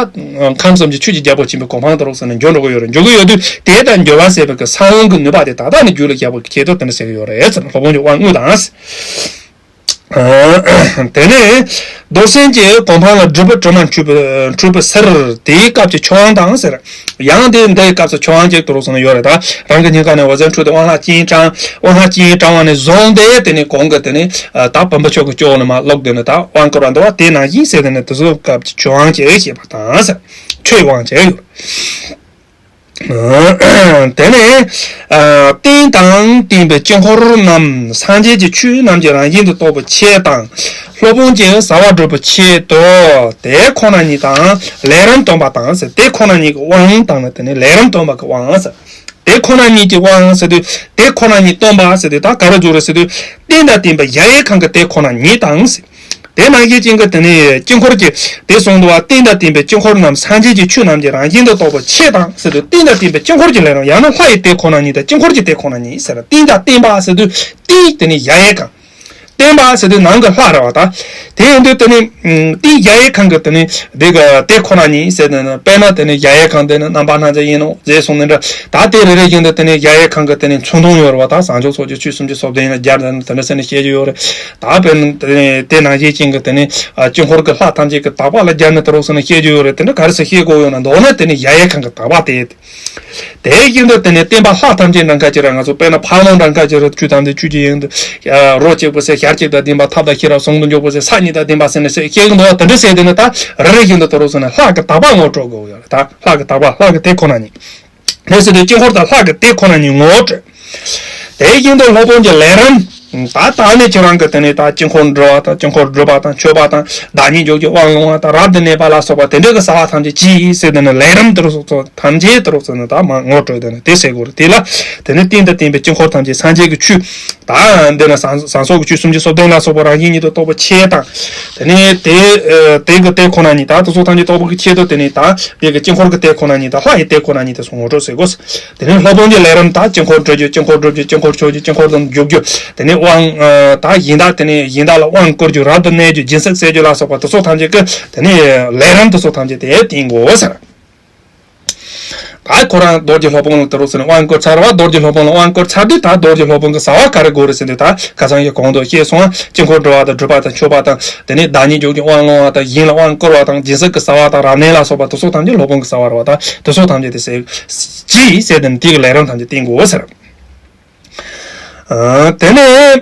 ཁམས་གསུམ་གྱི་ཆོས་ཀྱི་རྒྱལ་པོ་ཆེན་པོའི་གོ་འཕང་དུ་རུ་ཟེར་ནས་འགྱུར་འགྲོ་གི་ཡོད་རེད། འགྱུར་གི་ཡོད་དུས་དེ་ལྟར་འགྱུར་བ་ཟེར་བའི་གི་ས་བོན་གྱི་ནུས་པ་དེ་ད་ལྟ་ནས་རྒྱུད་ལ་བཞག་པའི་ཆེད་དུ་དེ་འདྲ་ཟེར་གི་ཡོད་རེད་ཟེར་ན། སློབ་དཔོན་གྱི་དབང་དངོས་དང་། དེ་ནས་རྡོར་སེམས་ཀྱི་གོ་འཕང་ལ་སྒྲུབ་པ་དྲི་མ་འཁྲུད་པ་འཁྲུད་པ་ཟེར། དེའི་སྐབས་ཀྱི་ཆོས་དབང་དང་ཟེར། ཡང་དེ་འདིའི་སྐབས་སུ་ཆོས་དབང་ཅིག་ཏུ་རུ་སོང་ན་ཡོད་རེད། ད་རང་གི་སྙིང་ག་ནས་འོད་ཟེར་འཕྲོས་ཏེ་དབང་ལྷ་སྤྱན་དྲངས། དབང་ལྷ་སྤྱན་དྲངས་པ་ནས་བཟུང་སྟེ་དེ་ནས་གོང་གི་དེ་ནས་ད་བུམ་པ་མཆོག་གི་ལྕོག་ནས་མར་ལོག་དེ་ནས་ད་དབང་བསྐུར་བ་འདུག་བ། དེ་ནང་བཞིན་ཟེར་དེ་ནས་དེ་ཚོའི་སྐབས་ཀྱི་ཆོས་དབང་ཅིག་བྱེད་པ་དང་ཟེར། ཆོས་དབང་ཅིག་ཡོད། དེ་ནས་རྟེན་དང་བརྟེན་པའི་དཀྱིལ་འཁོར་རྣམས་སངས་རྒྱས་ཀྱི་ཆོས་རྣམས་ཀྱི་རང་བཞིན་དུ་རྟོགས་པའི་ཆེད་དང་། སློབ་དཔོན་གྱིས་ཟབ་པ་སྒྲུབ་པའི་ཆེད་དུ་དེ་ཁོ་ན་ཉིད་དང་ལས་རིམ་སྟོན་པ་དང་ཟེར། དེ་ཁོ་ན་ཉིད་ཀྱི་དབང་དང་ནི་དེ་ནས་ལས་རིམ་སྟོན་པ་གི་དབང་ཟེར། དེ་ཁོ་ན་ཉིད་ཀྱི་དབང་ཟེར་དུས། དེ་ཁོ་ན་ཉིད་སྟོན་པ་ཟེར་དུས་ད་ག་རེ་འཇུག་རེད་ཟེར་དུས། རྟེན་དང་བརྟེན་པའི་གཞལ་ཡས་ཁང་གི་དེ་ཁོ་ན་ཉིད་དང་ཟེར། དེ་ནང་བཞིན་ཅན་གྱི་དེ་ནས་དཀྱིལ་འཁོར་གྱི་དེ་གསུངས་འདུག་བ། རྟེན་དང་བརྟེན་པའི་དཀྱིལ་འཁོར་རྣམས་སངས་རྒྱས་ཀྱི་ཆོས་རྣམས་ཀྱི་རང་བཞིན་དུ་རྟོགས་པའི་ཆེད་དང་ཟེར་དུས། རྟེན་དང་བརྟེན་པའི་དཀྱིལ་འཁོར་གྱི་ལས་རིམ། ཡང་ན་ལྷ་ཡི་དེ་ཁོ་ན་ཉིད་དང་དཀྱིལ་འཁོར་གྱི་དེ་ཁོ་ན་ཉིད་ཟེར། རྟེན་དང་བརྟེན་པ་ཟེར་དུས་རྟེན་དེ་ནི་གཞལ་ཡས་ཁང་། བརྟེན་པ་ཟེར་དུས་ནང་གི་ལྷ་རེད་བ་ད། དེ་ཡིན་དུས་དེ་ནི་རྟེན་གཞལ་ཡས་ཁང་གི་དེ་ནི་དེ་གི་དེ་ཁོ་ན་ཉིད་ཟེར་དུས་ནི། དཔེར་ན་དེ་ནི་གཞལ་ཡས་ཁང་དེ་ནི་རྣམ་པ་སྣ་ཚོགས་ཡིན་ནོ་ཟེར་གསུངས་ནི་འདྲ། ད་དེ་རེ་རེ་བཞིན་དུ་དེ་ནི་གཞལ་ཡས་ཁང་གི་དེ་ནི་མཚོན་དོན་ཡོད་རེད་བ། ད་བྱང་ཆུབ་སོགས་ཀྱི་ཆོས་སུམ་ཅུ་སོ་བདུན་ལ་སྦྱར་ནས་དེ་འདྲ་ཟེར་ནས་བཤད་རྒྱུ་ཡོད་རེད། ད་དཔེར་ན་དེ་ནི་དེ་ནང་བཞིན་ཅན་གྱི་དེ་ནི་དཀྱིལ་འཁོར་གྱི་ལྷ་ཐམས་ཅད་ཀྱི་དག་པ་ལ་སྦྱར་ནས་དེ་རུ་སོང་ནས་བཤད་རྒྱུ་ཡོད་རེད། དེ་འདྲ་ག་རེ་ཟེར་བཤད་དགོས་ཡོད་ན། མདོར་ན་དེ་ནི་གཞལ་ཡས་ཁང་གི་དག་པ་དེ། དེ་བཞིན་དུ་དེ་ནི་བརྟེན་པ་ལྷ་ཐམས་ཅད་འདྲ་མཁན་ཅིག་རེད། ང་ཚོ་དཔེར་ན་ཕག་མོ་འདྲ་མཁན་ཅིག་རེད། བཅུ་ཐམས་ཅད་བཅུ་གཅིག་ཡིན་དུས། རོ་གཅིག་པུ་ཟེར། ཞལ་གཅིག་དང་ལྡན་པ། ཐབས་དང་ཤེས་རབ་ཟུང་དུ་འཇུག་པ་ཟེར། ས་གཉིས་དང་ལྡན་པ་ཟེར་ནས་ཟེར་བཤད་ཀྱི་འདུག་བ། དེ་འདྲ་ཟེར་དེ་ནི་ད་རེ་རེ་བཞིན་དུ་དེ་རུ་སོང་ནས་ལྷ་གི་དག་པ་ངོ་སྤྲོད་དགོས་ཡོད་རེད། ད་ལྷ་གི་དག་པ། ལྷ་གི་དེ་ཁོ་ན་ཉིད། དེ་ཟེར་དུས་དཀྱིལ་འཁོར་དང་ལྷ་གི་དེ་ཁོ་ན་ཉིད་ངོ་སྤྲོད། དེ་བཞིན་དུ་སློབ་དཔོན་གྱི་ལས་རིམ། ད་ད་ནི་ཁྱེད་རང་གི་དེ་ནས་ད་དཀྱིལ་འཁོར་འགྲོ་བ་དང་། དཀྱིལ་འཁོར་སྒྲུབ་པ་དང་། མཆོད་པ་དང་། བདག་ཉིད་འཇོག་རྒྱུ་དབང་བླང་བ་དང་། རབ་ཏུ་གནས་པ་ལ་སོགས་པ་དེ་འདྲ་གི་བྱ་བ་ཐམས་ཅད་ཅི་ཡིན་ཟེར་དེ་ནི་ལས་རིམ་དེ་རུ་སོགས་ཚོ་ཐམས་ཅད་དེ་རུ་སོགས་ནི་ད་མ་ངོ་སྤྲོད་དེ་ནི་དེ་ཟེར་དགོས་རེད། དེ་ལ་དེ་ནི་རྟེན་དང་བརྟེན་པའི་དཀྱིལ་འཁོར་ཐམས་ཅད་སངས་རྒྱས་ཀྱི་ཆོས། ད་འདི་ནི་བྱང་བྱང་སོགས་ཀྱི་ཆོས་སུམ་ཅུ་སོ་བདུན་ལ་སོགས་པ་རང་བཞིན་ཉིད་དུ་རྟོགས་པའི་ཆེད་དང་། དེ་ནི་དེ་དེ་གི་དེ་ཁོ་ན་ཉིད། ད་དེ་ཚོ་ཐམས་ཅད་རྟོགས་པའི་ཆེད་དུ་དེ་ནི་ད་དེ་གི་དཀྱིལ་འཁོར་གྱི་དེ་ཁོ་ན་ཉིད་དང་ལྷ་ཡི་དེ་ཁོ་ན་ཉིད་དེ་སོགས་ངོ་སྤྲོད་ཟེར་དགོས། དེ་ནས་སློབ་དཔོན་གྱི་ལས་རིམ་ད་དཀྱིལ་འཁོར་སྒྲུབ་རྒྱུ། དཀྱིལ་འཁོར་སྒྲུབ་རྒྱུ། དཀྱིལ་འཁོར་མཆོད་རྒྱུ། དཀྱིལ་འཁོར་དུ་འཇུག་རྒྱུ། དེ་ནས་དབང་ད་གཞན་དག་དེ་ནས་གཞན་དག་ལ་དབང་བསྐུར་རྒྱུ། རབ་ཏུ་གནས་རྒྱུ། སྦྱིན་སྲེག་ཟེར་རྒྱུ་ལ་སོགས་པ་དེ་ཚོ་ཐམས་ཅད་ཀྱི་དེ་ནས་ལས་རིམ་དེ་ཚོ་ཐམས་ཅད་དེ་བསྟེན་དགོས་ཟེར། ད་ཁོ་རང་རྡོ་རྗེ་སློབ་དཔོན་ལ་དེ་རུ་སོང་ནས་དབང་བསྐུར་ཚར་བ། རྡོ་རྗེ་སློབ་དཔོན་ལ་དབང་བསྐུར་ཚར་དུས་ད་རྡོ་རྗེ་སློབ་དཔོན་གྱི་བྱ་བ་ག་རེ་དགོས་རེད་ཟེར་དུས། ད་ཁ་སང་ཡི་གོང་དུ་བཤད་སོང་། དཀྱིལ་འཁོར་སྒྲུབ་པ་དང་། སྒྲུབ་པ་དང་། མཆོད་པ་དང་། དེ་ནས་བདག་ཉིད་འཇོག་རྒྱུ་དབང་བླང་བ་དང་། གཞན་ལ་དབང་བསྐུར་བ་དང་། སྦྱིན་སྲེག་གི་བྱ་བ་དང་། རབ་གནས་ལ་སོགས་པ་དེ་ཚོ་ཐམས་ཅད་སློབ་དཔོན་གྱི་བྱ་བ་རེད་བ། ད་དེ་ཚོ་ཐམས་ཅད་དེ་ཟེར་ཅི་ཡིས་ཟེར་དེ་ནི་དེ་གི་ལས་རིམ་ཐམས་ཅད་བསྟེན་དགོས་ཟེར། ཨ། དེ་ནས་ཨ་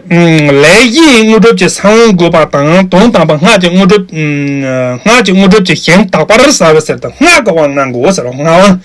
ལས་གཞིའི་དངོས་གྲུབ་ཀྱི་ས་བོན་བཀོད་པ་དང་། དོན་དམ་པར་སྔགས་ཀྱི་དངོས་གྲུབ། ཨ་སྔགས་ཀྱི་དངོས་གྲུབ་ཀྱི་ཞིང་དག་པར་བྱ་བའི་ཕྱིར་དུ་སྔགས་ཀྱི་དབང་གནང་དགོས་ཟེར་བ། སྔགས་དབང་།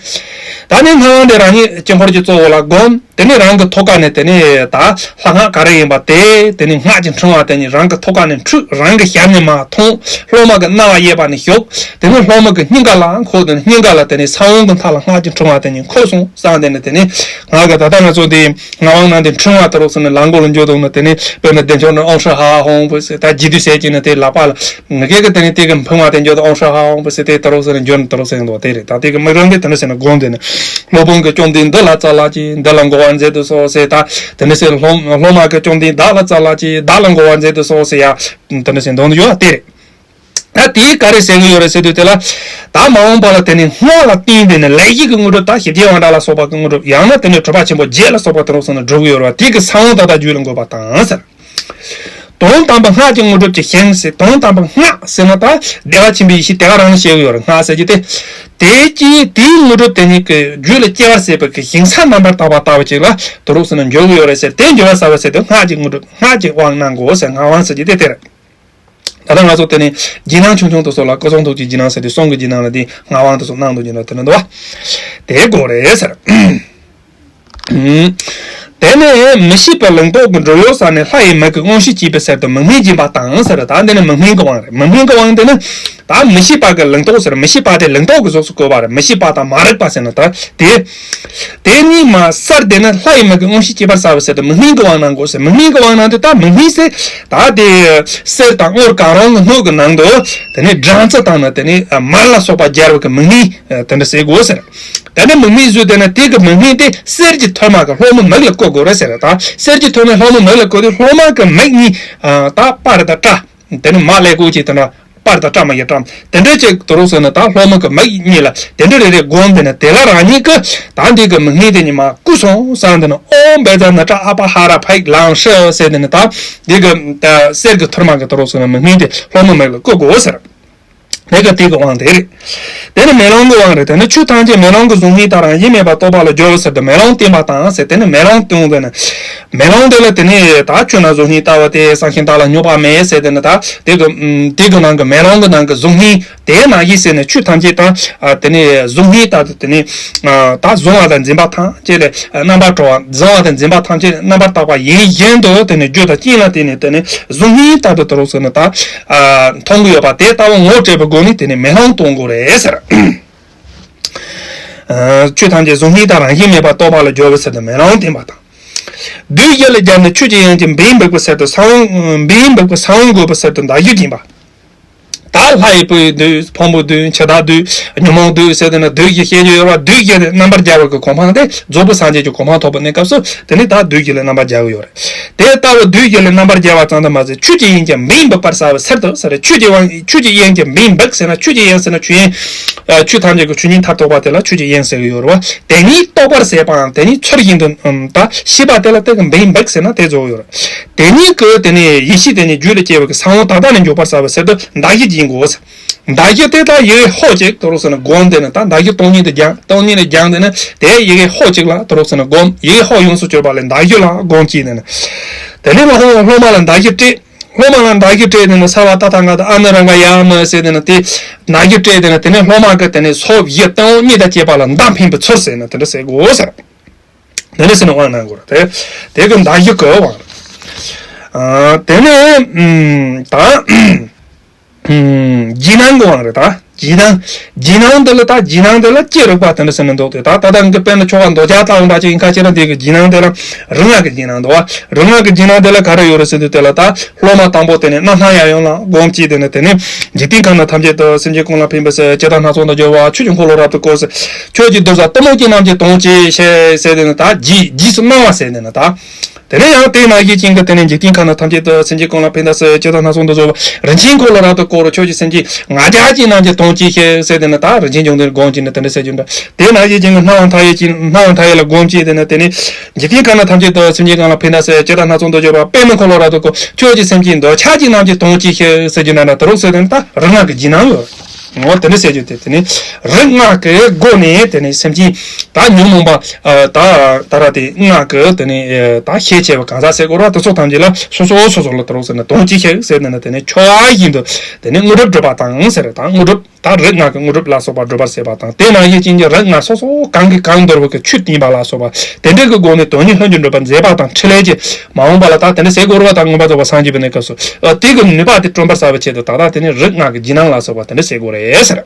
ད་ནི་སྔགས་དབང་དེ་རང་ཉིད་དཀྱིལ་འཁོར་གྱི་གཙོ་བོ་ལ་བསྒོམ། དེ་ནས་རང་གི་ཐོད་ཁ་ནས་དེ་ནས་ད་ལྷ་སྔགས་ག་རེ་ཡིན་པ་དེ། དེ་ནས་སྔགས་ཀྱི་ཕྲེང་བ་དེ་ཉིད་རང་གི་ཐོད་ཁ་ནས་འཁྲུག་རང་གི་ཞབས་ནས་མར་ཐོན། སློབ་མ་གི་རྣ་བ་གཡས་པ་ནས་ཞོག་དེ་ནས་སློབ་མ་གི་སྙིང་ག་ལ་འཁོར། དེ་ནས་སྙིང་ག་ལ་དེ་ནས་ས་བོན་གྱི་མཐའ་ལ་སྔགས་ཀྱི་ཕྲེང་བ་དེ་ཉིད་འཁོར་སོང་བསམ། དེ་ནས་དེ་ནས་སྔགས་ཀྱི་ད་ལྟ་ང་ཚོ་འདི་སྔགས་དབང་ནང་དེ་ཕྲེང་བ་དེ་རུ་སོང་ནས་ལག་མགོ་ལ་འཇུ་འདུག་ན། དེ་ནས་དཔེར་ན་བདེ་མཆོག་ནི་ཨོཾ་ཧྲཱིཿཧ་ཧཱུྃ་ཕཊ་ཟེར། ད་རྗེས་ཟློས་ཟེར་གྱི་ནི་དེ་ལག་པ་ལ་ངེད་ཀྱི་དེ་ནས་དེ་གི་ཕྲེང་བ་དེ་འཇུ་དུས་ཨོཾ་ཧྲཱིཿཧཱུྃ་ཕཊ་ཟེར་དེ་དེ་རུ་སོང་ནས་འཇུ་ནི་དེ་རུ་སོང་འདུག་དེ་རེད། ད་དེ་གི་མིང་རང་གི་དེ་འདྲ་ཟེར་ན་དགོངས་དེ་ནི་སློབ་དཔོན་གྱི་བཅོམ་ལྡན་འདི་ལ་སྩལ་ལགས་ཀྱིས། འདི་ལ་འགོ་བར་མཛད་དུ་གསོལ་ཟེར། ད་དེ་འདྲ་ཟེར། སློབ་སློབ་མ་གི་བཅོམ་ལྡན་བདག་ལ་སྩལ་ལགས་ཀྱིས། བདག་ལ་འགོ་བར་མཛད་དུ་གསོལ་ཟེར་ཡ། དེ་འདྲ་ཟེར་འདོན་དུ་ཡོད་དེ་རེད། ད་དེས་ག་རེ་ཟེར་གི་ཡོད་རེད་ཟེར་དུས། དེ་ལ་ད་མ་འོངས་པ་ལ་དེ་ནི་སྔགས་ལ་བརྟེན་ཏེ་ནི་ལས་ཀྱི་དངོས་གྲུབ། ད་ཞི་རྒྱས་དབང་དྲག་ལ་སོགས་པ་གི་དངོས་གྲུབ། ཡང་ན་དེ་ནི་གྲུབ་པ་ཆེན་པོ་བརྒྱད་ལ་སོགས་པ་དེ་རུ་སོང་ནས་སྒྲུབ་ཀྱི་ཡོད་རེད་བ། དེ་གི་ས་བོན་ད་ལྟ་རྒྱུད་ལ་འགོད་པ་དང་ཟེར། དོན་དམ་པར་སྔགས་ཀྱི་དངོས་གྲུབ་ཀྱི་ཞིང་ཟེར། དོན་དམ་པར་སྔགས་ཟེར་ན་ད་བདེ་བ་ཆེན་པོའི་ཡེ་ཤེས་དེ་ག་རང་ལ་བཤད་ཀྱི་ཡོད་རེད། སྔགས་ཟེར་གྱི་དེ། དེ་ཀྱི་དེའི་དངོས་གྲུབ་དེ་ཉིད་ཀྱི་རྒྱུད་ལ་སྐྱེ་བར་བྱེད་པའི་གི་ཞིང་ས་རྣམ་པར་དག་པ་ལྟ་བུ་ཅིག་ལ་དེ་རུ་སོང་ནས་འཇུག་གི་ཡོད་རེད་ཟེར། དེ་འཇུག་པར་བྱ་བའི་ཕྱིར་དུ་སྔགས་ཀྱི་དངོས་གྲུབ། སྔགས་ཀྱི་དབང་གནང་དགོས་ཟེར། སྔགས་དབང་ཟེར་གྱི་དེ་དེ་རེད། ད་ལྟ་ང་ཚོ་དེ་ནས་རྗེས་གནང་ཆུང་ཆུང་དུ་སོགས་ལ་སྐུ་གསུང་ཐུགས་ཀྱི་རྗེས་གནང་ཟེར་དུས། གསུང་གི་རྗེས་གནང་ལ་དེ་སྔགས་དབང་དུ་སོགས་གནང་འདུག་རྒྱུ་ན་དེ་འདྲ་འདུག་བ། དེ་དགོས་རེད་ཟེར། དེ་ནས་མི་ཤེས་པའི་ལིང་ཏོག་གི་འབྲུ་ཡོད་ས་ནས་ལྷ་ཡི་མིག་གིས་མངོན་ཤེས་སྐྱེས་པའི་ཕྱིར་དུ་མིག་སྨན་སྦྱིན་པ་དང་ཟེར། ད་འདི་ནི་མིག་སྨན་གྱི་དབང་རེད། མིག་སྨན་གྱི་དབང་དེ་ནི་ད་མི་ཤེས་པ་གི་ལིང་ཏོག་ཟེར། མི་ཤེས་པ་དེ་ལིང་ཏོག་གི་གཟུགས་སུ་བཀོད་པ་རེད། མི་ཤེས་པ་དང་མ་རིག་པ་ཟེར་ན་ད་དེ། དེ་གཉིས་མ་བསལ་ཏེ་ནི་ལྷ་ཡི་མིག་གིས་མངོན་ཤེས་སྐྱེས་པར་བྱ་བའི་ཕྱིར་དུ་མིག་སྨན་གྱི་དབང་གནང་དགོས་ཟེར། མིག་སྨན་གྱི་དབང་གནང་དུས་ད་མིག་སྨན་ཟེར་ད་དེ་གསེར་དང་དངུལ་གང་རུང་གི་སྣོད་ཀྱི་ནང་དུ་དེ་ནས་སྦྲང་རྩི་དང་ནི་དེ་ནས་མར་ལ་སོགས་པ་སྦྱར་བའི་གི་མིག་སྨན་དེ་འདྲ་བྱེད་དགོས་ཟེར། དེ་ནས་མིག་སྨན་བཟོས་དེ་ནས་དེ་གི་མིག་སྨན་དེ་གསེར་གྱི་ཐུར་མ་གི་སློང་མོ་མིག་ལ་བཀོད་དགོས་རེད་ཟེར། ད་གསེར་གྱི་ཐུར་མ་སློང་མོ་མིག་ལ་བཀོད་དུས་སློང་མ་གི་མིག་གཉིས་ད་སྤར་དང་སྐྲ་དེ་ནས་མ་ལས་དགོས་ཀྱི་དེ་འདྲ། པར་དང་བཀྲ་མ་ཡི་བཀྲམ་དེ་འདྲ་ཅིག་དུ་རུག་ཟེར་ན་ད་སློབ་མ་གི་མིག་གཉིས་ལ་དེ་འདྲ་རེ་རེ་སྒོམ་དེ་ནི་དེ་ལ་རང་ཉིད་ཀྱི་ད་འདི་གི་མིག་སྔས་དེ་ཉི་མ་སྐུ་སོང་བསམ་དེ་ནི་ཨོམ་བེ་ཛ་ན་ཏྲ་ཨ་པ་ཧ་ར་ཕ་ཡིག་ལང་ཧྲི་ཟེར་དེ་ནི་ད་འདི་གི་ད་གསེར་གི་ཐུར་མ་གི་དུ་རུག་ཟེར་ན་མིག་སྔས་དེ་སློབ་མ་མིག་ལ་བཀུག་དགོས་ཟེར། དེ་གི་དེ་གི་དབང་དེ་རེད། དེ་ནི་མེ་ལོང་གི་དབང་རེད། དེ་ནི་ཆོས་ཐམས་ཅད་མེ་ལོང་གི་གཟུགས་བརྙན་ལྟར་རང་བཞིན་མེད་པར་རྟོགས་པ་ལ་སྦྱོར་ཟེར་ཏེ་མེ་ལོང་བསྟན་པ་དང་ཟེར། དེ་ནི་མེ་ལོང་སྟོན་དེ་ནི་མེ་ལོང་དེ་ལ་དེ་ནི་ད་ཆོས་རྣམས་གཟུགས་བརྙན་ལྟ་བུ་སྟེ་བསམ་ཤིང་དག་ལ་སྙོགས་པ་མེད་ཟེར་དེ་ནི་ད་དེ་གི་དེ་གི་ནང་གི་མེ་ལོང་གི་ནང་གི་གཟུགས་བརྙན་དེ་ནང་བཞིན་ཟེར་ནས་ཆོས་ཐམས་ཅད་དང་དེ་ནི་གཟུགས་བརྙན་ལྟར་དུ་དེ་ནི་ད་གཟུང་བ་དང་འཛིན་པ་ཐམས་ཅད་ལས་རྣམ་པར་གྲོལ་བ། གཟུང་བ་དང་འཛིན་པ་ཐམས་ཅད་རྣམ་པར་དག་པ་ཡིན་བཞིན་དུ་དེ་ནི་རྒྱུ་དང་རྐྱེན་ལ་བརྟེན་ནས་དེ་ནི་གཟུགས་བརྙན་ལྟར་དུ་དུ་རུག་ཟེར་ནས་ད་མཐོང་གི་ཡོད་པ་དེ་ལྟ་བུ་ངོ་སྤྲད་པའི་སྒོ་ནས་དེ་ནི་མེ་ལོང་སྟོན་དགོས་རེད་ཟེར། ཆོས་ཐམས་ཅད་གཟུགས་བརྙན་ལྟར་རང་བཞིན་མེད་པར་རྟོགས་པ་ལ་སྦྱོར་བའི་ཚུལ་དུ་མེ་ལོང་བསྟན་པ་དང་། བདུད་བཞི་ལ་སྦྱར་ནས་ཆོས་ཀྱི་དབྱིངས་ཀྱི་འབེན་འབུག་པའི་ཚུལ་དུ་ས་བོན་འབེན་འབུག་པའི་ས་བོན་འགུགས་པའི་ཚུལ་དུ་མདའ་གཞུ་འབྱིན་པ། ད་ལྷ་ཡི་བུ་ཡི་བདུད་ཕུང་པོའི་བདུད་འཆི་བདག་བདུད་ཉོན་མོངས་བདུད་ཟེར་དེ་ནི་བདུད་བཞི་བཤད་རྒྱུ་ཡོད་པ། བདུད་བཞི་དེ་རྣམ་པར་སྦྱར་བའི་གི་གོ་འཕང་དེ་རྫོགས་པའི་སངས་རྒྱས་ཀྱི་གོ་འཕང་ཐོབ་པའི་གནས་སྐབས་སུ་དེ་ནི་ད་བདུད་བཞི་ལ་རྣམ་པར་སྦྱར་གི་ཡོད་རེད། དེ་ལྟ་བུ་བདུད་བཞི་ལ་རྣམ་པར་སྦྱར་བ་ཙམ་དུ་མ་ཟད་ཆོས་ཀྱི་དབྱིངས་ཀྱི་འབེན་འབུག་པར་བྱ་བའི་ཚུལ་དུ་ཟེར། ཆོས་ཀྱི་དབང་ཆོས་ཀྱི་དབྱིངས་ཀྱི་འབེན་འབུག་ཟེར་ན་ཆོས་ཀྱི་དབྱིངས་ཟེར་ན་ཆོས་དབྱིངས་ཆོས་ཐམས་ཅད་ཀྱི་ཆོས་ཉིད་མཐར་ཐུག་པ་དེ་ལ་ཆོས་ཀྱི་དབྱིངས་ཟེར་གི་ཡོད་རེད་བ། དེ་ཉིད་རྟོགས་པར་བྱེད་པའམ་དེ་ཉིད་ཚུལ་བཞིན་དུ་ད་ཤེས་པ་དེ་ལ་དེ་གི་འབེན་འབུག་ཟེར་ན་དེ་རྫོགས་ཡོད་རེད། དེ་ཉིད་ཀྱི་དེ་ནས་ཡེ་ཤེས་དེ་ཉིད་རྒྱུད་ལ་སྐྱེ་བའི་གི་ས་བོན་དག་དག་ལ་འཇུག་པར་བྱ་བའི་ཚུལ་དུ་མདའ་གཞུ་འབྱིན་དགོས། མདའ་གཞུ་དེ་དག་ཡི་གེ་ཧོ་གཅིག་དུ་རུག་ཟེར་ན་སྒོམ་དེ་ནི་ད་མདའ་གཞུ་སྟོང་ཉིད་དུ་སྦྱང་སྟོང་ཉིད་ལ་སྦྱང་དེ་ནི་དེ་ཡི་གེ་ཧོ་གཅིག་ལ་དུ་རུག་ཟེར་ན་སྒོམ་ཡི་གེ་ཧོ་ཡོངས་སུ་གྱུར་པ་ལས་མདའ་གཞུ་ལ་སྒོམ་གྱིས་དེ་ནི། དེ་ནས་སློབ་སློབ་མ་ལ་མདའ་གཞུ་སྤྲད། སློབ་མ་ལ་མདའ་གཞུ་སྤྲད་དེ་ནི་ས་བ་ཏ་ཐ་ག་ད་ཨ་ནི་ར་ག་ཡ་མ་ཟེར་དེ་ནི་དེ་མདའ་གཞུ་སྤྲད་དེ་ནི་དེ་ནས་སློབ་མ་གི་དེ་ནས་སོ་བཞི་སྟེང་འོག་གཉིས་དང་བཅས་པ་ལ་མདའ་འཕེན་པའི་ཚུལ་ཟེར་ནི་དེ་འདྲ་ཟེར་དགོས་ཟེར། དེ་འདྲ་ཟེར་ནི་དབང་གནང་དགོས་རེད་དེ། དེ་གི་མདའ་གཞུ་གི་དབང་རེད། ཨ་དེ་ནས་ཨུམ་ད་ཨུམ་རྗེས་གནང་གི་དབང་རེད་ད། རྗེས་གནང་། རྗེས་གནང་འདི་ལ་ད་རྗེས་གནང་འདི་ལ་ཅི་རིགས་པ་དེ་འདྲ་ཟེར་ནི་འདུག་དེ་ད་ད་ལྟ་འདི་དཔེར་ན་ཆོ་ག་མདོ་རྒྱུད་ལྟ་བུ་འདྲ་ཅིག་ཡིན་ཁ་ཅིག་ན་དེ་གི་རྗེས་གནང་དེ་ལ་རིག་སྔགས་ཀྱི་རྗེས་གནང་འདུག་བ། རིག་སྔགས་ཀྱི་རྗེས་གནང་དེ་ལ་ག་རེ་ཡོད་རེད་ཟེར་དུས་དེ་ལ་ད་སློབ་མ་དང་པོ་དེ་ནས་རྣམ་སྣང་ཡང་ཡང་ལ་སྒོམ་གྱིས་དེ་ནས་དེ་ནས་འཇིག་རྟེན་ཁམས་ན་ཐམས་ཅད་དུ་སེམས་ཅན་གང་ལ་ཕན་པའི་ཕྱིར་ཇི་ལྟར་སྣང་ཚུལ་དུ་སྦྱོར་བ་ཆོས་ཀྱི་འཁོར་ལོ་རབ་ཏུ་བསྐོར་ཟེར། ཆོས་ཀྱི་གདུལ་བྱ་གཏི་མུག་ཅན་རྣམས་ཀྱི་དོན་བྱེད་ཟེར་དེ་ནས་ད་རྗེས་རྗེས་སུ་གནང་བ་ཟེར་དེ་ནས་ད། དེ་ནས་ཡང་དེ་ནང་བཞིན་ཅན་གྱི་དེ་ནས་འཇིག་རྟེན་ཁམས་ན་ཐམས་ཅད་དུ་སེམས་ཅན་གང་ལ་ཕན་ཐོགས་སུ་ཇི་ལྟར་སྣང་ཚུལ་དུ་སྦྱོར་བ་རིན་ཆེན་འཁོར་ལོ་རབ་ཏུ་བསྐོར་རོ་ཆོས་ཀྱི་སེམས་ཅན་ང་རྒྱལ་གྱི་རྣམས་ཀྱི་དོན་བྱེད་ཤེས་ཟེར་དེ་ནི་ད་རིན་ཆེན་འབྱུང་ལྡན་སྒོམ་གྱི་ནི་དེ་འདྲ་ཟེར་རྒྱུ་འདྲ། དེ་ནང་བཞིན་ཅན་གྱི་སྣང་བ་མཐའ་ཡས་ཀྱི་སྣང་བ་མཐའ་ཡས་ལ་སྒོམ་བྱེད་དེ་ནི་དེ་ནི་འཇིག་རྟེན་ཁམས་ན་ཐམས་ཅད་དུ་སེམས་ཅན་གང་ལ་ཕན་ཐོགས་སུ་ཇི་ལྟར་སྣང་ཚུལ་དུ་སྦྱོར་བ་པདྨ་འཁོར་ལོ་རབ་ཏུ་བསྐོར་ཆོས་ཀྱི་སེམས་ཅན་འདོད་ཆགས་ཀྱི་རྣམས་ཀྱི་དོན་བྱེད་ཤེས་ཟེར་རྒྱུ་འདྲ་འདྲ་དུ་རུག་ཟེར་དེ་ནི་ད་རིག་སྔགས་ཀྱི་རྗེས་གནང་ཡོད། འོ་དེ་འདྲ་བཤད་རྒྱུ་དེ་དེ་ནི་རིག་སྔགས་ཀྱི་སྒོ་ནས་དེ་ནི་སེམས་ཅན་ད་ཉོན་མོངས་པ་ད་ད་ར་དེ་སྔགས་ཀྱི་དེ་ནི་ད་ཤེས་བྱ་བ་གང་ཟག་ཟེར་དགོས་ར་དེ་ཚོ་ཐམས་ཅད་ལ་སོ་སོ་སོ་སོ་ལ་དུ་རུག་ཟེར་ནས་དོན་གྱི་ཤེས་ཟེར་ནས་དེ་ནི་ཆོ་ག་བཞིན་དུ་དེ་ནི་དངོས་གྲུབ་སྒྲུབ་པ་དང་ཟེར་དང་དངོས་གྲུབ་ད་རིག་སྔགས་ཀྱི་དངོས་གྲུབ་ལ་སོགས་པ་སྒྲུབ་པར་བྱེད་པ་དང་དེ་ནང་བཞིན་ཅན་གྱི་རིག་སྔགས་སོ་སོ་གང་གིས་གང་འདུལ་བ་གི་ཆོས་བསྟན་པ་ལ་སོགས་པ་དེ་འདྲ་གི་སྒོ་ནས་དོན་གཉིས་ལྷུན་གྱིས་འགྲུབ་པར་མཛད་པ་དང་འཕྲིན་ལས་ཀྱི་མ་འོངས་པ་ལ་ད་དེ་འདྲ་ཟེར་དགོས་རེད་བ། ད་མངོན་པར་རྫོགས་པ་སངས་རྒྱས་པའི་གནས་སྐབས་སུ་ཨ་དེ་གི་ནུས་པ་དེ་བསྐྲུན་པར་བྱ་བའི་ཆེད་དུ་ད་ལྟ་དེ་ནི་རིག་སྔགས་ཀྱི་རྗེས་གནང་ལ་སོགས་པ་དེ་འདྲ་ཟེར་དགོས་རེད་ཟེར།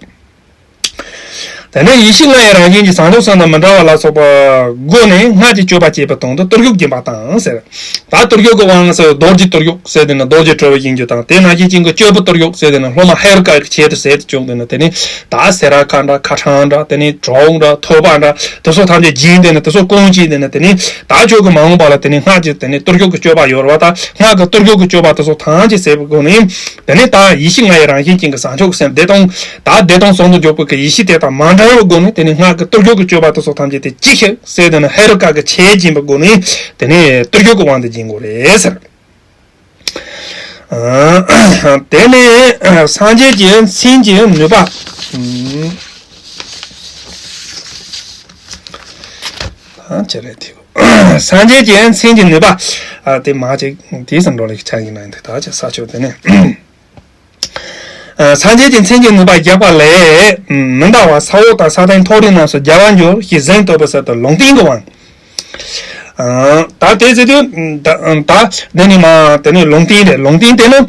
དེ་ནས་ཡེ་ཤེས་ལྔ་ཡི་རང་བཞིན་གྱི་བྱང་ཆུབ་སེམས་དང་མི་འབྲལ་བ་ལ་སོགས་པ་སྒོ་ནས་སྔགས་ཀྱི་སྤྱོད་པ་བྱེད་པའི་དོན་དུ་གཏོར་བརྗོད་བགྱིས་པ་དང་ཟེར། ད་གཏོར་བརྗོད་ཀྱི་དབང་ཟེར་རྡོ་རྗེ་གཏོར་བརྗོད་ཟེར་དེ་ནི་རྡོ་རྗེ་གྲུབ་པའི་དབྱིངས་ཀྱི་དང་དེ་ནང་བཞིན་ཅན་གྱི་སྤྱོད་པའི་གཏོར་བརྗོད་ཟེར་དེ་ནི་སློབ་མ་ཧེ་རུ་ཀ་གི་ཆེད་དུ་ཟེར་དུ་བྱུང་དེ་ནི་དེ་ནི་ད་སེ་ར་ཁ་འདྲ་ཁ་ཕྲང་འདྲ་དེ་ནི་གྲོགས་འདྲ་ཐོད་པ་འདྲ་དེ་ཚོ་ཐམས་ཅད་སྦྱིན་དེ་ནི་དེ་ཚོ་སྐོང་བྱས་དེ་ནི་དེ་ནི་ད་ཆོས་ཀྱི་མ་འོངས་པ་ལ་དེ་ནི་སྔགས་ཀྱི་དེ་ནི་གཏོར་བརྗོད་ཀྱི་སྤྱོད་པ་ཡོད་རེད་བ། ད་སྔགས་ཀྱི་གཏོར་བརྗོད་ཀྱི་སྤྱོད་པ་དེ་ཚོ་ཐམས་ཅད་ཟེར་བའི་སྒོ་ནས་དེ་ནི་ད་ཡེ་ཤེས་ལྔ་ཡི་རང་བཞིན་ཅན་གྱི་བྱང་ཆུབ་སེམས་བདེ་སྟོང་ད་བདེ་སྟོང་ཟུང་དུ་འཇུག་པའི་གི་ཡེ་ཤེས་དེ་དང་མ་འབྲལ་བའི་སྒོ་ནས་དེ་ནི་སྔགས་ཀྱི་གཏོར་བརྗོད་ཀྱི་སྤྱོད་པ་དེ་ཚོ་ཐམས་ཅད་དེ་ཅི་ཤེས་ཟེར་དེ་ནི་ཧེ་རུ་ཀ་གི་ཆེད་སྦྱིན་པའི་སྒོ་ནས་དེ་ནི་གཏོར་བརྗོད་ཀྱི་དབང་དུ་སྦྱིན་དགོས་རེད་ཟེར། དེ་ནས་སངས་རྒྱས་ཀྱི་མཚན་གྱི་ནུས་པ། ཨ་ཅི་རེད་དེ། སངས་རྒྱས་ཀྱི་མཚན་གྱི་ནུས་པ། ཨ་དེ་མ་ཅིག་དེའི་བསམ་འགྲོ་ལ་ཆ་ཡིན་ན་ཡིན་དེ་ད་ཅི་ས་ཆོག་དེ་ནས། ཨ་སངས་རྒྱས་ཀྱི་མཚན་གྱི་ནུས་པ་རྒྱས་པ་ལས། མི་འདའ་བ་ས་འོག་དང་ས་སྟེང་མཐོ་རིས་རྣམས་སུ་རྒྱལ་བར་འགྱུར་ཞེས་གཟེངས་བསྟོད་པའི་ཚུལ་དུ་ལུང་བསྟན་གྱི་དབང་། ཨ་ད་དེ་ཟེར་དུས་ད་ད་འདི་ནི་མ་དེ་ནི་ལུང་བསྟན་རེད། ལུང་བསྟན་དེ་ནི་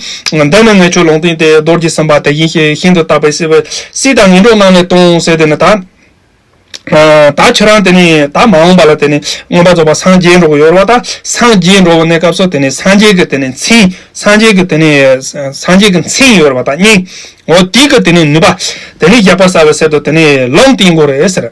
འདི་ནི་ངེས་ཆོས་ལུང་བསྟན་ཏེ་རྡོ་རྗེ་སེམས་དཔའ་དེ་བཞིན་གཤེགས་ཤིན་ཏུ་དག་པའི་སྲིད་པའི་སྲིད་དང་ངན་འགྲོ་རྣམས་ལས་ལྟུང་ཟེར་དེ་ནི་ད། ཨ་ད་ཁྱོད་རང་དེ་ནི་ད་མ་འོངས་པ་ལ་དེ་ནི་མངོན་པར་རྫོགས་པ་སངས་རྒྱས་འགྲོ་གི་ཡོད་རེད་བ། ད་སངས་རྒྱས་འགྲོ་བའི་གནས་སྐབས་སུ་དེ་ནི་སངས་རྒྱས་ཀྱི་དེ་ནི་མཚན་སངས་རྒྱས་ཀྱི་དེ་ནི་སངས་རྒྱས་ཀྱི་མཚན་ཡོད་རེད་བ། ད་སྙིང་ འོ་དེ་གི་དེ་ནས་ནུས་པ་དེ་ནས་རྒྱས་པར་གསལ་བའི་ཚུལ་དུ་དེ་ནས་ལུང་བསྟན་དགོས་རེད་ཟེར།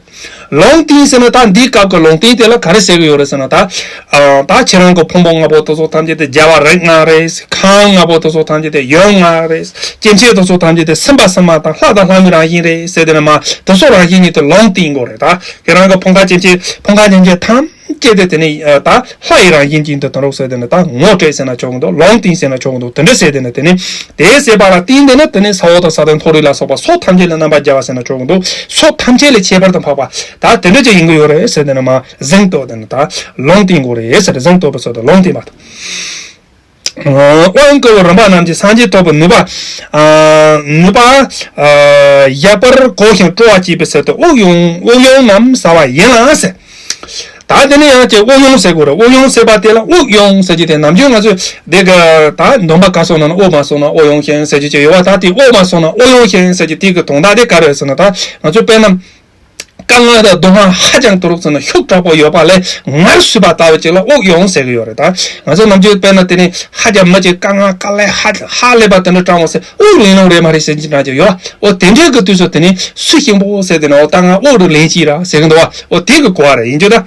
ལུང་བསྟན་ཟེར་ན་ད་འདིའི་སྐབས་ཀྱི་ལུང་བསྟན་དེ་ལ་ག་རེ་ཟེར་གི་ཡོད་རེད་ཟེར་ན་ད། ཨ། ད་ཁྱེད་རང་གི་ཕུང་པོ་ལྔ་པོ་དེ་ཚོ་ཐམས་ཅད་དེ་རྒྱལ་བ་རིགས་ལྔ་རེད། ཁམས་ལྔ་པོ་དེ་ཚོ་ཐམས་ཅད་དེ་ཡུམ་ལྔ་རེད། སྐྱེ་མཆེད་དེ་ཚོ་ཐམས་ཅད་དེ་སེམས་དཔའ་སེམས་མ་དང་ལྷ་དང་ལྷ་མིན་རང་བཞིན་རེད་ཟེར་དེ་ནས་མ་དེ་ཚོ་རང་བཞིན་ཉིད་དུ་ལུང་བསྟན་དགོས་རེད། ད་ཁྱེད་རང་གི་ཕུང་ཁ་སྐྱེ་མཆེད་ཕུང་ཁ་སྐྱེ་མཆེད་ཐམས་ཅད་དེ་དེ་ནས་ད་ལྷ་ཡི་རང་བཞིན་ཅན་དུ་དེ་འདྲ་ཟེར་དེ་ནས་ད་ངོ་སྤྲད་ཟེར་ན་ཆོག་གི་འདུག་ལུང་བསྟན་ཟེར་ན་ཆོག་གི་འདུག་དེ་འདྲ་ཟེར་དེ་ནས་དེ་ནས་དེ་ཟེར་བ་ལ་བརྟེན་དེ་ནས་དེ་ནས་ས་འོག་དང་ས་སྟེང་མཐོ་རིས་ལ་སོགས་པ་ཕྱོགས་ཐམས་ཅད་ལ་རྣམ་པར་རྒྱལ་བ་ཟེར་ན་ཆོག་གི་འདུག་ཕྱོགས་ཐམས་ཅད་ལས་ཁྱད་པར་དུ་འཕགས་པ་ད་དེ་འདྲ་ཅིག་ཡིན་གི་ཡོད་རེད་ཟེར་དེ་ནས་མ་གཟེངས་བསྟོད་དེ་ནས་ད་ལུང་བསྟན་དགོས་རེད་ཟེར་གཟེངས་བསྟོད་པའི་ཚུལ་དུ་ལུང་བསྟན་པ་དང་། དབང་བསྐུར་བའི་རིམ་པ་རྣམས་ཀྱིས་སངས་རྒྱས་ཐོབ་པའི་ནུས་པ། ཨ། ནུས་པ། ཨ། ཡལ་བར་གོ་ཞིང་སྤྲོ་བ་སྐྱེད་པའི་ཚུལ་དུ་དབུགས་དབྱུང་དབུགས་དབྱུང་རྣམས་བྱ་བ་ཡིན་ལ་ཟེར། ད་དེ་ནས་ཡང་ཅིག་དབུགས་དབྱུང་ཟེར་དགོས་རེད། དབུགས་དབྱུང་ཟེར་བ་དེ་ལ་དབུགས་དབྱུང་ཟེར་གྱི་དེ་ནམ་རྒྱུན་ང་ཚོས་འདི་གི་ད་འདོན་པ་ག་སོང་ན་དབུགས་མ་སོང་ན་དབུགས་དབྱུང་ཞིང་ཟེར་གྱི་ཅིག་ཡོད་པ། ད་དེ་དབུགས་མ་སོང་ན་དབུགས་དབྱུང་ཞིང་ཟེར་གྱི་དེ་གི་དོན་དག་དེ་ག་རེ་ཟེར་ན་ད་ང་ཚོས་དཔེར་ན། དཀའ་ངལ་དང་སྡུག་བསྔལ་ཧ་ཅང་དུ་རུག་ཚུལ་ནི་ཤུགས་དྲག་པོ་ཡོད་པ་ལས་ངལ་གསོས་པ་ལྟ་བུ་ཅིག་ལ་དབུགས་དབྱུང་ཟེར་གྱི་ཡོད་རེད། ད་ང་ཚོ་ནམ་རྒྱུན་དཔེར་ན་དེ་ནས་ཧ་ཅང་མི་ཅིག་དཀའ་ངལ་དཀའ་ལས་ཧ་ཧ་ལས་པ་དེ་འདྲ་སྤྲང་བ་ཟེར་དབུགས་ལེན་ལོང་རེད་མ་རེད་ཟེར་གྱི་འདྲ་ཅིག་ཡོད། འོ་དེ་འདྲའི་གི་དུས་སུ་དེ་ནས་སུ་ཞིམ་པོ་ཟེར་དེ་ནས་འོ་ད་ང་དབུགས་རུ་ལེན་གྱི་ར་ཟེར་གྱི་འདུག་བ། འོ་དེ་གི་གོ་བ་རེད། ཡིན་རྒྱུ་ད།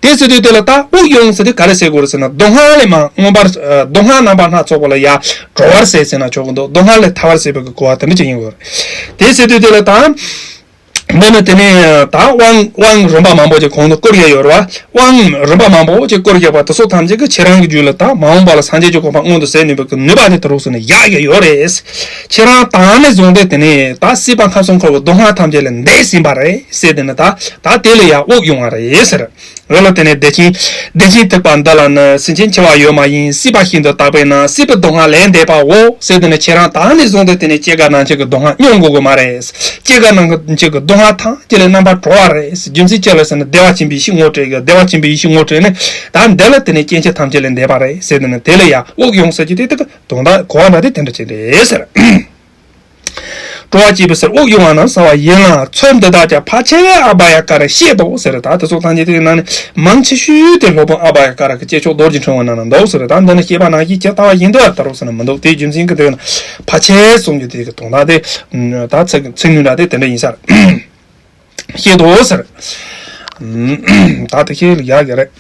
དེ་ཟེར་དུས་དེ་ལ་ད་དབུགས་དབྱུང་ཟེར་དེ་ག་རེ་ཟེར་དགོས་རེད་ཟེར་ན་སྡུག་བསྔལ་ལས་མ་མངོན་པར་སྡུག་བསྔལ་རྣམ་པ་སྣ་ཚོགས་པ་ལ་ཡ་གྲོལ་བར་ཟེར་ཟེར་ན་ཆོག་གི་འདུག་སྡུག་བསྔལ་ལས་ཐར་བར་ཟེར་བའི་གི་གོ་བ་དེ་འདྲ་ཅིག་ཡིན་དགོས་རེད། དེ་ཟེར་དུས་དེ་ལ་ད། འདི་ནི་དེ་ནས་ད་དབང་དབང་རིམ་པ་མང་པོ་ཅིག་གོང་དུ་བསྐུར་ཡ་ཡོད་རེད་བ། དབང་རིམ་པ་མང་པོ་ཅིག་བསྐུར་ཡོད་པ་དེ་ཚོ་ཐམས་ཅད་ཀྱིས་ཁྱེད་རང་གི་རྒྱུད་ལ་ད་མ་འོངས་པ་ལ་སངས་རྒྱས་ཀྱི་གོ་འཕང་མངོན་དུ་གསལ་ནུས་པའི་གི་ནུས་པ་དེ་དུ་རུག་སོང་ནས་ཡག་ཡོད་ཡོད་རེད། ཁྱེད་རང་ད་ནས་བཟུང་སྟེ་དེ་ནས་ད་སྲིད་པ་ཁམས་གསུམ་འཁོར་བའི་སྡུག་བསྔལ་ཐམས་ཅད་ལས་འདས་ཟིན་པ་རེད་ཟེར་དེ་ནི་ད་ད་དེ་ལ་ཡང་དབུགས་དབྱུང་བ་རེད་ཟེར། འོ་ལ་དེ་ནས་བདེ་ཆེན་བདེ་ཆེན་ཐེག་པ་འདི་ལ་ནི་སེམས་ཅན་འཆི་བ་ཡོད་མ་ཡིན། སྲིད་པ་ཤིན་ཏུ་དག་པས་ན་སྲིད་པའི་སྡུག་བསྔལ་ལས་འདས་པའོ་ཟེར་དེ་ནི་ཁྱེད་རང་ད་ནས་བཟུང་སྟེ་དེ་ནས་སྐྱེ་རྒ་ན་འཆི་གི་སྡུག་བསྔལ་མྱོང་དགོས་ཀྱི་མ་རེད། སྐྱེ་རྒ་ན་འཆི་གི་སྡུག་བསྔལ་ཐམས་ཅད་ལས་རྣམ་པར་གྲོལ་བ་རེད། རྒྱུ་མཚན་ཅི་ལ་ཟེར་ན་བདེ་བ་ཆེན་པོའི་ཡེ་ཤེས་ངོ་སྤྲད་ཀྱི་བདེ་བ་ཆེན་པོའི་ཡེ་ཤེས་ངོ་སྤྲད་ནས་ད་འདི་ལ་དེ་ནས་སྐྱེ་འཆི་ཐམས་ཅད་ལས་འདས་པ་རེད་ཟེར་དེ་ནས་དེ་ལ་ཡང་དབུགས་དབྱུང་ཟེར་གྱི་དེ་དེ་གི་དོན་དག་གོ་བ་འདྲ་དེ་དེ་འདྲ་ཅིག་རེད་ཟེར། སྤྲོ་བ་སྐྱེད་པའི་ཕྱིར་དབུགས་དབྱུང་བ་རྣམས་བྱ་བ་ཡིན་ལ། ཚུལ་འདི་དག་ཀྱང་ཕལ་ཆེར་ཨ་བྷ་ཡ་ཀ་ར་བཤད་དོ་ཟེར། ད་དེ་ཚོ་ཐམས་ཅད་དེའི་ནང་ནས་མང་ཆེ་ཤོས་དེ་སློབ་དཔོན་ཨ་བྷ་ཡ་ཀ་ར་གི་བསྐྱེད་ཆོག་རྡོ་རྗེ་ཕྲེང་བའི་ནང་ན་འདུག་ཟེར། ད་འདི་ནི་བཤད་པ་ནང་བཞིན་ཇི་ལྟ་བ་བཞིན་དུ་ཡང་ད་རུང་ཟེར་ན་མི་འདུག་དེའི་རྒྱུ་མཚན་གྱིས་དེ་ན་ཕལ་ཆེར་གསུང་རྒྱུ་དེ་གི་དོན་དག་དེ་ད་ཚིག་ཚིག་ཉུང་འདྲ་དེ་དེ་འདྲ་ཡིན་ས་རེད། བཤད་དོ་ཟེར། ད་དེ་ཤེས་ལ་ཡག་གི་རེད།